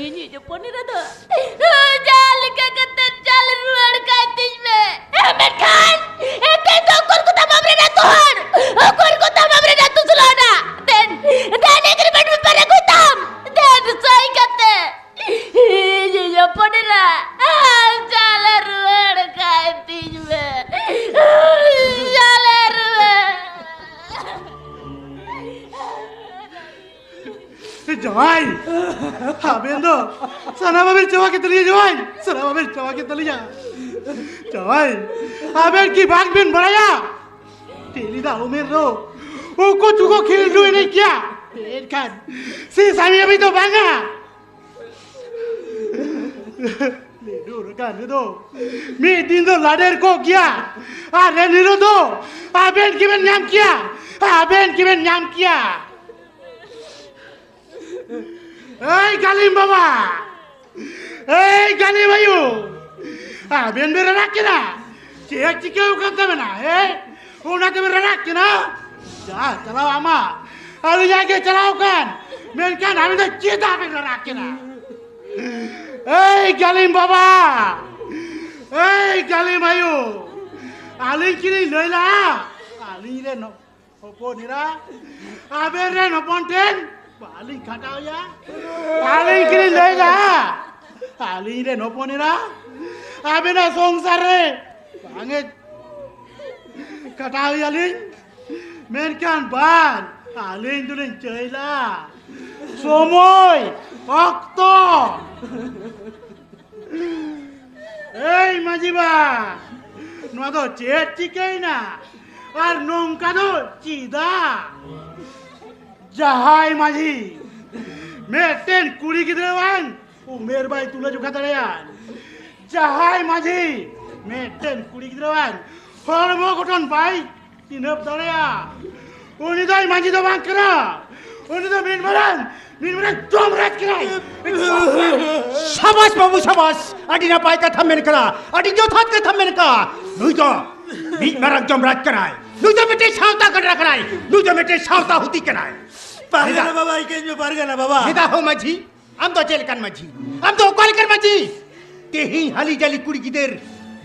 ᱤᱧᱤᱡ ᱦᱚᱯᱚᱱ ᱮᱨᱟ ᱫᱚ ᱡᱟᱦᱟᱸ ᱞᱮᱠᱟ ᱠᱟᱛᱮ ᱪᱟᱞ ᱨᱩᱣᱟᱹᱲ ᱠᱟᱭ ᱛᱤᱧ ᱢᱮ᱾ ᱢᱮᱱᱠᱷᱟᱱ ᱛᱮᱦᱮᱧ ᱫᱚ ᱚᱠᱚᱭ ᱠᱚ ᱛᱟᱢ ᱟᱢᱨᱮᱱ ᱟᱹᱛᱩ ᱦᱚᱲ? ᱚᱠᱚᱭ ᱠᱚ ᱛᱟᱢ ᱟᱢᱨᱮᱱ ᱟᱹᱛᱩ ᱥᱳᱞᱳ ᱟᱱᱟ? ᱫᱮᱱ, ᱫᱮᱱ agreement paper ᱟᱹᱜᱩᱭ ᱛᱟᱢ᱾ ᱫᱮᱱ ᱥᱟᱹᱭ ᱠᱟᱛᱮ ᱤᱧᱤᱡ ᱦᱚᱯᱚᱱ ᱮᱨᱟ ᱪᱟᱞ ᱨᱩᱣᱟᱹᱲ ᱠᱟᱭ ᱛᱤᱧ ᱢᱮ᱾ ᱪᱟᱞ ᱨᱩᱣᱟᱹᱲ᱾ ᱡᱟᱶᱟᱭ, ᱟᱵᱮᱱ ᱫᱚ ᱥᱟᱱᱟᱢᱟᱜ ᱵᱮᱱ ᱪᱟᱵᱟ ᱠᱮᱫ ᱛᱟᱹᱞᱤᱧᱟ ᱡᱟᱶᱟᱭ, ᱥᱟᱱᱟᱢᱟᱜ ᱵᱮᱱ ᱪᱟᱵᱟ ᱠᱮᱫ ᱛᱟᱹᱞᱤᱧᱟ᱾ ᱡᱟᱶᱟᱭ, ᱟᱵᱮᱱ ᱠᱤ ᱵᱟᱝ ᱵᱮᱱ ᱵᱟᱲᱟᱭᱟ? ᱛᱤᱞᱤᱫᱟ ᱩᱢᱮᱨ ᱨᱮ ᱩᱠᱩ ᱪᱩᱠᱩ ᱠᱷᱮᱞᱰᱩ ᱮᱱᱮᱡ ᱜᱮᱭᱟ, ᱢᱮᱱᱠᱷᱟᱱ ᱥᱤ ᱥᱟᱢᱤ ᱦᱟᱹᱵᱤᱡ ᱫᱚ ᱵᱟᱝᱟ᱾ ᱞᱮᱰᱩ ᱨᱟᱠᱟᱱ ᱨᱮᱫᱚ ᱢᱤᱫ ᱫᱤᱱ ᱫᱚ ᱞᱟᱰᱮᱨ ᱠᱚᱜ ᱜᱮᱭᱟ, ᱟᱨ ᱮᱱ ᱦᱤᱞᱳᱜ ᱫᱚ ᱟᱵᱮᱱ ᱜᱮᱵᱮᱱ ᱧᱟᱢ ᱠᱮᱭᱟ, ᱟᱵᱮᱱ ᱜᱮᱵᱮᱱ ᱧᱟᱢ ᱠᱮᱭᱟ᱾ ᱮᱭ ᱜᱟᱹᱞᱤᱢ ᱵᱟᱵᱟ, ᱮᱭ ᱜᱟᱹᱞᱤᱢ ᱟᱭᱳ, ᱟᱵᱮᱱ ᱵᱮᱱ ᱨᱟᱨᱟᱜ ᱠᱟᱱᱟ? ᱪᱮᱫ ᱪᱤᱠᱟᱹᱣ ᱠᱟᱱ ᱛᱟᱵᱮᱱᱟ? ᱦᱮᱸ, ᱚᱱᱟ ᱛᱮᱵᱮᱱ ᱨᱟᱨᱟᱜ ᱠᱟᱱᱟ? ᱡᱟ ᱪᱟᱞᱟᱣ ᱟᱢᱟᱜ, ᱟᱹᱞᱤᱧᱟᱜ ᱜᱮ ᱪᱟᱞᱟᱣ ᱠᱟᱱ, ᱢᱮᱱᱠᱷᱟᱱ ᱟᱵᱮᱱ ᱫᱚ ᱪᱮᱫᱟᱜ ᱵᱮᱱ ᱨᱟᱨᱟᱜ ᱠᱟᱱᱟ? ᱮᱭ ᱜᱟᱹᱞᱤᱢ ᱵᱟᱵᱟ, ᱮᱭ ᱜᱟᱹᱞᱤᱢ ᱟᱭᱳ, ᱟᱹᱞᱤᱧ ᱠᱤᱞᱤᱧ ᱞᱟᱹᱭ ᱞᱟᱜᱼᱟ, ᱟᱹᱞᱤᱧ ᱨᱮᱱ ᱦᱚᱯᱚᱱ ᱮᱨᱟ ᱟᱵᱮᱱ ᱨᱮᱱ ᱦᱚᱯᱚᱱ ᱴᱷᱮᱱ ᱵᱟᱹᱞᱤᱧ ᱠᱷᱟᱴᱟᱣᱮᱭᱟ᱾ ᱟᱹᱞᱤᱧ ᱠᱤᱞᱤᱧ ᱞᱟᱹᱭ ᱞᱟᱜᱼᱟ, ᱟᱹᱞᱤᱧ ᱨᱮᱱ ᱦᱚᱯᱚᱱ ᱮᱨᱟ ᱟᱵᱮᱱᱟᱜ ᱥᱚᱝᱥᱟᱨ ᱨᱮ ᱵᱟᱝᱮ ᱠᱷᱟᱴᱟᱣᱮᱭᱟᱞᱤᱧ, ᱢᱮᱱᱠᱷᱟᱱ ᱵᱟᱝ, ᱟᱹᱞᱤᱧ ᱫᱚᱞᱤᱧ ᱪᱟᱹᱭᱞᱟ ᱥᱚᱢᱚᱭ, ᱚᱠᱛᱚ᱾ ᱮᱭ ᱢᱟᱹᱡᱷᱤ ᱵᱟ, ᱱᱚᱣᱟ ᱫᱚ ᱪᱮᱫ ᱪᱤᱠᱟᱹᱭᱮᱱᱟ? ᱟᱨ ᱱᱚᱝᱠᱟ ᱫᱚ ᱪᱮᱫᱟᱜ? ᱡᱟᱦᱟᱸᱭ ᱢᱟᱹᱡᱷᱤ ᱢᱤᱫᱴᱮᱱ ᱠᱩᱲᱤ ᱜᱤᱫᱽᱨᱟᱹᱣᱟᱱ ᱩᱢᱮᱨ ᱵᱟᱭ ᱛᱩᱞᱟᱹ ᱡᱚᱠᱷᱟ ᱫᱟᱲᱮᱭᱟᱜᱼᱟ, ᱡᱟᱦᱟᱸᱭ ᱢᱟᱹᱡᱷᱤ ᱢᱤᱫᱴᱮᱱ ᱠᱩᱲᱤ ᱜᱤᱫᱽᱨᱟᱹᱣᱟᱱ ᱦᱚᱲᱢᱚ ᱜᱚᱴᱷᱚᱱ ᱵᱟᱭ ᱪᱤᱱᱦᱟᱹᱯ ᱫᱟᱲᱮᱭᱟᱜᱼᱟ, ᱩᱱᱤ ᱫᱚ ᱢᱟᱹᱡᱷᱤ ᱫᱚ ᱵᱟᱝ ᱠᱟᱱᱟ, ᱩᱱᱤ ᱫᱚ ᱢᱤᱫ ᱢᱟᱨᱟᱝ, ᱢᱤᱫ ᱢᱟᱨᱟᱝ ᱡᱚᱢᱨᱟᱡᱽ ᱠᱟᱱᱟᱭ᱾ ᱥᱟᱵᱟᱥ ᱵᱟᱹᱵᱩ, ᱥᱟᱵᱟᱥ, ᱟᱹᱰᱤ ᱱᱟᱯᱟᱭ ᱠᱟᱛᱷᱟ ᱢᱮᱱ ᱠᱟᱱᱟ, ᱟᱹᱰᱤ ᱡᱚᱛᱷᱟᱛ ᱠᱟᱛᱷᱟ ᱢᱮᱱ ᱠᱟᱱᱟ᱾ ᱱᱩᱭ ᱫᱚ ᱢᱤᱫ ᱢᱟᱨᱟᱝ ᱡᱚᱢᱨᱟᱡᱽ ᱠᱟᱱᱟᱭ, ᱱᱩᱭ ᱫᱚ ᱢᱤᱫᱴᱮᱱ ᱥᱟᱶᱛᱟ ᱜᱟᱰᱨᱟ ᱠᱟᱱᱟᱭ, ᱱᱩᱭ ᱫᱚ ᱢᱤᱫᱴᱮᱱ ᱥᱟᱶᱛᱟ ᱦᱩᱛᱤ ᱠᱟᱱᱟᱭ᱾ ᱯᱟᱨᱜᱟᱱᱟ ᱵᱟᱵᱟ, ᱤᱠᱟᱹᱧ ᱢᱮ ᱯᱟᱨᱜᱟᱱᱟ ᱵᱟᱵᱟ᱾ ᱢᱮᱫᱟ ᱦᱳ ᱢᱟᱹᱡᱷᱤ, ᱟᱢ ᱫᱚ ᱪᱮᱫ ᱞᱮᱠᱟᱱ ᱢᱟᱹᱡᱷᱤ? ᱟᱢ ᱫᱚ ᱚᱠᱟ ᱞᱮᱠᱟᱱ ᱢᱟᱹᱡᱷᱤ? ᱛᱮᱦᱮᱧ ᱦᱟᱹᱞᱤ ᱡᱟᱹᱞᱤ ᱠᱩᱲᱤ ᱜᱤᱫᱟᱹᱨ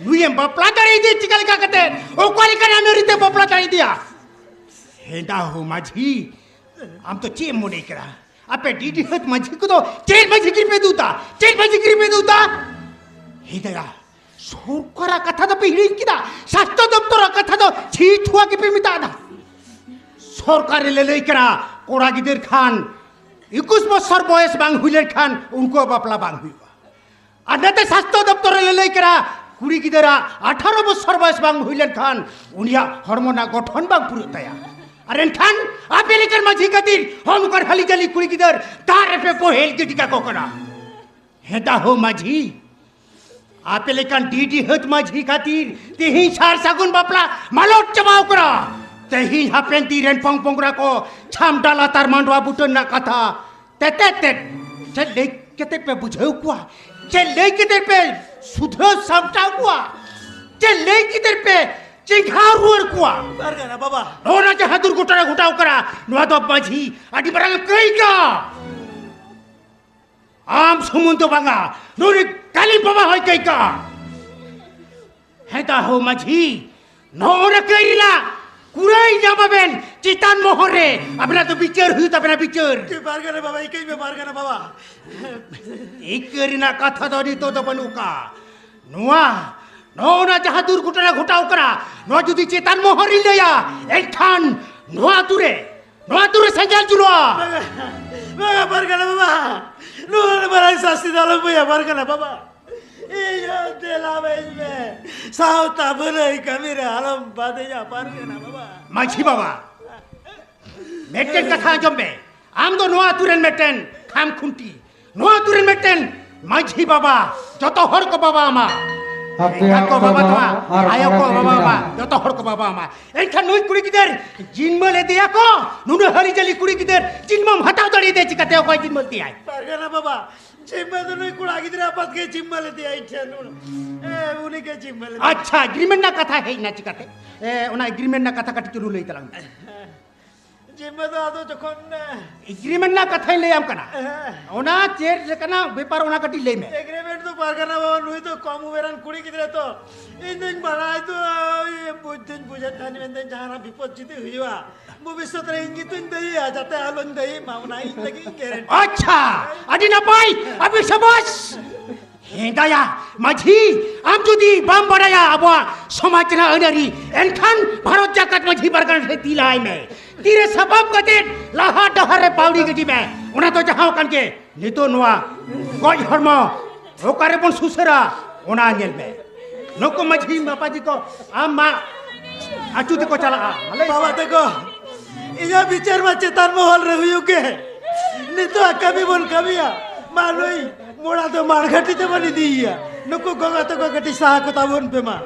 ᱱᱩᱭᱮᱢ ᱵᱟᱯᱞᱟ ᱫᱟᱲᱮᱭᱟᱫᱮ ᱪᱤᱠᱟ ᱞᱮᱠᱟ ᱠᱟᱛᱮ? ᱚᱠᱟ ᱞᱮᱠᱟᱱ ᱟᱹᱱ ᱟᱹᱨᱤ ᱛᱮ ᱵᱟᱯᱞᱟ ᱫᱟᱲᱮᱭᱟᱫᱮᱭᱟ? ᱦᱮᱸᱫᱟ ᱦᱳ ᱢᱟᱹᱡᱷᱤ, ᱟᱢ ᱫᱚ ᱪᱮᱫ ᱮᱢ ᱢᱚᱱᱮ ᱠᱟᱫᱟ? ᱟᱯᱮ ᱰᱤᱰᱤ ᱦᱟᱹᱛ ᱢᱟᱹᱡᱷᱤ ᱠᱚᱫᱚ ᱪᱮᱫ ᱢᱟᱹᱡᱷᱤ ᱜᱤᱨᱤ ᱯᱮ ᱫᱩᱛᱟ? ᱪᱮᱫ ᱢᱟᱹᱡᱷᱤ ᱜᱤᱨᱤ ᱯᱮ ᱫᱩᱛᱟ? ᱦᱮᱸᱫᱟᱭᱟ, ᱥᱚᱨᱠᱟᱨᱟᱜ ᱠᱟᱛᱷᱟ ᱫᱚᱯᱮ ᱦᱤᱲᱤᱧ ᱠᱮᱫᱟ, ᱥᱟᱥᱛᱚ ᱫᱚᱯᱛᱚᱨᱟᱜ ᱠᱟᱛᱷᱟ ᱫᱚ ᱪᱷᱤ ᱛᱷᱩᱣᱟ ᱜᱮᱯᱮ ᱢᱮᱛᱟᱜ ᱫᱟ᱾ ᱥᱚᱨᱠᱟᱨ ᱨᱮ ᱞᱟᱹᱞᱟᱹᱭ ᱠᱟᱱᱟ, ᱠᱚᱲᱟ ᱜᱤᱫᱟᱹᱨ ᱠᱷᱟᱱ ᱮᱠᱩᱥ ᱵᱚᱪᱷᱚᱨ ᱵᱚᱭᱮᱥ ᱵᱟᱝ ᱦᱩᱭ ᱞᱮᱱᱠᱷᱟᱱ ᱩᱱᱠᱩᱣᱟᱜ ᱵᱟᱯᱞᱟ ᱵᱟᱝ ᱦᱩᱭᱩᱜᱼᱟ᱾ ᱟᱨ ᱱᱚᱛᱮ ᱥᱟᱥᱛᱚ ᱫᱚᱯᱛᱚᱨ ᱨᱮ ᱞᱟᱹᱞᱟᱹᱭ ᱠᱟᱱᱟ, ᱠᱩᱲᱤ ᱜᱤᱫᱟᱹᱨᱟᱜ ᱟᱴᱷᱟᱨᱚ ᱵᱚᱪᱷᱚᱨ ᱵᱚᱭᱮᱥ ᱵᱟᱝ ᱦᱩᱭ ᱞᱮᱱᱠᱷᱟᱱ ᱩᱱᱤᱭᱟᱜ ᱦᱚᱲᱢᱚ ᱨᱮᱱᱟᱜ ᱜᱚᱴᱷᱚᱱ ᱵᱟᱝ ᱯᱩᱨᱟᱹᱜ ᱛᱟᱭᱟ᱾ ᱟᱨ ᱮᱱᱠᱷᱟᱱ ᱟᱯᱮ ᱞᱮᱠᱟᱱ ᱢᱟᱹᱡᱷᱤ ᱠᱷᱟᱹᱛᱤᱨ ᱦᱚᱸ ᱱᱚᱝᱠᱟᱱ ᱦᱟᱹᱞᱤ ᱡᱟᱹᱞᱤ ᱠᱩᱲᱤ ᱜᱤᱫᱟᱹᱨ ᱫᱟᱜ ᱨᱮᱯᱮ ᱵᱚᱦᱮᱞ ᱜᱤᱰᱤ ᱠᱟᱠᱚ ᱠᱟᱱᱟ᱾ ᱦᱮᱸᱫᱟ ᱦᱳ ᱢᱟᱹᱡᱷᱤ, ᱟᱯᱮ ᱞᱮᱠᱟᱱ ᱰᱤᱰᱤ ᱦᱟᱹᱛ ᱢᱟᱹᱡᱷᱤ ᱠᱷᱟᱹᱛᱤᱨ ᱛᱮᱦᱮᱧ ᱥᱟᱨ ᱥᱟᱹᱜᱩᱱ ᱵᱟᱯᱞᱟ ᱢᱟᱞᱚᱴ ᱪᱟᱵᱟᱣ ᱠᱟᱱᱟ᱾ ᱛᱮᱦᱮᱧ ᱦᱟᱯᱮᱱ ᱫᱤᱱ ᱨᱮᱱ ᱯᱚᱝ ᱯᱚᱝᱲᱟ ᱠᱚ ᱪᱷᱟᱢᱰᱟ ᱞᱟᱛᱟᱨ ᱢᱟᱰᱣᱟ ᱵᱩᱴᱟᱹ ᱨᱮᱱᱟᱜ ᱠᱟᱛᱷᱟ ᱛᱮᱛᱮᱫ ᱛᱮᱫ ᱪᱮᱫ ᱞᱟᱹᱭ ᱠᱟᱛᱮ ᱯᱮ ᱵᱩᱡᱷᱟᱹᱣ ᱠᱚᱣᱟ? ᱪᱮᱫ ᱞᱟᱹᱭ ᱠᱟᱛᱮ ᱯᱮ ᱥᱩᱫᱷᱟᱹᱣ ᱥᱟᱢᱴᱟᱣ ᱠᱚᱣᱟ? ᱪᱮᱫ ᱞᱟᱹᱭ ᱠᱟᱛᱮ ᱯᱮ ᱪᱮᱸᱜᱷᱟᱣ ᱨᱩᱣᱟᱹᱲ ᱠᱚᱣᱟ? ᱯᱟᱨᱜᱟᱱᱟ ᱵᱟᱵᱟ᱾ ᱱᱚᱜᱼᱚ ᱱᱟ ᱡᱟᱦᱟᱸ ᱫᱩᱨᱜᱷᱚᱴᱚᱱᱟ ᱜᱷᱚᱴᱟᱣ ᱠᱟᱱᱟ, ᱱᱚᱣᱟ ᱫᱚ ᱢᱟᱹᱡᱷᱤ ᱟᱹᱰᱤ ᱢᱟᱨᱟᱝ ᱠᱟᱹᱭ ᱠᱟᱱᱟ᱾ ᱟᱢ ᱥᱩᱢᱩᱝ ᱫᱚ ᱵᱟᱝᱟ, ᱱᱩᱭ ᱠᱟᱹᱞᱤ ᱵᱟᱵᱟ ᱦᱚᱸᱭ ᱠᱟᱹᱭ ᱠᱟᱜᱼᱟ᱾ ᱦᱮᱸᱫᱟ ᱦᱳ ᱢᱟᱹᱡᱷᱤ, ᱱᱚᱜᱼᱚ ᱱᱟ ᱠᱟᱹᱭ ᱨᱮᱱᱟᱜ ᱠᱩᱲᱟᱹᱭ ᱧᱟᱢ ᱟᱵᱮᱱ ᱪᱮᱛᱟᱱ ᱢᱚᱦᱚᱞ ᱨᱮ᱾ ᱟᱵᱮᱱᱟᱜ ᱫᱚ ᱵᱤᱪᱟᱹᱨ ᱦᱩᱭᱩᱜ ᱛᱟᱵᱮᱱᱟ, ᱵᱤᱪᱟᱹᱨ᱾ ᱪᱮ ᱯᱟᱨᱜᱟᱱᱟ ᱵᱟᱵᱟ, ᱤᱠᱟᱹᱧ ᱢᱮ ᱯᱟᱨᱜᱟᱱᱟ ᱵᱟᱵᱟ᱾ ᱤᱠᱟᱹ ᱨᱮᱱᱟᱜ ᱠᱟᱛᱷᱟ ᱫᱚ ᱱᱤᱛᱚᱜ ᱫᱚ ᱵᱟᱹᱱᱩᱜ ᱠᱟᱜᱼᱟ᱾ ᱱᱚᱣᱟ, ᱱᱚᱜᱼᱚ ᱱᱟ ᱡᱟᱦᱟᱸ ᱫᱩᱨᱜᱷᱚᱴᱚᱱᱟ ᱜᱷᱚᱴᱟᱣ ᱠᱟᱱᱟ, ᱱᱚᱣᱟ ᱡᱩᱫᱤ ᱪᱮᱛᱟᱱ ᱢᱚᱦᱚᱞ ᱨᱤᱧ ᱞᱟᱹᱭᱟ, ᱮᱱᱠᱷᱟᱱ ᱱᱚᱣᱟ ᱟᱹᱛᱩ ᱨᱮ ᱱᱚᱣᱟ ᱟᱹᱛᱩ ᱨᱮ ᱥᱮᱸᱜᱮᱞ ᱡᱩᱞᱩᱜᱼᱟ᱾ ᱵᱟᱝᱟ, ᱵᱟᱝᱟ, ᱯᱟᱨᱜᱟᱱᱟ ᱵᱟᱵᱟ, ᱱᱚᱣᱟ ᱨᱮ ᱢᱟᱨᱟᱝ ᱥᱟᱥᱛᱤ ᱫᱚ ᱟᱞᱚᱢ ᱟᱹᱜᱩᱭᱟ, ᱯᱟᱨᱜᱟᱱᱟ ᱵᱟᱵᱟ᱾ ᱤᱧ ᱦᱚᱸ ᱫᱮᱞᱟ ᱵᱮᱱ ᱢᱮ, ᱥᱟᱶᱛᱟ ᱵᱷᱟᱹᱞᱟᱹᱭ ᱠᱟᱹᱢᱤ ᱨᱮ ᱟᱞᱚᱢ ᱵᱟᱫᱮᱧᱟ, ᱯᱟᱨᱜᱟᱱᱟ ᱵᱟᱵᱟ᱾ ᱢᱟᱹᱡᱷᱤ ᱵᱟᱵᱟ, ᱢᱤᱫᱴᱮᱱ ᱠᱟᱛᱷᱟ ᱟᱸᱡᱚᱢ ᱢᱮ, ᱟᱢ ᱫᱚ ᱱᱚᱣᱟ ᱟᱹᱛᱩ ᱨᱮᱱ ᱢᱤᱫᱴᱮᱱ ᱠᱷᱟᱢ ᱠᱷᱩᱱᱴᱤ, ᱱᱚᱣᱟ ᱟᱹᱛᱩ ᱨᱮᱱ ᱢᱤᱫᱴᱮᱱ ᱢᱟᱹᱡᱷᱤ ᱵᱟᱵᱟ, ᱡᱚᱛᱚ ᱦᱚᱲ ᱠᱚ ᱵᱟᱵᱟ ᱟᱢᱟ᱾ ᱟᱯᱮᱭᱟᱜ ᱮᱸᱜᱟᱛ ᱠᱚ ᱵᱟᱵᱟ ᱵᱟᱵᱟ ᱛᱟᱢᱟ, ᱟᱨ ᱟᱭᱳ ᱠᱚ ᱠᱚᱲᱟ ᱵᱟᱵᱟ ᱠᱩᱲᱤ ᱟᱢᱟ, ᱢᱮᱱᱟᱜ᱾ ᱡᱚᱛᱚ ᱦᱚᱲ ᱠᱚ ᱵᱟᱵᱟ ᱟᱢᱟ᱾ ᱮᱱᱠᱷᱟᱱ ᱱᱩᱭ ᱠᱩᱲᱤ ᱜᱤᱫᱟᱹᱨ ᱡᱤᱱᱢᱟᱹ ᱞᱮᱫᱮᱭᱟ ᱠᱚ, ᱱᱩᱱᱟᱹᱜ ᱦᱟᱹᱞᱤ ᱡᱟᱹᱞᱤ ᱠᱩᱲᱤ ᱜᱤᱫᱟᱹᱨ ᱡᱤᱱᱢᱟᱹᱢ ᱦᱟᱛᱟᱣ ᱫᱟᱲᱮᱭᱟᱫᱮᱭᱟ ᱪᱤᱠᱟᱹᱛᱮ? ᱚᱠᱚᱭ ᱡᱤᱱᱢᱟᱹ ᱞᱮᱫᱮᱭᱟᱭ? ᱯᱟᱨᱜᱟᱱᱟ ᱵᱟᱵᱟ, ᱡᱤᱱᱢᱟᱹ ᱫᱚ ᱱᱩᱭ ᱠᱚᱲᱟ ᱜᱤᱫᱽᱨᱟᱹ ᱟᱯᱟᱛ ᱜᱮ ᱡᱤᱱᱢᱟᱹ ᱞᱮᱫᱮᱭᱟ ᱤᱧ ᱴᱷᱮᱱ᱾ ᱩᱱ-, ᱮ, ᱩᱱᱤ ᱜᱮ ᱡᱤᱱᱢᱟᱹ ᱞᱮᱫᱮᱭᱟ᱾ ᱟᱪᱪᱷᱟ, ᱮᱜᱽᱨᱤᱢᱮᱱᱴ ᱨᱮᱱᱟᱜ ᱠᱟᱛᱷᱟ ᱦᱮᱡ ᱮᱱᱟ ᱪᱤᱠᱟᱹᱛᱮ? ᱮ, ᱚᱱᱟ ᱮᱜᱽᱨᱤᱢᱮᱱᱴ ᱨᱮᱱᱟᱜ ᱠᱟᱛᱷᱟ ᱠᱟᱹᱴᱤᱡ ᱪᱩᱞᱩ ᱞᱟᱹᱭ ᱛᱟᱞᱟᱝ ᱢᱮ᱾ ᱡᱤᱢᱟᱹ ᱫᱚ ᱟᱫᱚ ᱡᱚᱠᱷᱚᱱ, ᱮ, ᱮᱜᱨᱤᱢᱮᱱᱴ ᱨᱮᱱᱟᱜ ᱠᱟᱛᱷᱟᱧ ᱞᱟᱹᱭᱟᱢ ᱠᱟᱱᱟ᱾ ᱦᱮᱸ᱾ ᱚᱱᱟ ᱪᱮᱫ ᱞᱮᱠᱟᱱᱟᱜ ᱵᱮᱯᱟᱨ, ᱚᱱᱟ ᱠᱟᱹᱴᱤᱡ ᱞᱟᱹᱭ ᱢᱮ᱾ ᱮᱜᱨᱤᱢᱮᱱᱴ ᱫᱚ ᱯᱟᱨᱜᱟᱱᱟ ᱵᱟᱵᱟ, ᱱᱩᱭ ᱫᱚ ᱠᱚᱢ ᱩᱢᱮᱨᱟᱱ ᱠᱩᱲᱤ ᱜᱤᱫᱽᱨᱟᱹ ᱛᱚ᱾ ᱤᱧ ᱫᱩᱧ ᱵᱟᱲᱟᱭ ᱫᱚ, ᱳᱭ ᱵᱩᱡᱽ ᱫᱩᱧ ᱵᱩᱡᱮᱫ ᱛᱟᱦᱮᱱ, ᱢᱮᱱᱫᱟᱹᱧ ᱡᱟᱦᱟᱱᱟᱜ ᱵᱤᱯᱚᱫ ᱡᱩᱫᱤ ᱦᱩᱭᱩᱜᱼᱟ, ᱵᱷᱚᱵᱤᱥᱥᱚᱛ ᱨᱮ ᱤᱧ ᱜᱮᱛᱩᱧ ᱫᱟᱹᱭᱤᱜᱼᱟ, ᱡᱟᱛᱮ ᱟᱞᱚᱧ ᱫᱟᱹᱭᱤᱜ ᱢᱟ, ᱚᱱᱟ ᱤᱧ ᱞᱟᱹᱜᱤᱫ ᱤᱧ ᱜᱮᱨᱮᱱᱴᱤ᱾ ᱟᱪᱪᱷᱟ, ᱟᱹᱰᱤ ᱱᱟᱯᱟᱭ, ᱟᱹᱰᱤ ᱥᱟᱵᱟᱥ᱾ ᱦᱮᱸ ᱫᱟᱭᱟ, ᱢᱟᱹᱡᱷᱤ, ᱟᱢ ᱡᱩᱫᱤ ᱵᱟᱢ ᱵᱟᱰᱟᱭᱟ ᱟᱵᱚᱣᱟᱜ ᱥᱚᱢᱟᱡᱽ ᱨᱮᱱᱟᱜ ᱟᱹᱱ ᱟᱹᱨᱤ, ᱮᱱᱠᱷᱟᱱ ᱵᱷᱟᱨᱚᱛ ᱡᱟᱠᱟᱛ ᱢᱟᱹᱡᱷᱤ ᱯᱟᱨᱜᱟᱱᱟ ᱴᱷᱮᱱ ᱛᱤ ᱞᱟᱦᱟᱭ ᱢᱮ᱾ ᱛᱤᱨᱮ ᱥᱟᱯᱟᱵ ᱠᱟᱛᱮ ᱞᱟᱦᱟ ᱰᱟᱦᱟᱨ ᱨᱮ ᱯᱟᱣᱲᱤ ᱜᱤᱰᱤ ᱢᱮ᱾ ᱚᱱᱟ ᱫᱚ ᱡᱟᱦᱟᱸ ᱠᱟᱱ ᱜᱮ, ᱱᱤᱛᱚᱜ ᱱᱚᱣᱟ ᱜᱚᱡ ᱦᱚᱲᱢᱚ ᱚᱠᱟᱨᱮ ᱵᱚᱱ ᱥᱩᱥᱟᱹᱨᱟ, ᱚᱱᱟ ᱧᱮᱞ ᱢᱮ᱾ ᱱᱩᱠᱩ ᱢᱟᱹᱡᱷᱤ ᱢᱟᱯᱟᱡᱤ ᱠᱚ ᱟᱢ ᱢᱟ ᱟᱹᱪᱩ ᱛᱮᱠᱚ ᱪᱟᱞᱟᱜᱼᱟ᱾ ᱢᱟ ᱞᱟᱹᱭ ᱵᱟᱵᱟ ᱛᱟᱠᱚ, ᱤᱧᱟᱹᱜ ᱵᱤᱪᱟᱹᱨ ᱢᱟ ᱪᱮᱛᱟᱱ ᱢᱚᱦᱚᱞ ᱨᱮ ᱦᱩᱭᱩᱜ ᱜᱮ᱾ ᱱᱤᱛᱚᱜ ᱠᱟᱹᱢᱤ ᱵᱚᱱ ᱠᱟᱹᱢᱤᱭᱟ᱾ ᱢᱟ ᱱᱩᱭ ᱢᱚᱲᱟ ᱫᱚ ᱢᱟᱲᱜᱷᱟᱴᱤ ᱛᱮᱵᱚᱱ ᱤᱫᱤᱭᱮᱭᱟ᱾ ᱱᱩᱠᱩ ᱜᱚᱜᱚ ᱛᱟᱠᱚ ᱠᱟᱹᱴᱤᱡ ᱥᱟᱦᱟ ᱠᱚ ᱛᱟᱵᱚᱱ ᱯᱮ ᱢᱟ᱾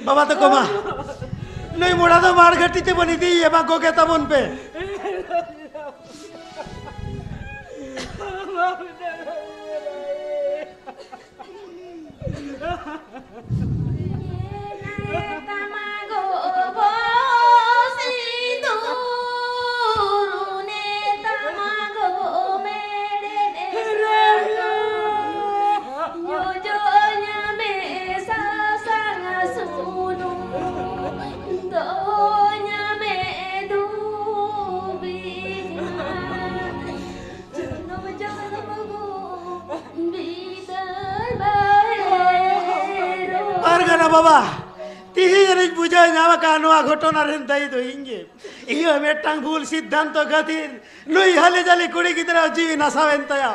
ᱵᱟᱵᱟ ᱛᱟᱠᱚ ᱢᱟ, ᱱᱩᱭ ᱢᱚᱲᱟ ᱫᱚ ᱢᱟᱲᱜᱷᱟᱴᱤ ᱛᱮᱵᱚᱱ ᱤᱫᱤᱭᱮᱭᱟ, ᱢᱟ ᱜᱚᱜᱮ ᱛᱟᱵᱚᱱ ᱯᱮ᱾ ᱯᱟᱨᱜᱟᱱᱟ ᱵᱟᱵᱟ, ᱛᱤᱦᱤᱧ ᱟᱹᱱᱤᱡ ᱵᱩᱡᱷᱟᱹᱣ ᱧᱟᱢ ᱟᱠᱟᱫ ᱱᱚᱣᱟ ᱜᱷᱚᱴᱚᱱᱟ ᱨᱮᱱ ᱫᱟᱹᱭᱤ ᱫᱚ ᱤᱧ ᱜᱮ᱾ ᱤᱧᱟᱹᱜ ᱢᱤᱫᱴᱟᱝ ᱵᱷᱩᱞ ᱥᱤᱫᱽᱫᱷᱟᱱᱛᱚ ᱠᱷᱟᱹᱛᱤᱨ ᱱᱩᱭ ᱦᱟᱞᱮ ᱡᱟᱞᱮ ᱠᱩᱲᱤ ᱜᱤᱫᱽᱨᱟᱹ ᱡᱤᱣᱤ ᱱᱟᱥᱟᱣᱮᱱ ᱛᱟᱭᱟ᱾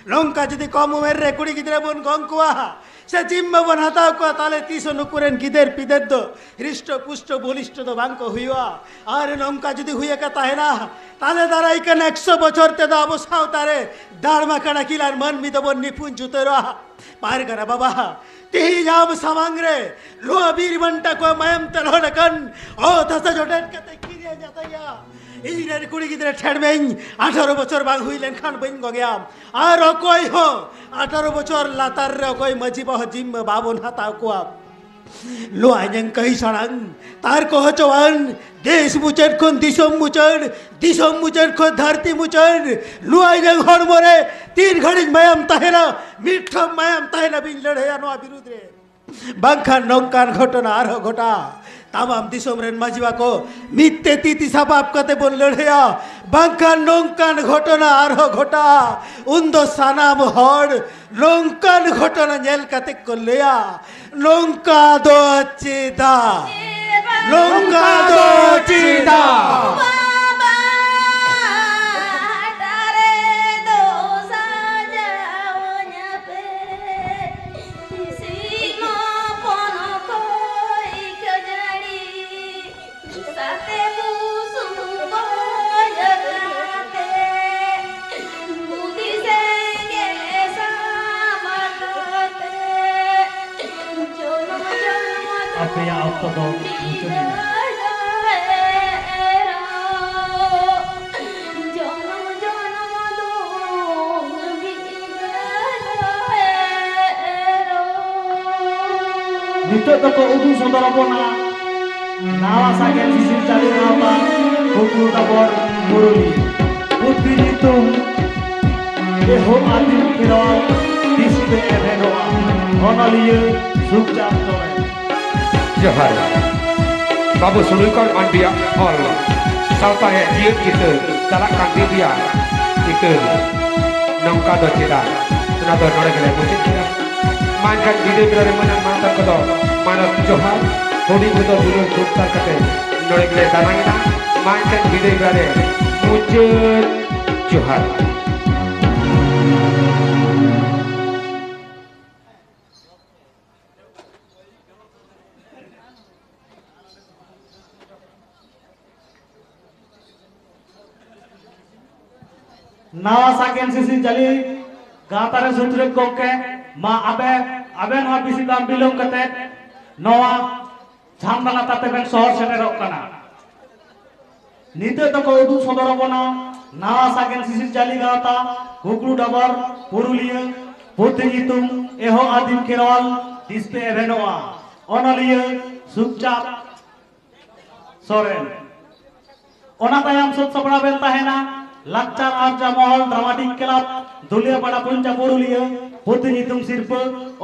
ᱱᱚᱝᱠᱟ ᱡᱩᱫᱤ ᱠᱚᱢ ᱩᱢᱮᱨ ᱨᱮ ᱠᱩᱲᱤ ᱜᱤᱫᱽᱨᱟᱹ ᱵᱚᱱ ᱜᱚᱝ ᱠᱚᱣᱟ ᱥᱮ ᱡᱤᱢᱢᱟᱹ ᱵᱚᱱ ᱦᱟᱛᱟᱣ ᱠᱚᱣᱟ, ᱛᱟᱦᱞᱮ ᱛᱤᱥ ᱦᱚᱸ ᱱᱩᱠᱩ ᱨᱮᱱ ᱜᱤᱫᱟᱹᱨ ᱯᱤᱫᱟᱹᱨ ᱫᱚ ᱦᱨᱤᱥᱴᱚ ᱯᱩᱥᱴᱚ ᱵᱚᱞᱤᱥᱴᱚ ᱫᱚ ᱵᱟᱝ ᱠᱚ ᱦᱩᱭᱩᱜᱼᱟ᱾ ᱟᱨ ᱱᱚᱝᱠᱟ ᱡᱩᱫᱤ ᱦᱩᱭ ᱟᱠᱟ ᱛᱟᱦᱮᱱᱟ, ᱛᱟᱦᱞᱮ ᱫᱟᱨᱟᱭ ᱠᱟᱱ ᱮᱠᱥᱚ ᱵᱚᱪᱷᱚᱨ ᱛᱮᱫᱚ ᱟᱵᱚ ᱥᱟᱶᱛᱟ ᱨᱮ ᱫᱟᱲᱢᱟ ᱠᱟᱲᱟ ᱠᱤᱞᱟᱱ ᱢᱟᱹᱱᱢᱤ ᱫᱚᱵᱚᱱ ᱱᱤᱯᱩᱸᱡ ᱩᱛᱟᱹᱨᱚᱜᱼᱟ᱾ ᱯᱟᱨᱜᱟᱱᱟ ᱵᱟᱵᱟ, ᱛᱮᱦᱮᱧ ᱟᱢ ᱥᱟᱢᱟᱝ ᱨᱮ ᱱᱚᱣᱟ ᱵᱤᱨ ᱵᱟᱱᱴᱟ ᱠᱚᱣᱟᱜ ᱢᱟᱭᱟᱢ ᱛᱮ ᱨᱚᱦᱚᱲ ᱟᱠᱟᱱ ᱚᱛ ᱦᱟᱥᱟ ᱡᱚᱴᱮᱫ ᱠᱟᱛᱮ ᱠᱤᱨᱤᱧ ᱤᱧ ᱨᱮᱱ ᱠᱩᱲᱤ ᱜᱤᱫᱽᱨᱟᱹ ᱴᱷᱮᱱ ᱢᱮᱧ ᱟᱴᱷᱟᱨᱚ ᱵᱚᱪᱷᱚᱨ ᱵᱟᱝ ᱦᱩᱭ ᱞᱮᱱᱠᱷᱟᱱ ᱵᱟᱹᱧ ᱜᱚᱜᱮᱭᱟ᱾ ᱟᱨ ᱚᱠᱚᱭ ᱦᱚᱸ ᱟᱴᱷᱟᱨᱚ ᱵᱚᱪᱷᱚᱨ ᱞᱟᱛᱟᱨ ᱨᱮ ᱚᱠᱚᱭ ᱢᱟᱹᱡᱷᱤ ᱵᱟᱵᱟ ᱡᱤᱢᱢᱟᱹ ᱵᱟᱵᱚᱱ ᱦᱟᱛᱟᱣ ᱠᱚᱣᱟ᱾ ᱞᱚᱣᱟ ᱧᱟᱝ ᱠᱟᱹᱦᱤ ᱥᱟᱲᱟᱝ ᱛᱟᱨ ᱠᱚ ᱦᱚᱪᱚᱣᱟᱱ, ᱫᱮᱥ ᱢᱩᱪᱟᱹᱫ ᱠᱷᱚᱱ ᱫᱤᱥᱚᱢ ᱢᱩᱪᱟᱹᱫ, ᱫᱤᱥᱚᱢ ᱢᱩᱪᱟᱹᱫ ᱠᱷᱚᱱ ᱫᱷᱟᱹᱨᱛᱤ ᱢᱩᱪᱟᱹᱫ, ᱞᱚᱣᱟ ᱧᱟᱝ ᱦᱚᱲᱢᱚ ᱨᱮ ᱛᱤᱱ ᱜᱷᱟᱹᱲᱤᱡ ᱢᱟᱭᱟᱢ ᱛᱟᱦᱮᱱᱟ, ᱢᱤᱫ ᱴᱷᱚᱯ ᱢᱟᱭᱟᱢ ᱛᱟᱦᱮᱱᱟ ᱵᱤᱱ ᱞᱟᱹᱲᱦᱟᱹᱭᱟ ᱱᱚᱣᱟ ᱵᱤᱨᱩᱫᱽ ᱨᱮ᱾ ᱵᱟᱝᱠᱷᱟᱱ ᱱᱚᱝᱠᱟᱱ ᱜᱷᱚᱴᱚᱱᱟ ᱟᱨᱦᱚᱸ ᱜᱷᱚᱴᱟᱜᱼᱟ᱾ ᱛᱟᱢᱟᱢ ᱫᱤᱥᱚᱢ ᱨᱮᱱ ᱢᱟᱹᱡᱷᱤ ᱵᱟᱠᱚ ᱢᱤᱫ ᱛᱮ ᱛᱤ ᱛᱤ ᱥᱟᱯᱟᱵ ᱠᱟᱛᱮ ᱵᱚᱱ ᱞᱟᱹᱲᱦᱟᱹᱭᱟ, ᱵᱟᱝᱠᱷᱟᱱ ᱱᱚᱝᱠᱟᱱ ᱜᱷᱚᱴᱚᱱᱟ ᱟᱨᱦᱚᱸ ᱜᱷᱚᱴᱟᱜᱼᱟ᱾ ᱩᱱᱫᱚ ᱥᱟᱱᱟᱢ ᱦᱚᱲ ᱱᱚᱝᱠᱟᱱ ᱜᱷᱚᱴᱚᱱᱟ ᱧᱮᱞ ᱠᱟᱛᱮ ᱠᱚ ᱞᱟᱹᱭᱟ, "ᱱᱚᱝᱠᱟ ᱫᱚ ᱪᱮᱫᱟᱜ? ᱱᱚᱝᱠᱟ ᱫᱚ ᱪᱮᱫᱟᱜ?" ᱥᱟᱛᱮ ᱵᱩᱥᱩᱵ ᱠᱚ ᱡᱟᱜᱟᱛᱮ, ᱵᱩᱫᱤ ᱥᱮᱸᱜᱮᱞ ᱥᱟᱢᱟᱜ ᱠᱟᱛᱮ, ᱡᱚᱱᱚᱢ ᱡᱚᱱᱚᱢ ᱫᱚ ᱟᱯᱮᱭᱟᱜ ᱚᱠᱛᱚ ᱫᱚ ᱢᱩᱪᱟᱹᱫ ᱮᱱᱟ᱾ ᱡᱚᱱᱚᱢ ᱡᱚᱱᱚᱢ ᱫᱚ ᱱᱤᱛᱚᱜ ᱫᱚᱠᱚ ᱩᱫᱩᱜ ᱥᱚᱫᱚᱨ ᱟᱵᱚᱱᱟ ᱱᱟᱣᱟ ᱥᱟᱜᱮᱱ ᱥᱤᱥᱤᱨ ᱪᱟᱹᱞᱤ ᱜᱟᱶᱛᱟ ᱠᱩᱠᱢᱩ ᱛᱟᱵᱚᱨ ᱢᱩᱨᱩᱞᱤ᱾ ᱯᱩᱛᱷᱤ ᱧᱩᱛᱩᱢ ᱮᱦᱚᱵ ᱟᱹᱫᱤᱢ ᱠᱷᱮᱨᱣᱟᱞ ᱛᱤᱥ ᱯᱮ ᱮᱵᱷᱮᱱᱚᱜᱼᱟ? ᱚᱱᱚᱞᱤᱭᱟᱹ ᱥᱩᱠᱪᱟᱸᱫᱽ ᱥᱚᱨᱮᱱ᱾ ᱡᱚᱦᱟᱨ᱾ ᱵᱟᱹᱵᱩ ᱥᱩᱱᱩᱭᱠᱚᱨ ᱢᱟᱱᱰᱤᱭᱟᱜ ᱚᱞ ᱥᱟᱶᱛᱟ ᱨᱮᱭᱟᱜ ᱡᱤᱭᱟᱹᱲ ᱪᱤᱛᱟᱹᱨ ᱪᱟᱞᱟᱜ ᱠᱟᱱ ᱫᱤᱱ ᱨᱮᱭᱟᱜ ᱪᱤᱛᱟᱹᱨ ᱱᱚᱝᱠᱟ ᱫᱚ ᱪᱮᱫᱟᱜ, ᱚᱱᱟ ᱫᱚ ᱱᱚᱰᱮ ᱜᱮᱞᱮ ᱢᱩᱪᱟᱹᱫ ᱠᱮᱫᱟ᱾ ᱢᱟ ᱮᱱᱠᱷᱟᱱ ᱵᱤᱫᱟᱹᱭ ᱵᱮᱲᱟ ᱨᱮ ᱢᱟᱹᱱᱟᱱ ᱢᱟᱱᱚᱛᱟᱱ ᱠᱚᱫᱚ ᱢᱟᱱᱚᱛ ᱡᱚᱦᱟᱨ, ᱦᱩᱰᱤᱧ ᱠᱚᱫᱚ ᱫᱩᱞᱟᱹᱲ ᱛᱷᱩᱢ ᱛᱟᱞ ᱠᱟᱛᱮ ᱱᱚᱰᱮ ᱜᱮᱞᱮ ᱫᱟᱱᱟᱝ ᱮᱫᱟ᱾ ᱢᱟ ᱮᱱᱠᱷᱟᱱ ᱵᱤᱫᱟᱹᱭ ᱵᱮᱲᱟ ᱨᱮ ᱢᱩᱪᱟᱹᱫ ᱡᱚᱦᱟᱨ᱾ ᱱᱟᱣᱟ ᱥᱟᱜᱮᱱ ᱥᱤᱥᱤ ᱡᱟᱹᱞᱤ ᱜᱟᱶᱛᱟ ᱨᱮ ᱥᱩᱛᱨᱮᱫ ᱜᱚᱢᱠᱮ, ᱢᱟ ᱟᱵᱮ, ᱟᱵᱮᱱ ᱦᱚᱸ ᱵᱮᱥᱤ ᱵᱟᱝ ᱵᱤᱞᱚᱢ ᱠᱟᱛᱮ ᱱᱚᱣᱟ ᱡᱷᱟᱢᱰᱟ ᱞᱟᱛᱟᱨ ᱛᱮᱵᱮᱱ ᱥᱚᱦᱚᱨ ᱥᱮᱴᱮᱨᱚᱜ ᱠᱟᱱᱟ᱾ ᱱᱤᱛᱚᱜ ᱫᱚᱠᱚ ᱩᱫᱩᱜ ᱥᱚᱫᱚᱨ ᱟᱵᱚᱱᱟ ᱱᱟᱣᱟ ᱥᱟᱜᱮᱱ ᱥᱤᱥᱤᱨ ᱡᱟᱹᱞᱤ ᱜᱟᱶᱛᱟ ᱠᱩᱠᱲᱩ ᱰᱟᱵᱚᱨ ᱯᱩᱨᱩᱞᱤᱭᱟᱹ, ᱯᱩᱛᱷᱤ ᱧᱩᱛᱩᱢ ᱮᱦᱚᱵ ᱟᱹᱫᱤᱢ ᱠᱷᱮᱨᱣᱟᱞ, ᱰᱤᱥᱯᱞᱮ ᱮᱵᱷᱮᱱᱚᱜᱼᱟ᱾ ᱚᱱᱚᱞᱤᱭᱟᱹ ᱥᱩᱠᱪᱟᱸᱫ ᱥᱚᱨᱮᱱ᱾ ᱚᱱᱟ ᱛᱟᱭᱚᱢ ᱥᱟᱹᱛ ᱥᱟᱯᱲᱟᱣ ᱵᱮᱱ ᱛᱟᱦᱮᱱᱟ ᱞᱟᱠᱪᱟᱨ ᱟᱨ ᱡᱟᱢᱚᱦᱚᱞ ᱰᱨᱟᱢᱟᱴᱤᱠ ᱠᱞᱟᱵᱽ, ᱫᱩᱞᱤᱭᱟᱹᱯᱟᱲᱟ ᱯᱚᱧᱪᱟ ᱯᱩᱨᱩᱞᱤᱭᱟᱹ, ᱯᱩᱛᱷᱤ ᱧᱩᱛᱩᱢ ᱥᱤᱨᱯᱟᱹ,